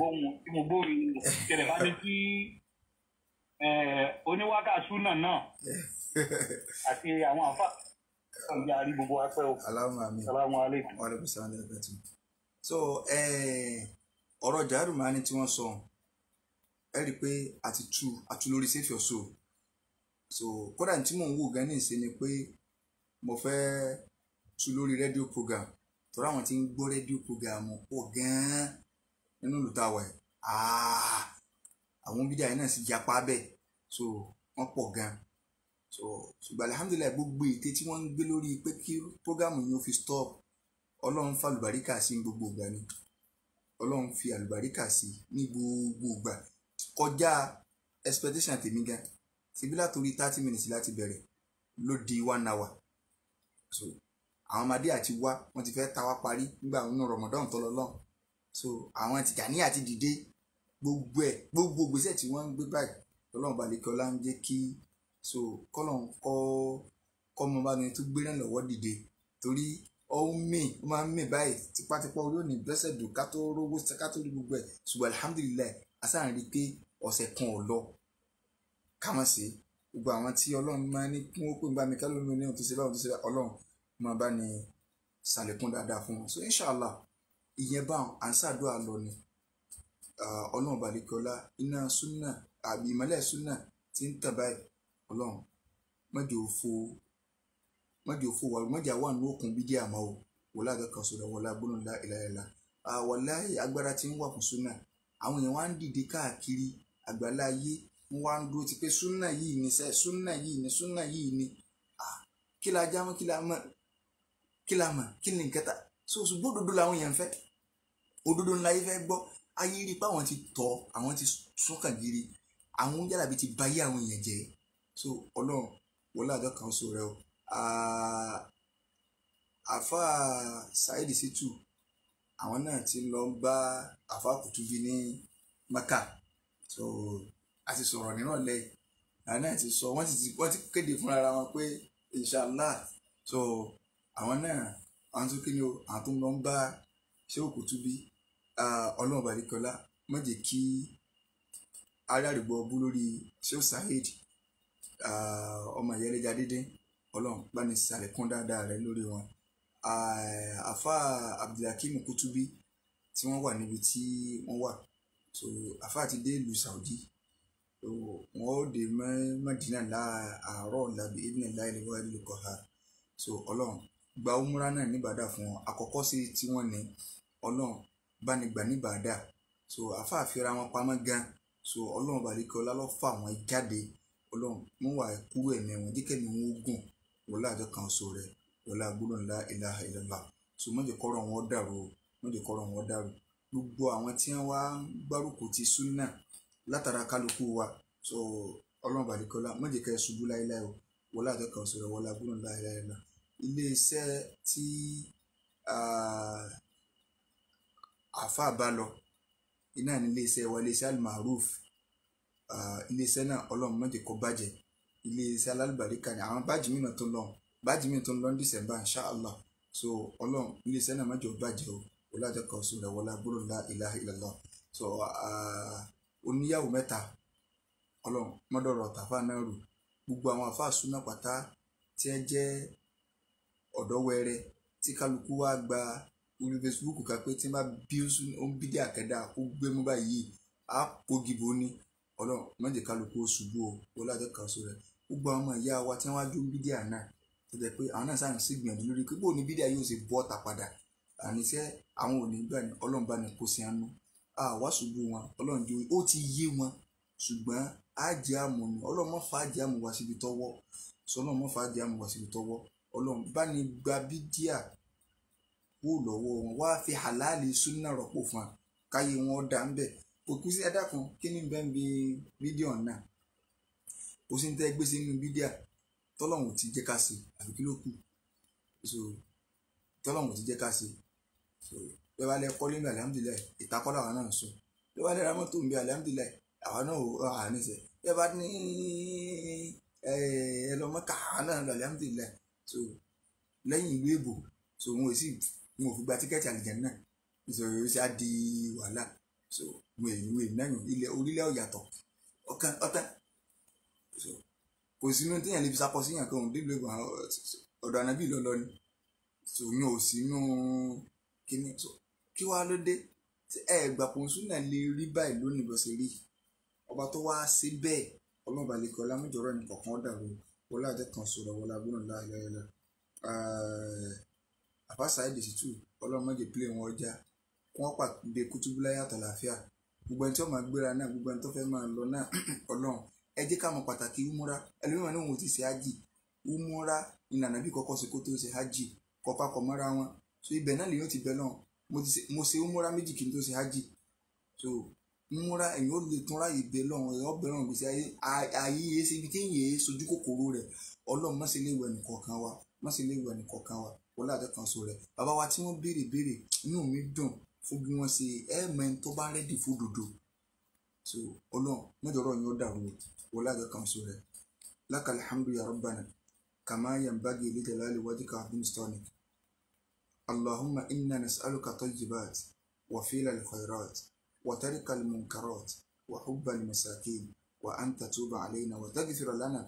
Tí mo gbóhùn ìṣẹ̀lẹ̀ bá ní kí oníwákàtú náà àti àwọn àfa ọjà rí gbogbo wa pẹ́ o. Assalamu alaikum. Wa alaikum salaam wa rahmatullahi. So ọ̀rọ̀ Jawahirul tí wọ́n sọ ẹ rí i pé àti tú àtú lórí Save Your Soul. So kódà tí mò ń wò gan ní ìṣe ni pé mo fẹ́ tú lórí rédíò program torí àwọn tí ń gbọ́ rédíò program pọ̀ gan-an nínú ìlú tá a wà yìí. Àwọn bídíà yìí náà sì japa bẹ́ẹ̀, so wọ́n pọ̀ gan-an. So ṣùgbọ́n alhamdulilayi gbogbo ète tí wọ́n ń gbé lórí pé kí program yìí ó fi stop, Ọlọ́run fa àlùbáríkà sí ní gbogbo ìgbà ni. Ọlọ́run fi àlùbáríkà sí ní gbogbo ìgbà kọjá expectation tèmi gan. Síbí látòrí 30 minutes láti bẹ̀rẹ̀ ló di 1 hour. So àwọn ọmọdé àti wá wọ́n ti fẹ́ ta wá parí nígbà nínú Ramadan tó lọ lọ́hùn. So àwọn Tìjàníyà ti dìde gbogbo ẹ̀ gbogbo gbèsè tí wọ́n ń gbé báyìí Ọlọ́run balẹ̀kẹ́ ọlá ń jẹ́ kí so kọ́lọ́n kọ́ mọ bá mi tó gbé náà lọ́wọ́ dìde torí ó ń mì ó máa ń mì báyìí tipátipá orí òní bẹ́sẹ̀ dùn ká tó rówó ká tó rí gbogbo ẹ̀. Ṣùgbọ́n alhamdulilayi asáà rí i pé ọ̀sẹ̀ kan ò lọ ká mọ̀ sí gbogbo àwọn tí Ọlọ́run máa ní kí wọ́n pè ń bá mi kálómi ní ohun tó ṣe báwọn tó ṣe Ọlọ́run máa bá ní ṣàlékún dáadáa fún wọn. So inshallah ìyẹn báwọn à ń ṣàdúrà lọ ni. Ọlọ́run balẹ̀kọ́lá iná súnà àbí ìmọ́lẹ̀ súnà tí ń tàn báyìí Ọlọ́run mọ́jọ́ òfò wà mọ́jà wà ní òkun bídí àmọ́ o wọlé àdọ́kan sọ̀rọ̀ wọlé agbóhùnlá ìlàìlà wàláhì agbára tí ń wà fún súnà. Àwọn èèyàn wá ń dìde káàkiri àgbàlá ayé wọ́n wá ń dúró ti pé súnà yìí ni sẹ́ súnà yìí ni súnà yìí ni kí la já mọ́ kí la mọ̀ kí la mọ̀ kí ni nǹkan ta so ṣùgbọ́n òdodo làwọn èèyàn fẹ́, òdodo ńlá yìí fẹ́ gbọ́. Ayé rí i pé àwọn ti tọ̀ àwọn ti súnkàn gírí àwọn jálàbí ti bayé àwọn èèyàn jẹ́. So Ọlọ́run wọlé àjọ kan so rẹ o. Àfa Saheed Shittu àwọn náà ti lọ bá àfa Kutubi ní Maka. So a ti sọ̀rọ̀ nírọ̀lẹ́ àwọn náà ti sọ wọ́n ti kéde fúnra wọn pé inshallah. So àwọn náà àwọn tó kéde o àwọn tó ń lọ bá Shehu Kutubi. Ọlọ́run balẹ̀kọ́lá má jẹ́ kí alárìgbọ́ bú lórí Shehu Saheed ọmọ ìyẹlẹja dídín. Ọlọ́run bá ní sàlékún dáadáa rẹ lórí wọn. Àfa Abdulhakeem Kutubi tí wọ́n wà níbi tí wọ́n wà. So àfa ti dé ìlú Saudi, so wọ́n ó dé Mẹ́dínà láàárọ̀ làbí ibn láìlè wọ́n ìlú kọ̀ọ̀ha. So Ọlọ́run gba umra náà níbàdà fún wọn àkọ́kọ́ sí tí wọ́n ní Ọlọ́run bá ní gbà níbàdà. So àfa àfihàn wọn pamọ́ gan. So Ọlọ́run balẹ̀kọ́lá ló fà wọ́n jáde. Ọlọ́run mú wà kúrò ẹ̀mí wọn díkẹ́ mi wọn gùn wọlé àjọ kan so rẹ wọlé agbóhùn ńlá ilaha illallah. So mọ̀jẹ̀ kọ́rọ̀ wọn dàrú o mọ̀jẹ̀ kọ́rọ̀ wọn dàrú. Gbogbo àwọn tí wọ́n wá gbárùkù ti súnà látara kálukú wa. So Ọlọ́run balẹ̀kọ́lá mọ̀jẹ̀ kẹ́ ṣubú láéláé o wọlé àjọ kan so rẹ wọlé agbóhùn ńlá ilaha illallah. Ilé iṣẹ́ tí àfa bá lọ iná ní ilé iṣẹ́ wa ilé iṣẹ́ Almaroof. Ilé iṣẹ́ náà Ọlọ́run má jẹ́ kó bàjẹ́. Ilé iṣẹ́ alálùbáríkà ni àwọn bájì mìíràn tó ń lọ bájì mìíràn tó ń lọ ní December inshallah. So Ọlọ́run ilé iṣẹ́ náà má jẹ́ ó bàjẹ́ o wọlé àjọ kan sọ rẹ̀ wọlé agbóhùn la ilaha illallah. So oníyàwó mẹ́ta Ọlọ́run mọ́dọ̀rọ̀ tàfà náà rù. Gbogbo àwọn àfáà súnà pátá tí ẹ jẹ́ ọ̀dọ́ wẹrẹ tí kálukú wá gba orí Facebook ká pé tí wọ́n bá bí ó ń bídí àkẹ́dá kó gbé mú báyìí á kó gìbò ní. Ọlọ́run má jẹ́ kálukú ó ṣubú o, wọlé àjọ kan sọ rẹ̀. Gbogbo àwọn ọmọ ìyá wa tí wọ́n á jó ń bídí àná tó jẹ́ pé àwọn náà sáà ń ṣègbìyànjú lórí pé bóun ni bídí yóò ṣe bọ́ ọ̀tà padà, àníṣe àwọn ò ní gbà ní Ọlọ́run bá ní kó sí àánú. Àwa ṣubú wọn, Ọlọ́run jẹ́ ó ti yé wọn, ṣùgbọ́n á jẹ́ àmọ̀ ni Ọlọ́run má fà á jẹ́ àmọ̀ wá síbi tọ́wọ́. Sọlọ́run má fà á jẹ́ àmọ̀ wá síbi tọ́wọ́. Ọlọ́run bá ní gba bídíà kó lọ́wọ́ wọn, wá fi halali súnà rọ́pò fún wa káyé wọn dá ń bẹ̀. Kò kú sí ẹ̀dá kan kí ni bẹ́ẹ̀ bí fídíò náà kò sí ní tẹ́ gbé sínú bídíà tọ́lọ́run ti jẹ́ ká ṣe àfi kí ló kù. So tọ́lọ́run ti jẹ́ ká ṣe. So bẹ́ẹ̀ bá lẹ kọ́lé mi alhamdulilayi ìtakọ́lá àwa náà ń sọ. Bẹ́ẹ̀ bá lẹ ra mọ́tò mi alhamdulilayi àwa náà ò ní sẹ́. Bẹ́ẹ̀ bá ní ẹ lọ Mọ́kà àwa náà lọ alhamdulilayi. So lẹ́yìn ìlú èbò so wọn ò sì wọn ò fi gba tíkẹ́ẹ̀tì àlìjánnà náà. So ó ṣe á di wàhálà. So mo èyí mo èyí náà ilẹ̀ orílẹ̀ ọ̀yàtọ̀ ọ̀kan ọ̀tán. So kò sínú téèyàn lè fi sakọ síyàn kan òun délùú èbò ọ̀dọ̀ ànábì lọ́lọ́ ni. So yín ò sínú kíní. So kí wàá ló dé ẹ gbà pọ̀nsú náà lè rí báyìí lónìí bó ṣe rí. Ọba tó wá ṣe bẹ́ẹ̀ Ọlọ́run balẹ̀kọ́ lámújọ́rọ́ ẹnì kọ̀ọ̀kan dàrú wọlé àjẹ kan sọ̀rọ̀ wọlé agbóhùn láìláìlá. Àfáà Saheed Shittu Ọlọ́run má jẹ́ pílẹ̀ wọn ọjà kí wọ́n pàdé kútúbúláyà àtàlàáfíà. Gbogbo ẹni tí ó máa gbéra náà, gbogbo ẹni tó fẹ́ máa lọ náà Ọlọ́run ẹ jẹ́ ká mọ pàtàkì umura. Ẹlòmíràn ní òun ò ti ṣe hájì. Umura ni Ànábì kọ́kọ́ ṣe kó tó ṣe hájì, kọ́ papọ̀ mọ́ra wọn. So ibẹ̀ náà lèyàn ti bẹ̀ lọ́hùn. Mo ṣe umura méjì kí n tó ṣe hájì. So umura èyàn ó lè tún ráyè bẹ̀ lọ́hùn, èyàn ó bẹ̀ lọ́hùn gbèsè ayé ayé yé ṣe ibi tí èyàn yé sojú kòkòrò rẹ̀. Ọlọ́run má ṣe lè wẹ̀ nìkọ̀ọ̀kan wa, má ṣe lè wẹ̀ nìkọ̀ọ̀kan wa. Wọlé àjọ kan so rẹ̀. Bàbá wa tí wọ́n béèrè béèrè inú mi dùn fún bí wọ́n ṣe ẹ mọ ẹni tó bá rẹ́dì fún òdodo. So Ọlọ́run mọ́jọ́rọ́ yín ó dàrú o. Wọlé àjọ kan so rẹ̀. Lakal hamdu ya rabbana kama yanbaghi li jalali wajhika wa azimi sultanik. Allahumma inna nas'aluka tayyibat wa fi'lal khairat wa tarkal munkarat wa hubbal masakin wa an tatuba alayna wa taghfira lana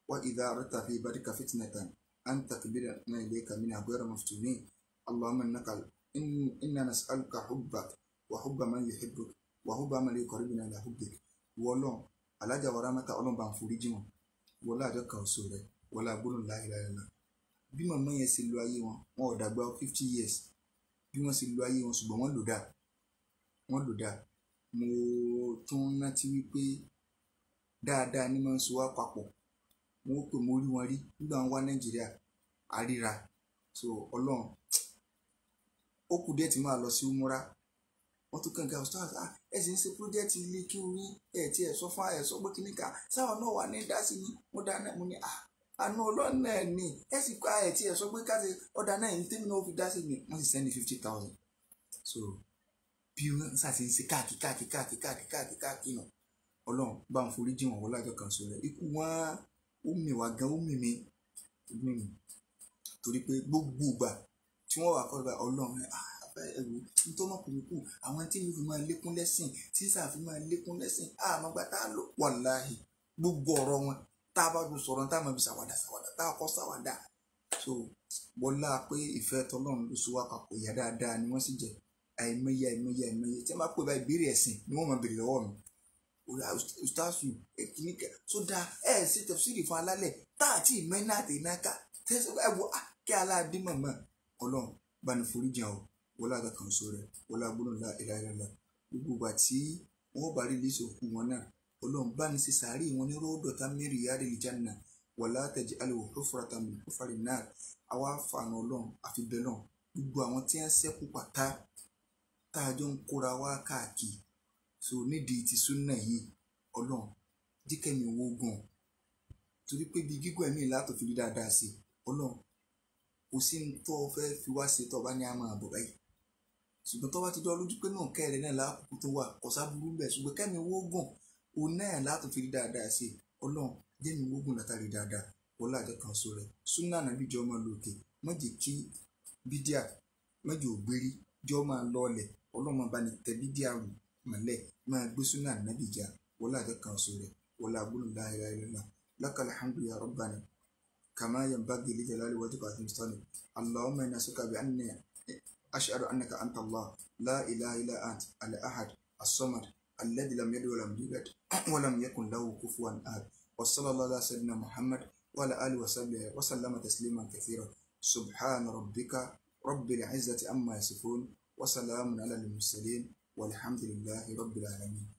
wa idha aradta fi ibadika fitnatan an taqbidana ilayka minha ghayra maftunin. Allahumma innaka inna nas'aluka hubbak wa hubba man yuhibbuk wa hubba man yuqarribuna ila hubbik. Wọlọ́n alájà wa rámátà Ọlọ́run bá ń forí jì wọ́n. Wọlé àjọ kan oṣù rẹ̀ wọlé agbóhùn láìláìlá. Bí màmá yẹn ṣe lo ayé wọn, wọn ò dàgbà 50 years. Bí wọ́n ṣe lo ayé wọn ṣùgbọ́n wọ́n lò dáa. Wọ́n lò dáa. Mo tún rántí wípé dáadáa ní máa ń so wá papọ̀. Mo pè mo rí wọn rí nígbà wọn wá Nàìjíríà àríra. So Ọlọ́run ó kù díẹ̀ tí máa lọ sí umura. Wọ́n tún kànga stars ẹ sì ń ṣe project ilé kí o rí ẹ tí ẹ sọ fún ẹ sọ pé kíní ká sáwọn náà wà ní dásí ni mo dáná mo ní àánú Ọlọ́run náà ni ẹ sì kọ́ ẹ tí ẹ sọ pé káṣe ọ̀dà náà ní tèmi náà ó fi dásí ni wọ́n sì sẹ́ni 50,000. So bí wọ́n ṣàti ń ṣe káàkiri káàkiri káàkiri káàkiri káàkiri káàkiri nà Ọlọ́run bá ń forí jì wọ́n wọlé àjọ kan sọ rẹ̀. Ikú wọn ó mì wá gan, ó mì mí torí pé gbogbo ìgbà tí wọ́n wà kọ́ Ọlọ́run ẹ̀rù nítorí wọn kò ní kú àwọn tí mi fi máa lékún lẹ́sìn tí sáà fi máa lékún lẹ́sìn àmọ́ gba tá a lò wàláhì gbogbo ọ̀rọ̀ wọn tá a bá jọ sọ̀rọ̀ tá a máa fi ṣàwàdà ṣàwàdà tá a kọ́ ṣàwàdà. So wọlá pé ìfẹ́ tọlọ́run ló so wá papọ̀ ìyá dáadáa ni wọ́n sì jẹ́. Àìmọye àìmọye àìmọye tí wọ́n bá pè bá ìbéèrè ẹ̀sìn ni wọ́n máa béèrè lọ́wọ́ mi. Ustaasu kìnnìkan tó dáa ẹ̀ ṣe tẹ̀síìrì fún alálẹ̀ tá àti ìmẹ́nà àtẹ̀yìnáká tẹ̀sí ẹ̀ wọ kí aláàdé mọ̀mọ́ Ọlọ́run bá ní foríjì àwọn wọlé àgàkàn sọ rẹ wọlé agbóhùn ńlá ìlàìlàlà. Gbogbo ìgbà tí wọn bá rí lẹsẹ òkú wọn náà Ọlọ́run bá ní ṣe sàárì wọn ní rọdọ tá mẹrin yára lè jánà wọlá tẹjẹ alẹ hufrata min hufari náà. Àwa fàánù Ọlọ́run àfi bẹ́ẹ̀ náà gbogbo àwọn tí wọn ṣẹ́kù pátá tá a jọ ń kóra wá káàkiri so nídìí ti súnà yìí Ọlọ́run jíkẹ́mi owó gan torí pé bí gígùn ẹ̀mí látò fi rí dáadáa sí Ọlọ́run kò sí ní tó fẹ́ fi wá ṣe tó bá ní a máa bọ̀ báyìí. Ṣùgbọ́n tó bá ti dán lójú pé náà kẹrin náà lákòókò tó wà kò sábúrú bẹ́ẹ̀ ṣùgbọ́n kẹ́mi wógùn òun náà látò fi rí dáadáa sí Ọlọ́run jẹ́mi wógùn látàrí dáadáa wọlé àjọ kan so rẹ̀. Súnà nàbí jọ máa lò òkè má jẹ́ kí bídíà má jẹ́ ògbérí jọ máa lọọlẹ̀ Ọlọ́run máa bá ní tẹ bídíà rù Mọ́lẹ̀ máa gbé súnà nábì jà wọlé àjọ kan oṣù rẹ̀ wọlé agbóhùn la ilaha illallah lakal hamdu ya rabbana kama yanbaghi li jalali wajhika wa azimi sultanik allahumma inna nas'aluka bi anna ashhadu annaka anta allah la ilaha illa ant al-ahad as-samad alladhi lam yalid wa lam yulad wa lam yakun lahu kufuwan ahad wa sallallahu ala sayyidina muhammad wa ala alihi wa sahbihi wa sallama tasliman kathira subhana rabbika rabbil izzati amma yasifun wa salamun ala al-mursalin walhamdulillahi rabbil alamin.